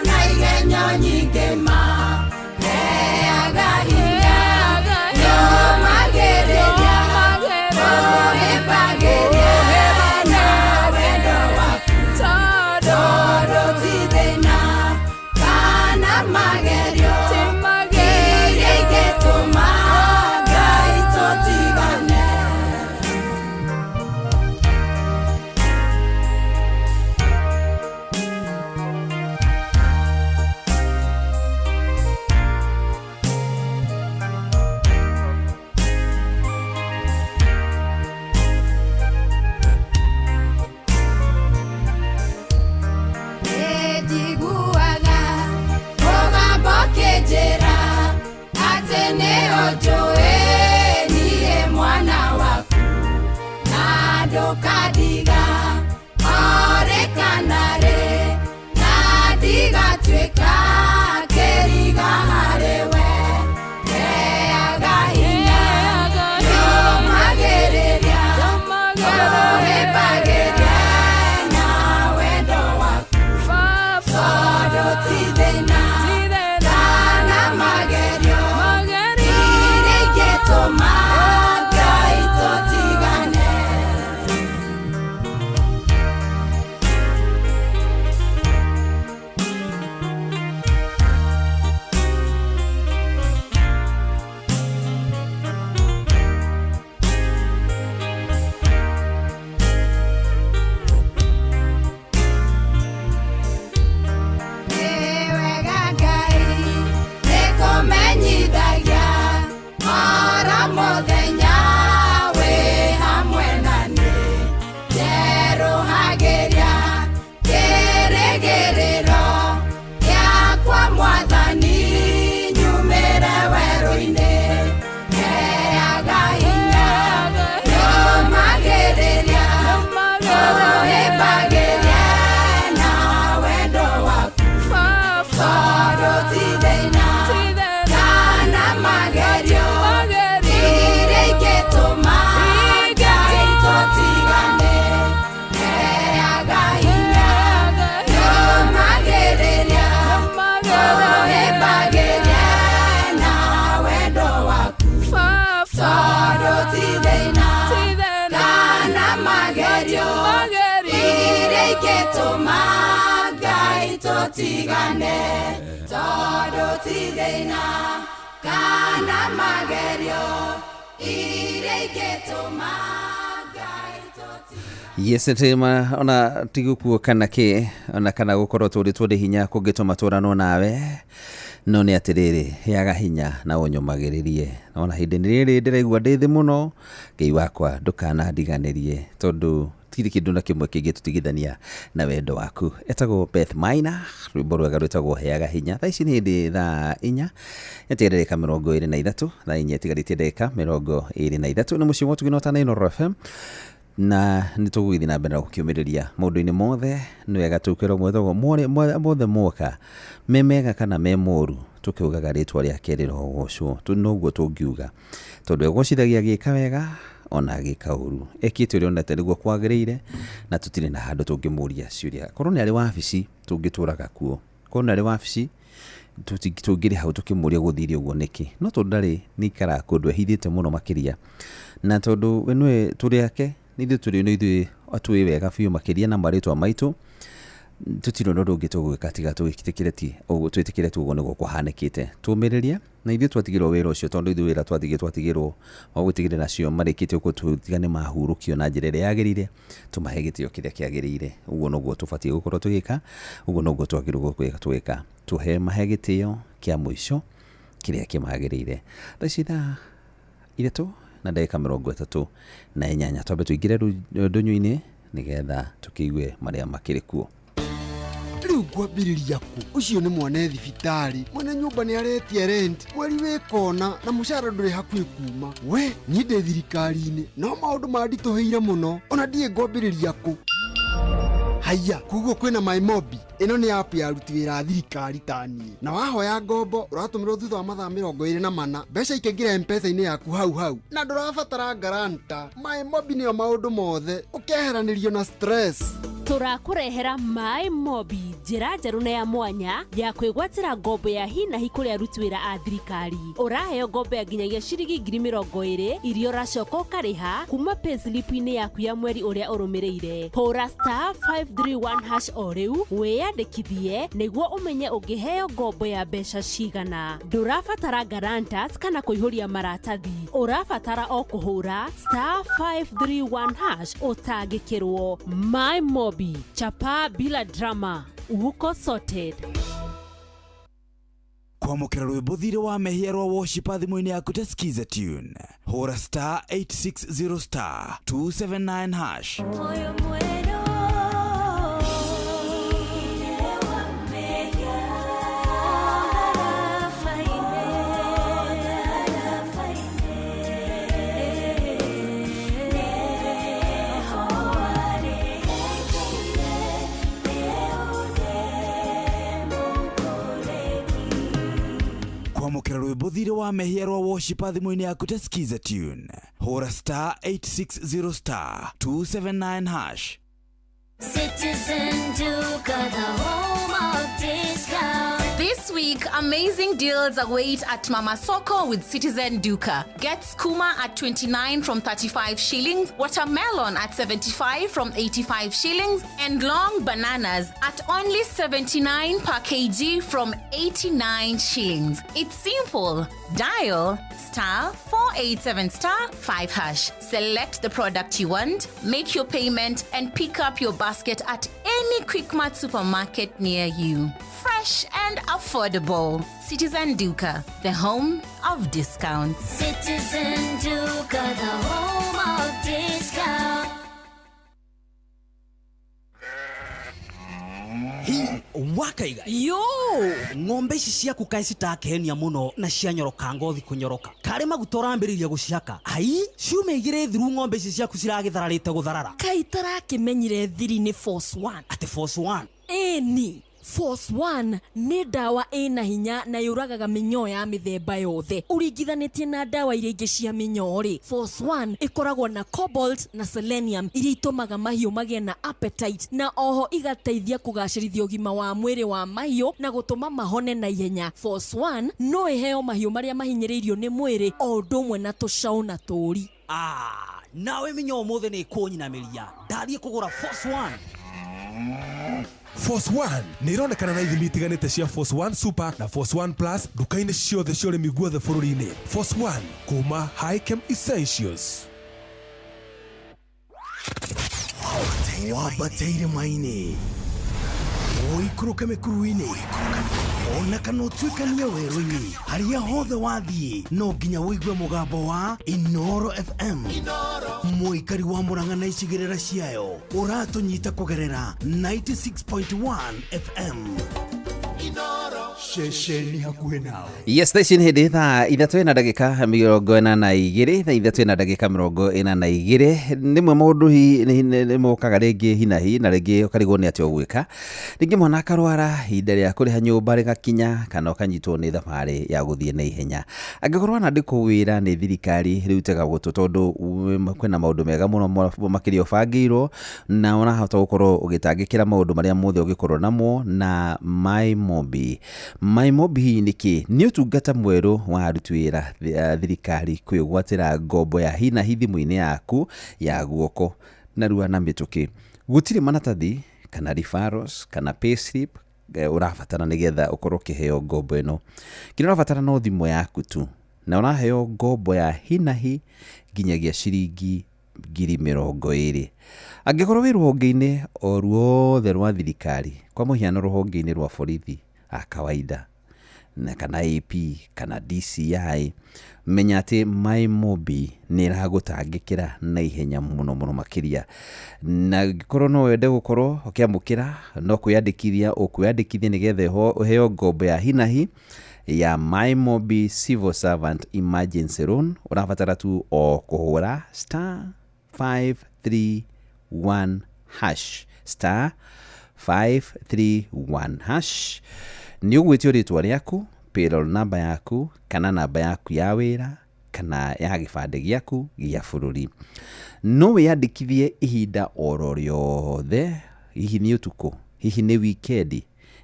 na igenyo nyingĩ ma. Heaga hinya, nũmagĩrĩria, ũhĩmbagĩrie na wendo waku, tondũ ti thĩna kana magerio iria ingĩtũma Ngai tũtigane. Nĩnjiguaga mũgambo ũkĩnjĩra atĩ nĩũnjũĩ niĩ mwana waku, na ndũkandiga o rĩ kana rĩ, na ndigatuĩka kĩriga harĩ we. Heaga hinya, nũmagĩrĩria, ũhĩmbagĩrie Tũtigane tondũ ti thĩna kana magerio iria ingĩtũma Ngai tũtigane. Yes, tema ona tigukuo kana kä ona kana gukorwo tũrĩtwo nĩ hinya kũngĩtũma tũranwo nawe, no nĩ atĩrĩrĩ, heaga hinya na ũnyũmagĩrĩrie. Ona hĩndĩ rĩrĩ ndĩraigua ndĩ thĩ mũno, Ngai wakwa ndũkanandiganĩrie, tondũ tirĩ kĩndũ na kĩmwe kĩngĩtũtigithania na wendo waku. Etagwo Beth Maina, rwĩmbo rwega rwĩtagwo heaga hinya. Thaa ici nĩ hĩndĩ thaa 4 ĩtigarĩte ndagĩka 23, thaa 4 ĩtigarĩtie ndagĩka 23. Nĩ mũciĩ wa Ũtugi na Ũtana, Inooro FM, na nĩ tũgũgĩthiĩ na mbere na gũkĩũmĩrĩria maũndũ-inĩ mothe. Nĩ wega tũkwĩrwo mothe mothe moka me mega kana me moru, tũkiugaga rĩtwa rĩake rĩrogocwo. Noguo tũngiuga, tondũ egocithagia agĩka wega ona agĩka ũru, ekĩte ũrĩa onete nĩguo kwagĩrĩire, na tũtirĩ na handũ tũngĩmũria ciũria. Korwo nĩ arĩ wabici tũngĩtũraga kuo, korwo nĩ arĩ wabici tũngĩrĩ hau tũkĩmũria gũthire ũguo nĩkĩ, no tondũ ndarĩ, nĩ ikaraga kũndũ ehithĩte mũno makĩria, na tondũ we nĩwe tũrĩ ake, nĩ ithuĩ tũrĩ, nĩ ithuĩ atũĩ wega biũ makĩria na marĩtwa maitũ. Tũtirĩ na ũndũ ũngĩ tũgwĩka tiga twĩtĩkĩre ti ũguo, twĩtĩkĩre tu ũguo nĩguo kũhanĩkĩte. Tũmĩrĩrie na ithuĩ twatigĩrwo wĩra ũcio, tondũ ithuĩ wĩra twatigĩrwo wa gũtigĩrĩra acio marĩkĩtie gũtũtiga nĩ mahurũkio na njĩra ĩrĩa yagĩrĩire, tũmahe gĩtĩo kĩrĩa kĩagĩrĩire. Ũguo noguo tũbatiĩ gũkorwo tũgĩka, ũguo noguo twagĩrĩirwo gwĩka tũgĩka, tũhe mahe gĩtĩo kĩa mũico kĩrĩa kĩmagĩrĩire. Thaa ici thaa 3 na ndagĩka 38, twambe tũingĩre ndũnyũ-inĩ nĩgetha tũkĩigue marĩa makĩrĩ kuo. Rĩu ngwambĩrĩria kũ? Ũcio nĩ mwana e thibitarĩ, mwene nyũmba nĩ aretia rent mweri wĩ kona, na mũcara ndũrĩ hakuhĩ kuma. We niĩ ndĩ thirikari-inĩ, no maũndũ manditũhĩire mũno, ona ndiĩ ngwambĩrĩria kũ. Haiya, koguo kwĩna MyMobi. Ĩno nĩ app ya aruti wĩra a thirikari ta niĩ, na wahoya ngombo ũratũmĩrwo thutha wa mathaa 24, mbeca ikaingĩra M-Pesa-inĩ yaku hau hau, na ndũrabatara guarantor. MyMobi nĩyo maũndũ mothe, ũkeheranĩrio na stress. Tũrakũrehera My Mobi, njĩra njerũ na ya mwanya ya kwĩgwatĩra ngombo ya hinahi kũrĩ aruti wĩra a thirikari. Ũraheo ngombo ya nginyagia ciringi 20,000 iria ũracoka ũkarĩha kuma payslip-inĩ yaku ya mweri ũrĩa ũrũmĩrĩire. Hũra *531# o rĩu wĩyandĩkithie nĩguo ũmenye ũngĩheo ngombo ya mbeca cigana. Ndũrabatara guarantors kana kũihũria maratathi, ũrabatara o kũhũra *531# ũtangĩkĩrwo. My Mobi, chapa bila drama, uko sorted. Kwamũkĩra rwĩmbo thirĩ wa mehia rwa worshiper thimũ-inĩ yaku ta Skiza tune, hũra *860*279#. Moyo mweno wa mehia, garafa-inĩ, garafa-inĩ, nĩho warĩhĩkĩire, nĩ ũndĩ mũkũrĩki. Kwamũkĩra rwĩmbo thirĩ wa mehia rwa worshiper thimũ-inĩ yaku ta Skiza tune, hũra *860*279#. Citizen Duka, the home of discount. This week, amazing deals await at Mama Soko with Citizen Duka. Get skuma at 29 from 35 shillings, watermelon at 75 from 85 shillings, and long bananas at only 79 per kg from 89 shillings. It's simple. Dial *487*5#. Select the product you want, make your payment, and pick up your basket at any Quickmart supermarket near you. Fresh and affordable. Citizen Duka, the home of discounts. Citizen Duka, the home of discount. Hi wakaiga. Yo. Ng'ombe ici ciaku kaĩ citakenia mũno na cianyoroka ngothi kũnyoroka, karĩ maguta ũrambĩrĩria gũcihaka? Ai, ciumia 2 thiru ng'ombe ici ciaku ciragĩthararĩte gũtharara. Kaĩ itarakĩmenyire thiri nĩ Force One? Atĩ Force One? Ĩni, Force One nĩ ndawa ĩna hinya na yũragaga mĩnyoo ya mĩthemba yothe. Ũringithanĩtie na ndawa iria ingĩ cia mĩnyoo rĩ, Force One ĩkoragwo na cobalt na selenium iria itũmaga mahiũ magĩe na appetite, na oho igateithia kũgacĩrithia ũgima wa mwĩrĩ wa mahiũ na gũtũma mahone na ihenya. Force One no ĩheo mahiũ marĩa mahinyĩrĩirio nĩ mwĩrĩ o ũndũ ũmwe na tũcaũ na tũũri. Ah, nawe mĩnyoo ũmũthĩ nĩ ĩkũnyinamĩria, ndathiĩ kũgũra Force One. Force 1 nĩ ironekana na ithimi itiganĩte cia Force 1 Super na Force 1 Plus nduka-inĩ ciothe cia ũrĩmi guothe bũrũri-inĩ. Force 1 kuma Hikem Essentials. Wambate irĩma-inĩ, ũikũrũke mĩkuru-inĩ, ona kana ũtuĩkanie werũ-inĩ, harĩa hothe wathiĩ no nginya ũigue mũgambo wa Inoro FM. Mũikari wa Murang'a na icigĩrĩra ciayo ũratũnyita kũgerera 96.1 FM. Ceceni hakuhĩ nawe. Yes, thaa ici nĩ hĩndĩ 3:42, 3:42. Rĩmwe maũndũ nĩ mokaga rĩngĩ hinahi na rĩngĩ ũkarigwo nĩ atĩa ũgwĩka. Rĩngĩ mwana akarwara, ihinda rĩa kũrĩha nyũmba rĩgakinya, kana ũkanyitwo nĩ thabarĩ ya gũthiĩ na ihenya. Angĩkorwo wanandĩkwo wĩra nĩ thirikari, rĩu tega gũtũ tondũ kwĩna maũndũ mega mũno makĩria ũbangĩirwo na ũrahota gũkorwo ũgĩtangĩkĩra maũndũ marĩa mothe ũngĩkorwo namo na MyMobi. MyMobi hihi nĩ kĩ? Nĩ ũtungata mwerũ wa aruti wĩra thirikari kwĩgwatĩra ngombo ya hi na hi thimũ-inĩ yaku ya guoko narua na mĩtũkĩ. Gũtirĩ maratathi kana referrals kana payslip ũrabatara nĩgetha ũkorwo ũkĩheo ngombo ĩno. Kĩrĩa ũrabatara no thimũ yaku tu, na ũraheo ngombo ya hi na hi nginyagia ciringi 20,000. Angĩkorwo wĩ rũhonge-inĩ o ruothe rwa thirikari, kwa mũhiano rũhonge-inĩ rwa borithi a kawaida na kana AP kana DCI, menya atĩ MyMobi nĩ ĩragũtangĩkĩra na ihenya mũno mũno makĩria. Na angĩkorwo no wende gũkorwo ũkĩamũkĩra, no kwĩyandĩkithia ũkwĩyandĩkithia nĩgetha ũheo ngombo ya hi na hi ya MyMobi Civil Servant Emergency Loan. Ũrabatara tu o kũhũra *531 hash, *531 hash. Nĩ ũgwĩtio rĩtwa rĩaku, payroll number yaku, kana namba yaku ya wĩra, kana ya gĩbandĩ gĩaku gĩa bũrũri. No wĩyandĩkithie ihinda oro rĩothe, hihi nĩ ũtukũ, hihi nĩ wikendi,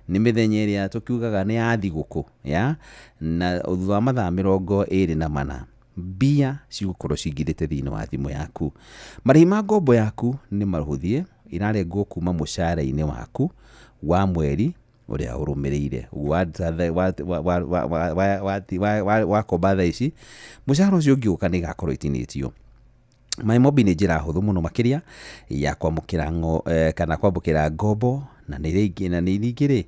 nĩ mĩthenya ĩrĩa tũkiugaga nĩ ya thigũkũ ya, na thutha wa mathaa 24 mbia cigũkorwo cingirĩte thĩinĩ wa thimũ yaku. Marĩhi ma ngombo yaku nĩ marũhũthie, irarengwo kuma mũcara-inĩ waku wa mweri ũrĩa ũrũmĩrĩire. Wakomba thaa ici, mũcara ũcio ũngĩũka nĩ ĩgakorwo ĩtinĩtio. MyMobi nĩ njĩra hũthũ mũno makĩria ya kwamũkĩra kana kwamũkĩra ngombo, na nĩ ningĩ rĩ,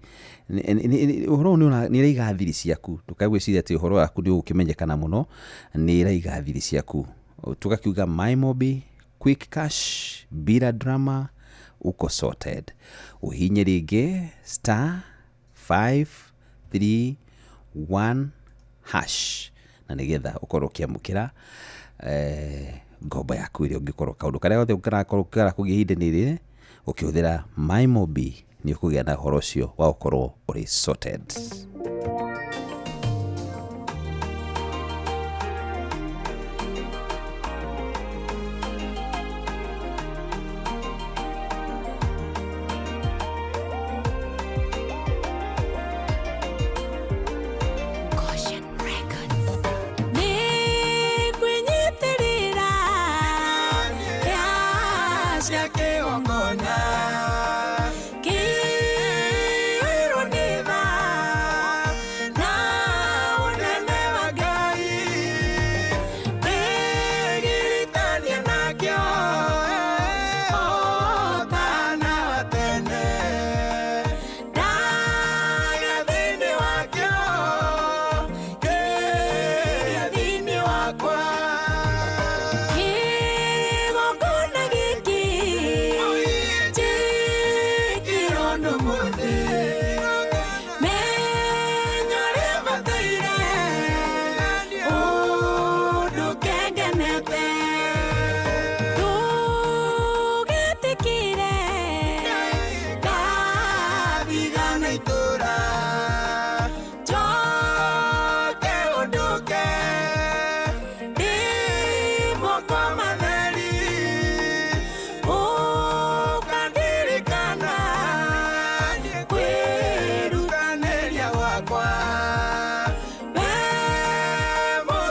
ũhoro ũyũ nĩ ĩraiga thiri ciaku. Ndũkae gwĩciria atĩ ũhoro waku nĩ ũgũkĩmenyekana mũno, nĩ ĩraiga thiri ciaku. Tũgakiuga MyMobi, quick cash, bila drama, uko sorted. Ũhihinye rĩngĩ *531 hash na nĩgetha ũkorwo ũkĩamũkĩra ngombo yaku ĩrĩa ũngĩkorwo kaũndũ karĩa gothe karakorwo karakũgia ihinda-inĩ rĩrĩ ũkĩhũthĩra MyMobi nĩ ũkũgĩa na ũhoro ũcio wa gũkorwo ũrĩ sorted.